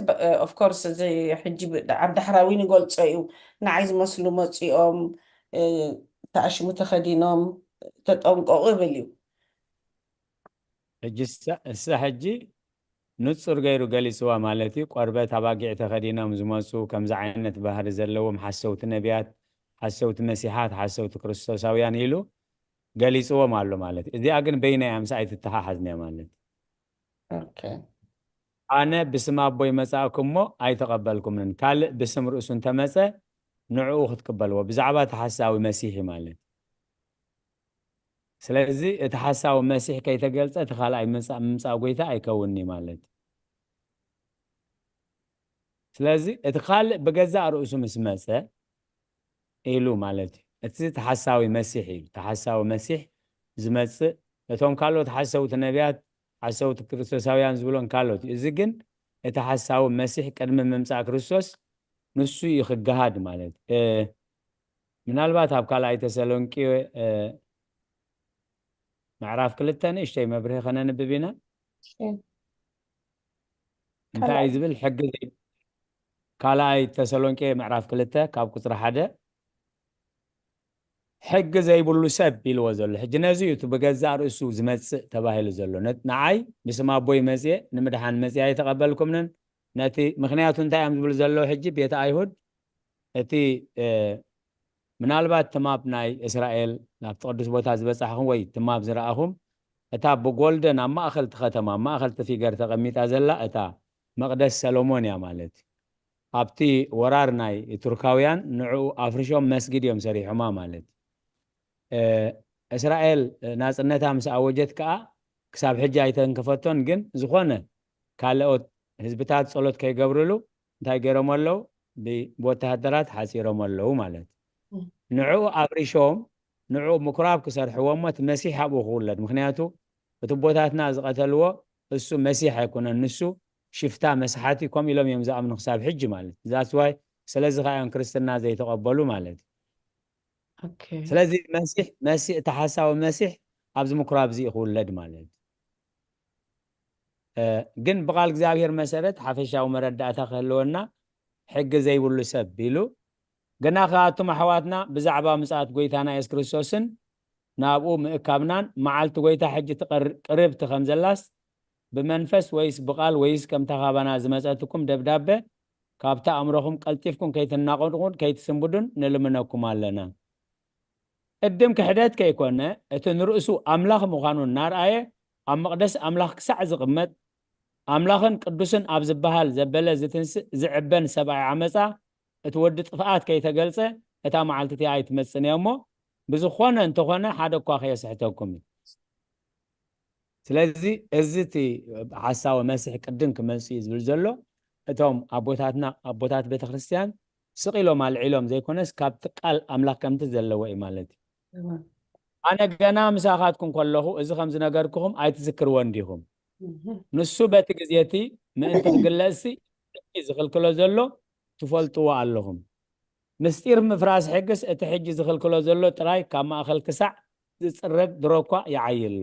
of course እዚ ሕጂ ብ- ኣብ ዳሕራዊ ንገልፆ እዩ። ንዓይ ዝመስሉ መፂኦም እ፣ ተኣሽሙ ተኸዲኖም ተጠንቀቑ ይብል እዩ። ሕጂ እሳ ሕጂ ንጹር ገይሩ ገሊጽዋ ማለት እዩ። ቆርበት ኣባጊዕ ተኸዲኖም ዝመፁ ከምዚ ዓይነት ባህሪ ዘለዎም ሓሰውቲ ነቢያት፣ ሓሰውቲ መሲሓት፣ ሓሰውቲ ክርስቶሳውያን ኢሉ ገሊጽዎም ኣሎ ማለት እዩ። እዚኣ ግን በይና እያ ምስ ኣይትተሓሓዝን እያ ማለት እዩ። ኣነ ብስም ኣቦይ መጻእኩ እሞ ኣይተቐበልኩምንን፣ ካልእ ብስም ርእሱ እንተመጸ ንዕኡ ክትቅበልዎ፣ ብዛዕባ እቲ ሓሳዊ መሲሕ እዩ ማለት እዩ። ስለዚ እቲ ሓሳዊ መሲሕ ከይተገልጸ እቲ ካልኣይ ምምጻእ ጎይታ ኣይከውንኒ ማለት እዩ። ስለዚ እቲ ካልእ ብገዛእ ርእሱ ምስ መጸ ኢሉ ማለት እዩ። እቲ ተሓሳዊ መሲሕ እዩ። ተሓሳዊ መሲሕ ዝመጽእ እቶም ካልኦት ሓሰውቲ ነቢያት ሓሰውቲ ክርስቶሳውያን ዝብሎን ካልኦት እዩ። እዚ ግን እቲ ሓሳዊ መሲሕ ቅድሚ ምምጻእ ክርስቶስ ንሱ እዩ ክገሃድ ማለት እዩ። ምናልባት ኣብ ካልኣይ ተሰሎንቄ ምዕራፍ ክልተ ንእሽተይ መብርሂ ከነንብብ ኢና። እንታይ ዝብል ሕጊ ካልኣይ ተሰሎንቄ ምዕራፍ ክልተ ካብ ቁፅሪ ሓደ ሕጊ ዘይብሉ ሰብ ኢልዎ ዘሎ ሕጂ ነዚ እዩ እቲ ብገዛእ ርእሱ ዝመፅእ ተባሂሉ ዘሎ። ንዓይ ብስም ኣቦይ መፅየ ንምድሓን መፅየ ኣይተቐበልኩምንን። ነቲ ምክንያቱ እንታይ እዮም ዝብሉ ዘለዉ ሕጂ ቤተ ኣይሁድ እቲ ምናልባት ትማብ ናይ እስራኤል ናብቲ ቅዱስ ቦታ ዝበፃሕኹም ወይ ትማብ ዝረኣኹም እታ ብጎልደን ኣብ ማእኸል እቲ ከተማ ኣብ ማእኸል እቲ ፊገር ተቐሚጣ ዘላ እታ መቕደስ ሰሎሞን እያ ማለት እዩ። ኣብቲ ወራር ናይ ቱርካውያን ንዕኡ ኣፍርሾም መስጊድ እዮም ሰሪሖማ ማለት እዩ። እስራኤል ናፅነታ ምስ ኣወጀት ከዓ ክሳብ ሕጂ ኣይተንከፈቶን። ግን ዝኾነ ካልኦት ህዝብታት ፀሎት ከይገብርሉ እንታይ ገይሮም ኣለዉ? ብወታሃደራት ሓፂሮም ኣለዉ ማለት እዩ። ንዕኡ ኣፍሪሾም ንዕኡ ምኩራብ ክሰርሕዎ እሞ እቲ መሲሕ ኣብኡ ክውለድ። ምክንያቱ እቲ ቦታትና ዝቐተልዎ እሱ መሲሕ ኣይኮነን፣ ንሱ ሽፍታ መስሓቲ ከምኡ ኢሎም እዮም ዝኣምኑ ክሳብ ሕጂ ማለት እዩ። ዛትስ ዋይ ስለዚ ከዓ እዮም ክርስትና ዘይተቐበሉ ማለት እዩ። ስለዚ መሲሕ መሲሕ እቲ ሓሳዊ መሲሕ ኣብዚ ምኩራብ እዚ ክውለድ ማለት እዩ። ግን ብቓል እግዚኣብሔር መሰረት ሓፈሻዊ መረዳእታ ክህልወና ሕጊ ዘይብሉ ሰብ ኢሉ ግና ከኣቱም ኣሕዋትና ብዛዕባ ምጽኣት ጎይታና የሱስ ክርስቶስን ናብኡ ምእካብናን መዓልቲ ጎይታ ሕጂ ትቐር- ቅርብቲ ከም ዘላስ ብመንፈስ ወይስ ብቓል ወይስ ከምታ ካባና ዝመጸትኩም ደብዳበ ካብታ ኣእምሮኹም ቀልጢፍኩም ከይትናቐድቁን ከይትስንብዱን ንልምነኩም ኣለና። ቅድም ክሕደት ከይኮነ እቲ ንርእሱ ኣምላኽ ምዃኑ እናርኣየ ኣብ መቕደስ ኣምላኽ ክሳዕ ዝቕመጥ ኣምላኽን ቅዱስን ኣብ ዝበሃል ዘበለ ዝትንስእ ዝዕበን ሰብኣይ ዓመፃ እቲ ወዲ ጥፍኣት ከይተገልጸ እታ መዓልቲ እቲኣ ኣይትመጽን እያ እሞ ብዝኾነ እንተኾነ ሓደ እኳ ከየስሕተኩም እዩ። ስለዚ እዚ እቲ ሓሳዊ መሲሕ ቅድም ክመጽእ እዩ ዝብል ዘሎ እቶም ኣቦታትና ኣቦታት ቤተክርስትያን ስቕ ኢሎም ኣልዒሎም ዘይኮነስ ካብቲ ቃል ኣምላኽ ከምቲ ዘለዎ እዩ ማለት እዩ። ኣነ ገና ምሳኻትኩም ከለኹ እዚ ከም ዝነገርኩኹም ኣይትዝክርዎን ዲኹም? ንሱ በቲ ግዜ እቲ ምእንቲ ክግለጽሲ ሕጊ ዝኽልክሎ ዘሎ ትፈልጥዎ ኣለኹም። ምስጢር ምፍራስ ሕግስ እቲ ሕጂ ዝኽልክሎ ዘሎ ጥራይ ካብ ማእከል ክሳዕ ዝጽረግ ድሮ እኳ ይዓዪ ኣሎ።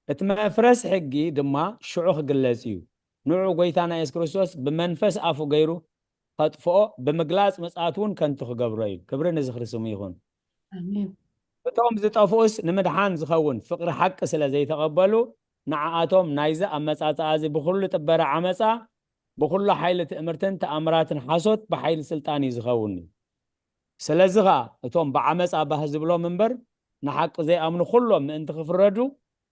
እቲ መፍረስ ሕጊ ድማ ሽዑ ክግለጽ እዩ። ንዑ ጎይታና የሱስ ክርስቶስ ብመንፈስ ኣፉ ገይሩ ከጥፍኦ ብምግላጽ ምጽኣት እውን ከንቱ ክገብሮ እዩ። ክብሪ ንዝኽሪ ስሙ ይኹን። እቶም ዝጠፍኡስ ንምድሓን ዝኸውን ፍቕሪ ሓቂ ስለ ዘይተቐበሉ ንዓኣቶም ናይዚ ኣመጻጽኣ እዚ ብኹሉ ጥበረ ዓመጻ ብኹሉ ሓይሊ ትእምርትን ተኣምራትን ሓሶት ብሓይሊ ስልጣን እዩ ዝኸውን እዩ። ስለዚ ኸኣ እቶም ብዓመጻ ባህ ዝብሎም እምበር ንሓቂ ዘይኣምኑ ኩሎም ምእንቲ ክፍረዱ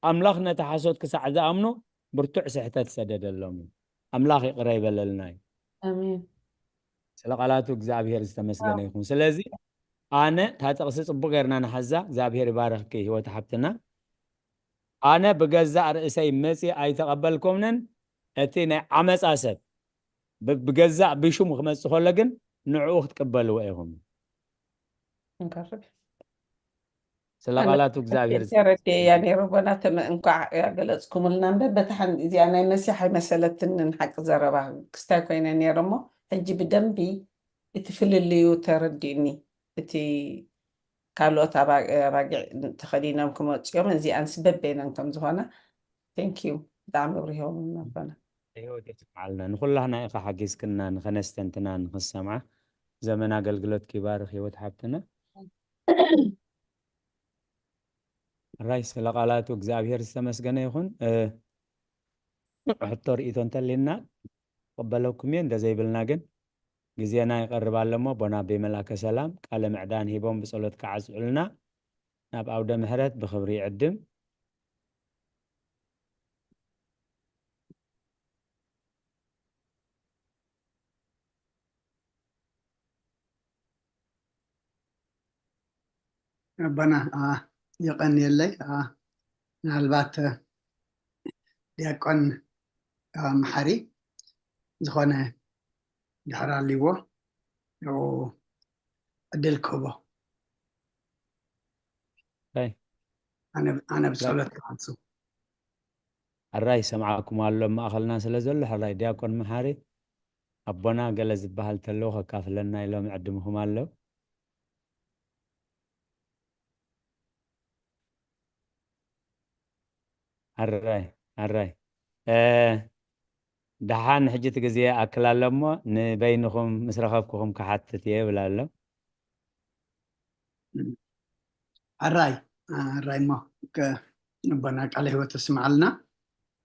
ኣምላኽ ነቲ ሓሶት ክሳዕ ዝኣምኑ ብርቱዕ ስሕተት ሰደደሎም እዩ። ኣምላኽ ይቕረ ይበለልና እዩ። ኣሜን። ስለ ቃላቱ እግዚኣብሔር ዝተመስገነ ይኹን። ስለዚ ኣነ እታ ጥቕሲ ጽቡቕ ጌርና ንሓዛ። እግዚኣብሔር ይባርኽኪ ህይወት ሓብትና። ኣነ ብገዛእ ርእሰይ መጺ ኣይተቐበልኩምንን እቲ ናይ ዓመጻ ሰብ ብ- ብገዛእ ብሹም ክመጽእ ከሎ ግን ንዕኡ ክትቅበልዎ ኢኹም። እንካፍል ስለ ቃላቱ እግዚኣብሔር ተረድኤያ ነይሩ ጎና ተመ እንኳዕ ያገለጽኩምልና እምበር በታሕን እዚኣ ናይ መሲሕ ኣይመሰለትንን ሓቂ ዘረባ ክስታይ ኮይነ ነይረ እሞ ሕጂ ብደንቢ እቲ ፍልልዩ ተረዲእኒ። እቲ ካልኦት ኣባጊዕ ተኸዲኖም ክመፅኦም እዚኣንስ በበይነን ከም ዝኾና። Thank you ብጣዕሚ ብሪሆም ነቦና። ህይወት የስምዓልና ንኩላህና ኢኻ ሓጊዝክና ንኸነስተንትና ንኽሰምዓ። ዘመን ኣገልግሎት ኪባርኽ ህይወት ሓብትና። ራይ ስለ ቃላቱ እግዚኣብሔር ዝተመስገነ ይኹን። ሕቶ ርእቶ እንተልና ክቕበለኩም እየ፣ እንተዘይብልና ግን ግዜና ይቐርብ ኣሎ እሞ ኣቦና ኣቤ መልኣከ ሰላም ቃለ ምዕዳን ሂቦም ብጸሎት ክዓጽዑልና ናብ ኣውደ ምሕረት ብኽብሪ ይዕድም። ኣቦና የቐንየለይ። ምናልባት ዲያቆን መሓሪ ዝኾነ ድሕር ኣልዎ ዕድል ክህቦ። ኣነ ብጸሎት ክዓጹ። ኣራይ ሰምዓኩም ኣሎ ማእኸልና ስለ ዘሎ ሕራይ ዲያቆን መሓሪ ኣቦና ገለ ዝበሃል ተለዉ ከካፍለና ኢሎም ዕድምኹም ኣሎ። ኣራይ ኣራይ ደሓን ሕጂ እቲ ግዜ ኣክል ኣሎ እሞ ንበይንኹም ምስ ረኸብኩኹም ክሓትት እየ ይብል ኣሎ። ኣራይ ኣራይ እሞ ኣቦና ቃለ ህይወት ተስምዓልና።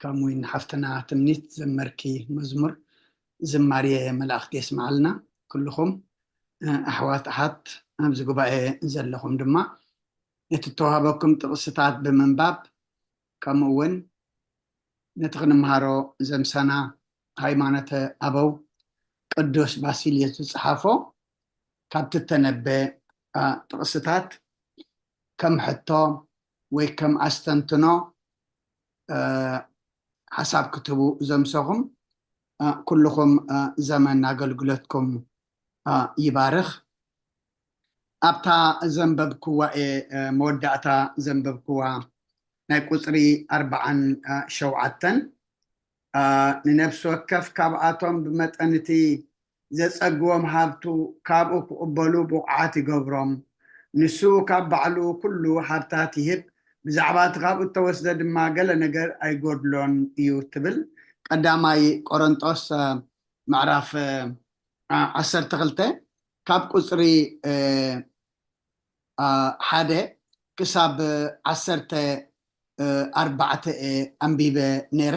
ከምኡ ሓፍትና ትምኒት ዘመርኪ መዝሙር ዝማሬ መላእኽቲ የስምዓልና። ኩልኹም ኣሕዋት ኣሓት ኣብዚ ጉባኤ ዘለኹም ድማ እቲ ተዋህበኩም ጥቕስታት ብምንባብ ከምኡ እውን ነቲ ክንምሃሮ ዘምሰና ሃይማኖተ ኣበው ቅዱስ ባሲልዮስ ዝጸሓፎ ካብቲ ተነበ ጥቕስታት ከም ሕቶ ወይ ከም ኣስተንትኖ ሓሳብ ክትህቡ ዘምሰኹም ኩልኹም ዘመን ኣገልግሎትኩም ይባርኽ። ኣብታ ዘንበብክዋ እየ መወዳእታ ዘንበብክዋ ናይ ቁፅሪ ኣርባዓን ሸውዓተን ንነፍሲ ወከፍ ካብኣቶም ብመጠን እቲ ዘጸግቦም ሃብቱ ካብኡ ክቕበሉ ብቑዓት ይገብሮም። ንሱ ካብ ባዕሉ ኩሉ ሃብታት ይህብ፣ ብዛዕባ እቲ ካብኡ እተወስደ ድማ ገለ ነገር ኣይጎድሎን እዩ ትብል። ቀዳማይ ቆሮንጦስ ምዕራፍ ዓሰርተ ክልተ ካብ ቁፅሪ ሓደ ክሳብ ዓሰርተ ኣርባዕተ ኣንቢበ ነይረ።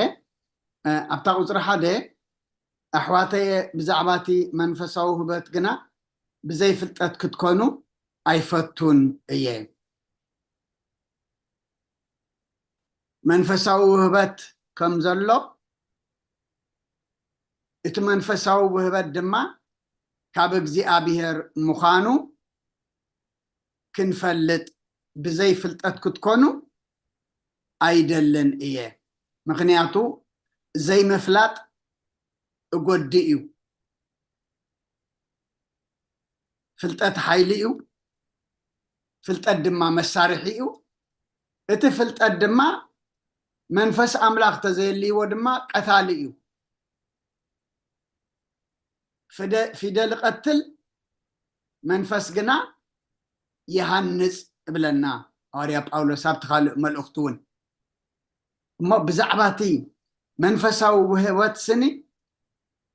ኣብታ ቁፅሪ ሓደ ኣሕዋተየ ብዛዕባ እቲ መንፈሳዊ ውህበት ግና ብዘይ ፍልጠት ክትኮኑ ኣይፈቱን እየ። መንፈሳዊ ውህበት ከም ዘሎ እቲ መንፈሳዊ ውህበት ድማ ካብ እግዚኣብሔር ምዃኑ ክንፈልጥ ብዘይ ፍልጠት ክትኮኑ ኣይደልን እየ። ምኽንያቱ ዘይምፍላጥ እጎዲ እዩ። ፍልጠት ሓይሊ እዩ። ፍልጠት ድማ መሳርሒ እዩ። እቲ ፍልጠት ድማ መንፈስ ኣምላኽ ተዘየልይዎ ድማ ቀታሊ እዩ። ፊደል ይቐትል መንፈስ ግና ይሃንጽ እብለና ሃዋርያ ጳውሎስ ኣብቲ ካልእ መልእኽቱ እውን። እሞ ብዛዕባ እቲ መንፈሳዊ ውህበት ስኒ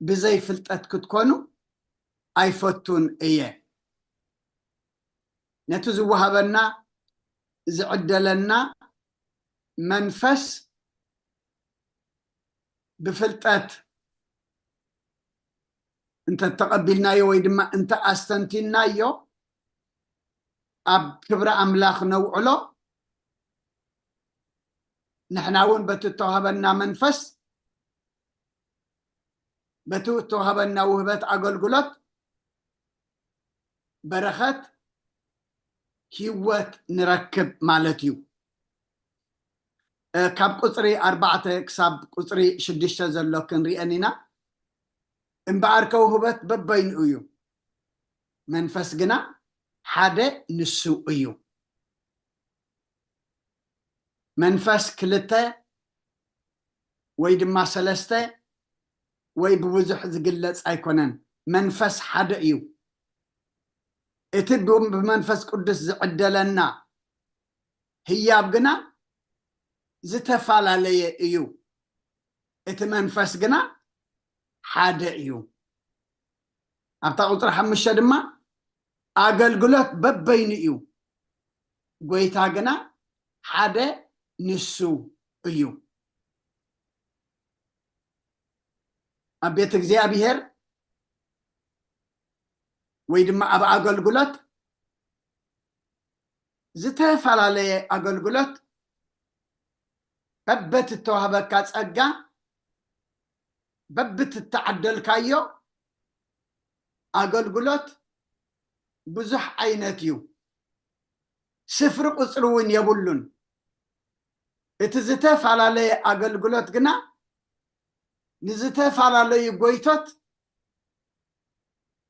ብዘይ ፍልጠት ክትኮኑ ኣይፈቱን እየ። ነቲ ዝወሃበና ዝዕደለና መንፈስ ብፍልጠት እንተተቐቢልናዮ ወይ ድማ እንተ ኣስተንቲናዮ ኣብ ክብሪ ኣምላኽ ነውዕሎ። ንሕና እውን በቲ እተዋህበና መንፈስ በቲ እተዋህበና ውህበት ኣገልግሎት በረኸት ህይወት ንረክብ ማለት እዩ። ካብ ቁፅሪ ኣርባዕተ ክሳብ ቁፅሪ ሽዱሽተ ዘሎ ክንሪአን ኢና። እምበኣርከ ውህበት በበይኑ እዩ፣ መንፈስ ግና ሓደ ንሱ እዩ። መንፈስ ክልተ ወይ ድማ ሰለስተ ወይ ብብዙሕ ዝግለጽ ኣይኮነን። መንፈስ ሓደ እዩ። እቲ ብመንፈስ ቅዱስ ዝዕደለና ህያብ ግና ዝተፈላለየ እዩ። እቲ መንፈስ ግና ሓደ እዩ። ኣብታ ቁፅሪ ሓሙሽተ ድማ ኣገልግሎት በበይኑ እዩ፣ ጎይታ ግና ሓደ ንሱ እዩ። ኣብ ቤት እግዚኣብሔር ወይ ድማ ኣብ ኣገልግሎት፣ ዝተፈላለየ ኣገልግሎት በበቲ እተዋህበካ ጸጋ፣ በብቲ እተዓደልካዮ ኣገልግሎት ብዙሕ ዓይነት እዩ። ስፍሪ ቁጽሪ እውን የብሉን። እቲ ዝተፈላለየ ኣገልግሎት ግና ንዝተፈላለዩ ጎይቶት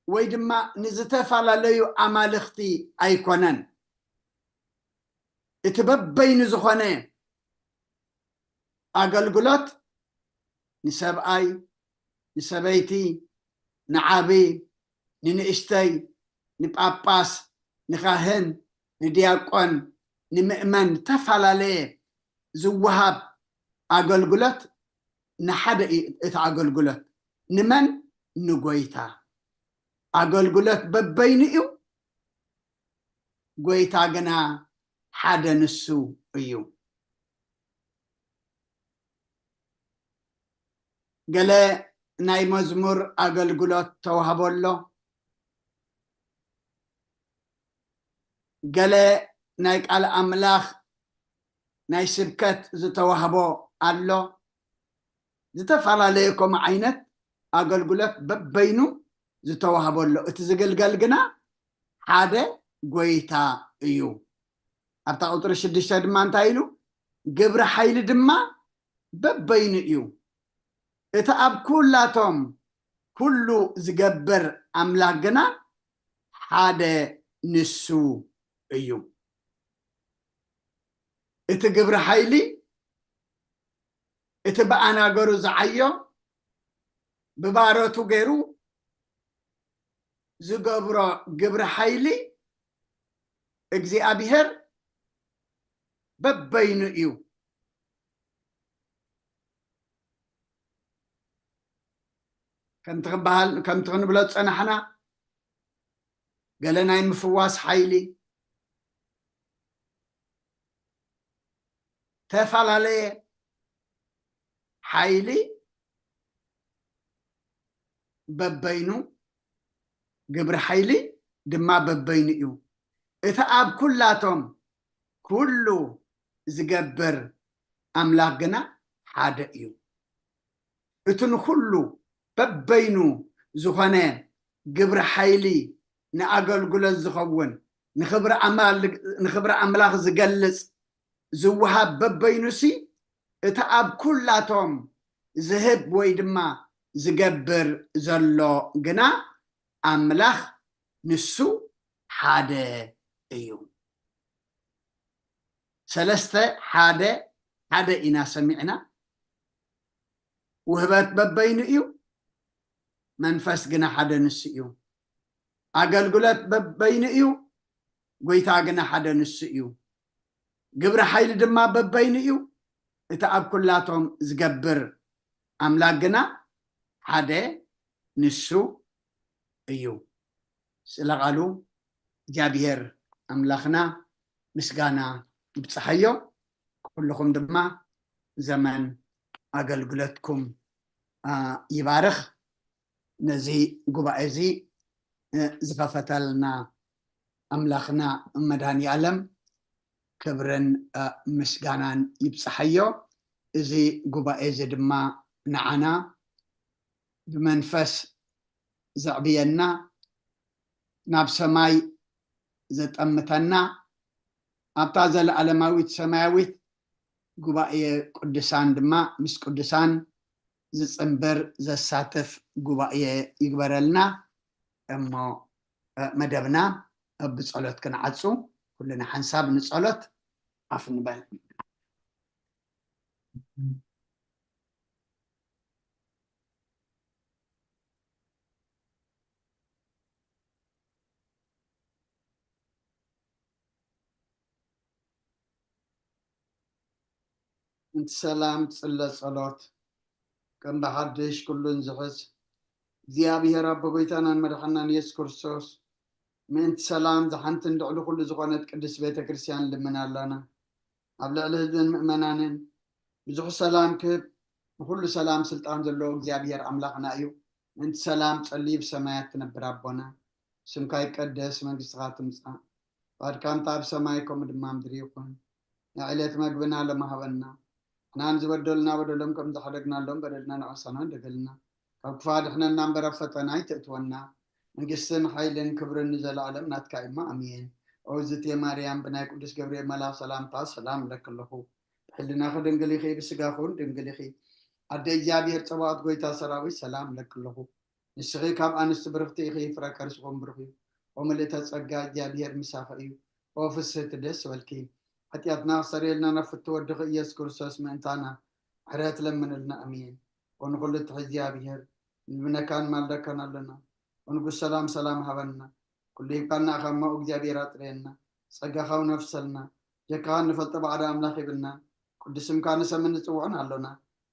ወይ ድማ ንዝተፈላለዩ ኣማልኽቲ ኣይኮነን። እቲ በበይኑ ዝኾነ ኣገልግሎት ንሰብኣይ፣ ንሰበይቲ፣ ንዓቢ፣ ንንእሽተይ፣ ንጳጳስ፣ ንኻህን፣ ንዲያቆን፣ ንምእመን፣ ዝተፈላለየ ዝወሃብ ኣገልግሎት ንሓደ እዩ። እቲ ኣገልግሎት ንመን? ንጎይታ። ኣገልግሎት በበይኑ እዩ፣ ጎይታ ግና ሓደ ንሱ እዩ። ገለ ናይ መዝሙር ኣገልግሎት ተዋህቦ ኣሎ። ገለ ናይ ቃል ኣምላኽ ናይ ስብከት ዝተዋህቦ ኣሎ። ዝተፈላለየ ከምኡ ዓይነት ኣገልግሎት በበይኑ ዝተዋህቦ ኣሎ። እቲ ዝግልገል ግና ሓደ ጎይታ እዩ። ኣብታ ቁፅሪ ሽዱሽተ ድማ እንታይ ኢሉ? ግብሪ ሓይሊ ድማ በበይኑ እዩ። እቲ ኣብ ኩላቶም ኩሉ ዝገብር ኣምላኽ ግና ሓደ ንሱ እዩ። እቲ ግብሪ ሓይሊ፣ እቲ ብኣናገሩ ዝዓዮ፣ ብባሮቱ ገይሩ ዝገብሮ ግብሪ ሓይሊ እግዚኣብሔር በበይኑ እዩ። ከምቲ ክበሃል፣ ከምቲ ክንብሎ ዝጸናሕና፣ ገለ ናይ ምፍዋስ ሓይሊ፣ ተፈላለየ ሓይሊ በበይኑ፣ ግብሪ ሓይሊ ድማ በበይኑ እዩ። እቲ ኣብ ኩላቶም ኩሉ ዝገብር ኣምላኽ ግና ሓደ እዩ። እቲ ንኹሉ በበይኑ ዝኾነ ግብሪ ሓይሊ፣ ንኣገልግሎት ዝኸውን፣ ንኽብሪ ኣማል-፣ ንኽብሪ ኣምላኽ ዝገልጽ ዝወሃብ በበይኑሲ፣ እቲ ኣብ ኩላቶም ዝህብ ወይ ድማ ዝገብር ዘሎ ግና ኣምላኽ ንሱ ሓደ እዩ። ሰለስተ ሓደ ሓደ ኢና ሰሚዕና። ውህበት በበይኑ እዩ፣ መንፈስ ግና ሓደ ንሱ እዩ። ኣገልግሎት በበይኑ እዩ፣ ጎይታ ግና ሓደ ንሱ እዩ። ግብሪ ሓይሊ ድማ በበይኑ እዩ፣ እቲ ኣብ ኩላቶም ዝገብር ኣምላኽ ግና ሓደ ንሱ እዩ። ስለ ቃሉ እግዚኣብሔር ኣምላኽና ምስጋና ይብጽሓዮ። ኩልኹም ድማ ዘመን ኣገልግሎትኩም፣ አ፣ ይባርኽ። ነዚ ጉባኤ እዚ፣ እ፣ ዝኸፈተልና ኣምላኽና መድኃኔ ዓለም ክብርን፣ እ፣ ምስጋናን ይብጽሓዮ። እዚ ጉባኤ እዚ ድማ ንዓና ብመንፈስ ዘዕብየና፣ ናብ ሰማይ ዘጠምተና፣ ኣብታ ዘለዓለማዊት ሰማያዊት ጉባኤ ቅዱሳን ድማ ምስ ቅዱሳን ዝጽንበር ዘሳትፍ ጉባኤ ይግበረልና። እሞ፣ እ፣ መደብና ብጸሎት ክንዓጹ፣ ኩልና ሓንሳብ ንጸሎት ኣፍ ንበል። እንቲ ሰላም ጽለ ጸሎት፣ ከም ብሓድሽ ኩሉን ዝሕዝ እግዚኣብሔር ኣቦ ጎይታናን መድሓናን ኢየሱስ ክርስቶስ፣ ምእንቲ ሰላም ዝሓንትን ልዕሊ ኩሉ ዝኾነት ቅድስት ቤተ ክርስቲያን ልምን ኣለና። ኣብ ልዕሊ ህዝብን ምእመናንን ብዙሕ ሰላም ክህብ፣ ንኹሉ ሰላም ስልጣን ዘለዎ እግዚኣብሔር ኣምላኽና እዩ። ምእንቲ ሰላም ጸልዩ ብሰማያት ትነብር ኣቦና፣ ስምካ ይቀደስ፣ መንግስትኻ ትምጻእ፣ ፍቓድካ እንተ ኣብ ሰማይ ከምኡ ድማ ምድሪ ይኹን። ንዕለት መግብና ሎሚ ሃበና፣ ንሕና ንዝበደሉና በደሎም ከም ዝሓደግናሎም በደልና ንዕሳና እንደገልና፣ ካብ ክፋ ድሕነና እምበር ኣብ ፈተና ኣይተእትወና። መንግስትን ሓይልን ክብርን ንዘለኣለም ናትካ እማ ኣሜን። ኦዝትየ ማርያም ብናይ ቅዱስ ገብርኤል መልኣኽ ሰላምታ ሰላም እለኪ ኣለኹ። ብሕልናኺ ድንግል ኢኺ፣ ብስጋኹን ድንግል ኢኺ። ኣደ እግዚኣብሔር ጸባኦት ጎይታ ሰራዊት ሰላም እለኪ ኣለኹ። ንስኺ ካብ ኣንስቲ ብርኽቲ ኢኺ፣ ፍረ ከርስኹም ብሩኽ እዩ። ኦ ምልእተ ጸጋ እግዚኣብሔር ምሳኺ እዩ። ኦ ፍስህቲ ደስ በልኪ። ሓጢኣትና ክሰርየልና ናብ ፍትወ ወድኺ ኢየሱስ ክርስቶስ ምእንታና ምሕረት ለምንልና ኣሜን። ኦ ንኹሉ ትሕዚ እግዚኣብሔር ንልምነካን ማልደካን ኣለና። ኦ ንጉስ ሰላም ሰላም ሃበና። ኩሉ ሂብካና ኢኻ እሞ እግዚኣብሔር ኣጥርየና። ጸጋኻ ኣውነፍሰልና። ጀካኻ እንፈልጦ ባዕዳ ኣምላኽ ይብልና። ቅዱስ ስምካ ንሰምን ንጽውዖን ኣሎና።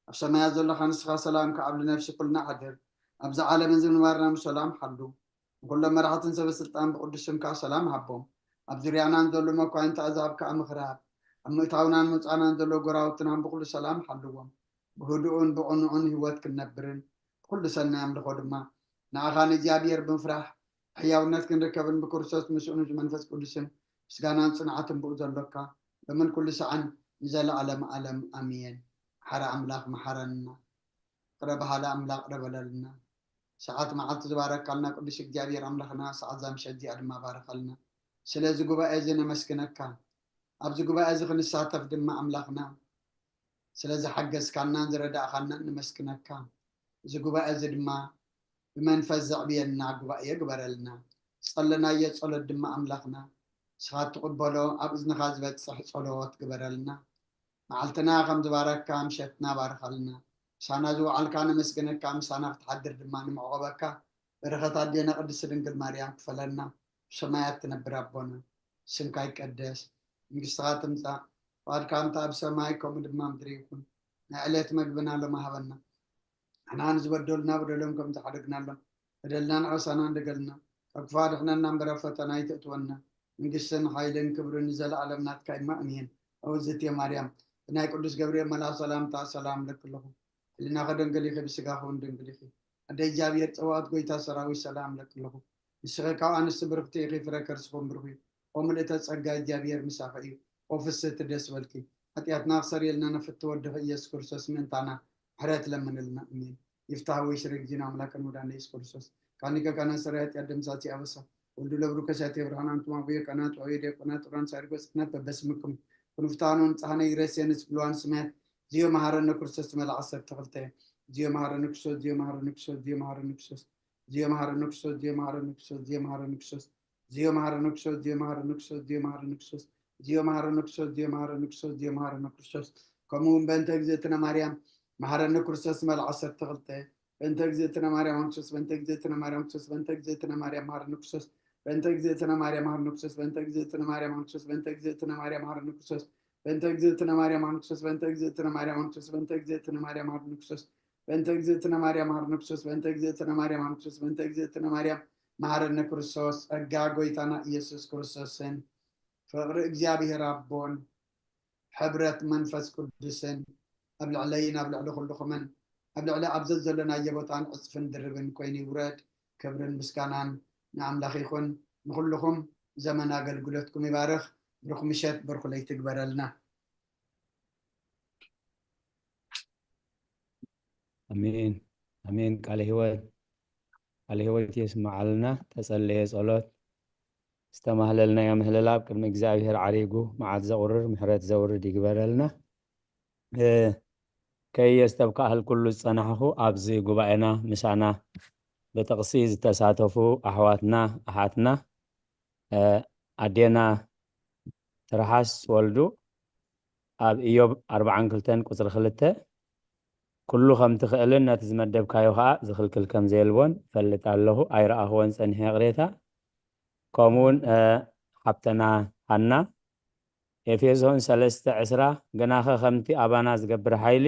ኣብ ሰማያት ዘለኻ ንስኻ ሰላምካ ኣብ ልነፍሲ ኩልና ሓድር። ኣብዚ ዓለምን ዝምንባርና ብሰላም ሓሉ። ንኹሎም መራሕትን ሰበ ስልጣን ብቅዱስ ስምካ ሰላም ሃቦም። ኣብ ዙርያናን ዘሎ መኳይንቲ ኣዛብ ከኣ ምኽራብ። ኣብ ምእታውናን ምውጻእናን ዘሎ ጎራውትናን ብኹሉ ሰላም ሓልዎም። ብህዱኡን ብቕኑዑን ህይወት ክንነብርን ብኹሉ ሰናይ ኣምልኾ ድማ ንኣኻ ንእግዚኣብሔር ብምፍራሕ ሕያውነት ክንርከብን ብክርስቶስ ምስኡን መንፈስ ቅዱስን ምስጋናን ጽንዓትን ብኡ ዘሎካ ሎምን ኩሉ ሰዓን ንዘለኣለም ኣለም ኣሜን። ሓረ ኣምላኽ መሓረና። ቅረ በሃሊ ኣምላኽ ቅረ በለልና። ሰዓት መዓልቲ ዝባረካልና ቅዱስ እግዚኣብሔር ኣምላኽና ሰዓት ዛምሸት እዚኣ ድማ ባረኸልና። ስለዚ ጉባኤ እዚ ነመስግነካ። ኣብዚ ጉባኤ እዚ ክንሳተፍ ድማ ኣምላኽና ስለ ዝሓገዝካናን ዝረዳእኻናን ንመስግነካ። እዚ ጉባኤ እዚ ድማ ብመንፈስ ዘዕብየና ጉባኤ ግበረልና። ጸለናዮ ጸሎት ድማ ኣምላኽና ንስኻ ትቕበሎ ኣብ እዝንኻ ዝበጽሕ ጸሎት ግበረልና። መዓልትና ከም ዝባረካ ምሸትና ባርኸልና። ምሳና ዝወዓልካ ነመስግነካ፣ ምሳና ክትሓድር ድማ ንምዕቆበካ። በረኸት ኣዴና ቅድስቲ ድንግል ማርያም ክፈለና። ብሰማያት ትነብር ኣቦና፣ ስምካ ይቀደስ፣ መንግስትኻ ትምጻእ፣ ፍቓድካ እንተ ኣብ ሰማይ ከምኡ ድማ ምድሪ ይኹን። ናይ ዕለት መግብና ሎሚ ሃበና። ንሕና ንዝበደሉና በደሎም ከም ዝሓደግናሎም በደልና ንዕሳና እንደገልና፣ ካብ ክፋ ድሕነና እምበር ኣብ ፈተና ኣይተእትወና። መንግስትን ሓይልን ክብርን ንዘለኣለም ናትካ እማ ኣሜን። ኦዝትየ ማርያም ብናይ ቅዱስ ገብርኤል መልኣኽ ሰላምታ ሰላም እለኪ ኣለኹ። ሕሊናኺ ድንግል ኢኺ፣ ብስጋኺ እውን ድንግል ኢኺ። ኣደ እግዚኣብሔር ጸባኦት ጎይታ ሰራዊት ሰላም እለኪ ኣለኹ። ንስኺ ካብ ኣንስቲ ብርኽቲ ኢኺ፣ ፍረ ከርስኹም ብሩኽ እዩ። ኦ ምልእተ ጸጋ እግዚኣብሔር ምሳኺ እዩ። ኦ ፍስህቲ ደስ በልኪ። ሓጢኣትና ክሰርየልና ንፍቲ ወድኺ ኢየሱስ ክርስቶስ ምእንታና ምሕረት ለምንልና። ኣሜን። ይፍታህ ወይ ሽረ ጊዜና ኣምላክን መድኃኒነ ኢየሱስ ክርስቶስ ካኒከ ካና ሰራያት ያደምሳት ያበሳ ወልዱ ለብሩ ከሳት የብርሃን አንቱማ ብዮ ካና ጦዮ ዲያቆና ጥራን ሳሪጎ ጽናት በበስምኩም ክንፍታኑ ንጽሐነ ይረስየንስ ብልዋን ስማያት ዚዮ መሐረነ ክርስቶስ ትመልዓ ሰብ ተኽልተ ዚዮ መሐረነ ክርስቶስ ዚዮ መሐረነ ክርስቶስ ዚዮ መሐረነ ክርስቶስ ዚዮ መሐረነ ክርስቶስ ዚዮ መሐረነ ክርስቶስ ዚዮ መሐረነ ክርስቶስ ዚዮ መሐረነ ክርስቶስ ዚዮ መሐረነ ክርስቶስ ዚዮ መሐረነ ክርስቶስ ዚዮ መሐረነ ክርስቶስ ዚዮ መሐረነ ክርስቶስ ዚዮ መሐረነ ክርስቶስ ከምኡ እውን በእንተ እግዝእትነ ማርያም መሐረነ ክርስቶስ መልዓ ዓሰርተ ክልተ በእንተ እግዝእትነ ማርያም ክርስቶስ በእንተ እግዝእትነ ማርያም ክርስቶስ በእንተ እግዝእትነ ማርያም መሐረነ ክርስቶስ በእንተ እግዝእትነ ማርያም መሐረነ ክርስቶስ በእንተ እግዝእትነ ማርያም ክርስቶስ በእንተ እግዝእትነ ማርያም መሐረነ ክርስቶስ በእንተ እግዝእትነ ማርያም መሐረነ ክርስቶስ በእንተ እግዝእትነ ማርያም ክርስቶስ በእንተ እግዝእትነ ማርያም መሐረነ ክርስቶስ በእንተ እግዝእትነ ማርያም መሐረነ ክርስቶስ በእንተ እግዝእትነ ማርያም መሐረነ ክርስቶስ በእንተ እግዝእትነ ማርያም መሐረነ ክርስቶስ ጸጋ ጎይታና ኢየሱስ ክርስቶስን ፍቕሪ እግዚኣብሔር ኣቦን ሕብረት መንፈስ ቅዱስን ኣብ ልዕለይን ኣብ ልዕሊ ኩልኹምን ኣብ ልዕሊ ኣብ ዘዘለናዮ ቦታን ዕጽፍን ድርብን ኮይኑ ይውረድ። ክብርን ምስጋናን ንኣምላኽ ይኹን። ንኹልኹም ዘመን ኣገልግሎትኩም ይባርኽ። ብሩኽ ምሸት፣ ብሩኽ ለይቲ ግበረልና። ኣሜን ኣሜን። ቃለ ህይወት ቃለ ህይወት የስምዓልና። ተጸለየ ጸሎት ዝተማህለልናዮ ምህልላ ኣብ ቅድሚ እግዚኣብሔር ዓሪጉ መዓት ዘቑርር ምሕረት ዘውርድ ይግበረልና። እ፣ ከየስተብካህል ኩሉ ዝጸናሕኹ ኣብዚ ጉባኤና ምሳና ብጥቕሲ ዝተሳተፉ ኣሕዋትና ኣሓትና እ፣ ኣዴና ትርሓስ ወልዱ ኣብ ኢዮብ ኣርብዓን ክልተን ቁጽሪ ክልተ ኩሉ ከም ትኽእልን ነቲ ዝመደብካዮ ኸኣ ዝኽልክል ከም ዘየልቦን እፈልጥ ኣለኹ። ኣይረኣኽዎን ጸኒሐ ይቕሬታ። ከምኡ እውን እ፣ ሓብተና ሃና ኤፌሶን ሰለስተ ዕስራ ግናኸ ከምቲ ኣባና ዝገብር ሓይሊ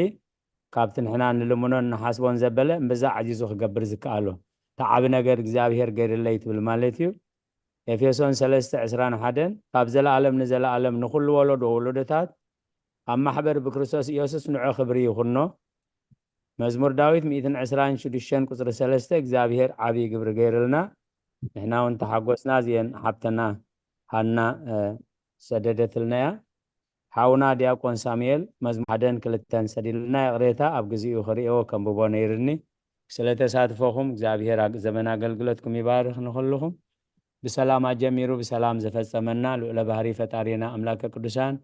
ካብቲ ንሕና ንልምኖን ንሓስቦን ዘበለ እምብዛ ዓዚዙ ክገብር ዝከኣሎ እቲ ዓቢ ነገር እግዚኣብሄር ገይርለይ ትብል ማለት እዩ። ኤፌሶን ሰለስተ ዕስራን ሓደን ካብ ዘለኣለም ንዘለኣለም ንኹሉ ወለዶ ወለዶታት ኣብ ማሕበር ብክርስቶስ ኢየሱስ ንዑ ክብሪ ይኹኖ። መዝሙር ዳዊት ሚእትን ዕስራን ሽዱሽተን ቁጽሪ ሰለስተ እግዚኣብሔር ዓብዪ ግብሪ ገይርልና፣ ንሕና እውን ተሓጎስና። እዚአን ሓብተና ሃና፣ እ፣ ሰደደትልና እያ። ሓውና ዲያቆን ሳሙኤል መዝሙር ሓደን ክልተን ሰዲልና፣ ይቕሬታ ኣብ ግዚኡ ክርእዮ ከንብቦ ነይርኒ። ስለ ተሳትፎኹም እግዚኣብሔር ኣግ-፣ ዘመን ኣገልግሎትኩም ይባርኽ። ንኹልኹም ብሰላም ኣጀሚሩ ብሰላም ዘፈጸመና ልዑለ ባህሪ ፈጣሪና ኣምላከ ቅዱሳን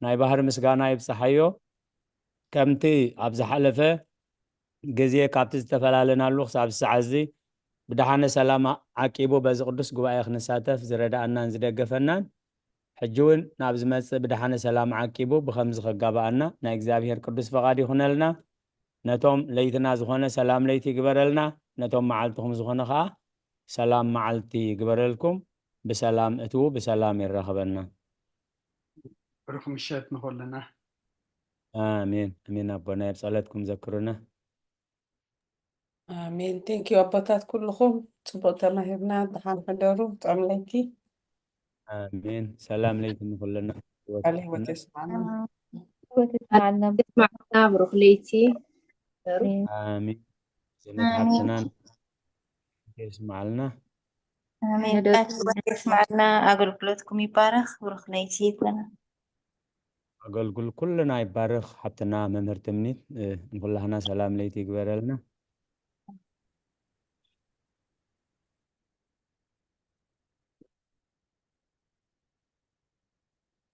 ናይ ባህሪ ምስጋና ይብጽሓዮ። ከምቲ ኣብ ዝሓለፈ ግዜ ካብቲ ዝተፈላለናሉ ክሳብ ሰዓት እዚ ብደሓነ ሰላም ዓቂቡ በዚ ቅዱስ ጉባኤ ክንሳተፍ ዝረዳኣናን ዝደገፈናን፣ ሕጂ እውን ናብ ዝመጽእ ብደሓነ ሰላም ዓቂቡ ብኸምዚ ከጋብኣና ናይ እግዚኣብሔር ቅዱስ ፈቓድ ይኹነልና። ነቶም ለይትና ዝኾነ ሰላም ለይቲ ይግበረልና፣ ነቶም መዓልትኹም ዝኾነ ኸኣ ሰላም መዓልቲ ይግበረልኩም። ብሰላም እትዉ፣ ብሰላም የራኽበና። ብሩኽ ምሸት ንኹልና። ኣሜን፣ ኣሜን። ኣቦና ኣብ ጸሎትኩም ዘክሩና። ኣሜን። ቴንኪዩ ኣቦታት ኩልኹም፣ ጽቡቕ ተማሂርና። ደሓን ሕደሩ፣ ጥዑም ለይቲ። ኣሜን። ሰላም ለይቲ ንኹልና። ቃል ህይወት የስማዕና። ይስማዕና፣ ብሩኽ ለይቲ። ኣሜን። ዝነት ሓብትና የስማዕልና። ኣሜን። ቃል ህይወት የስማዕና። ኣገልግሎትኩም ይባረኽ። ብሩኽ ለይቲ ይኹን። ኣገልግል ኩልና ይባረኽ። ሓብትና መምህር ትምኒት፣ እ፣ ንኩላህና ሰላም ለይቲ ይግበረልና።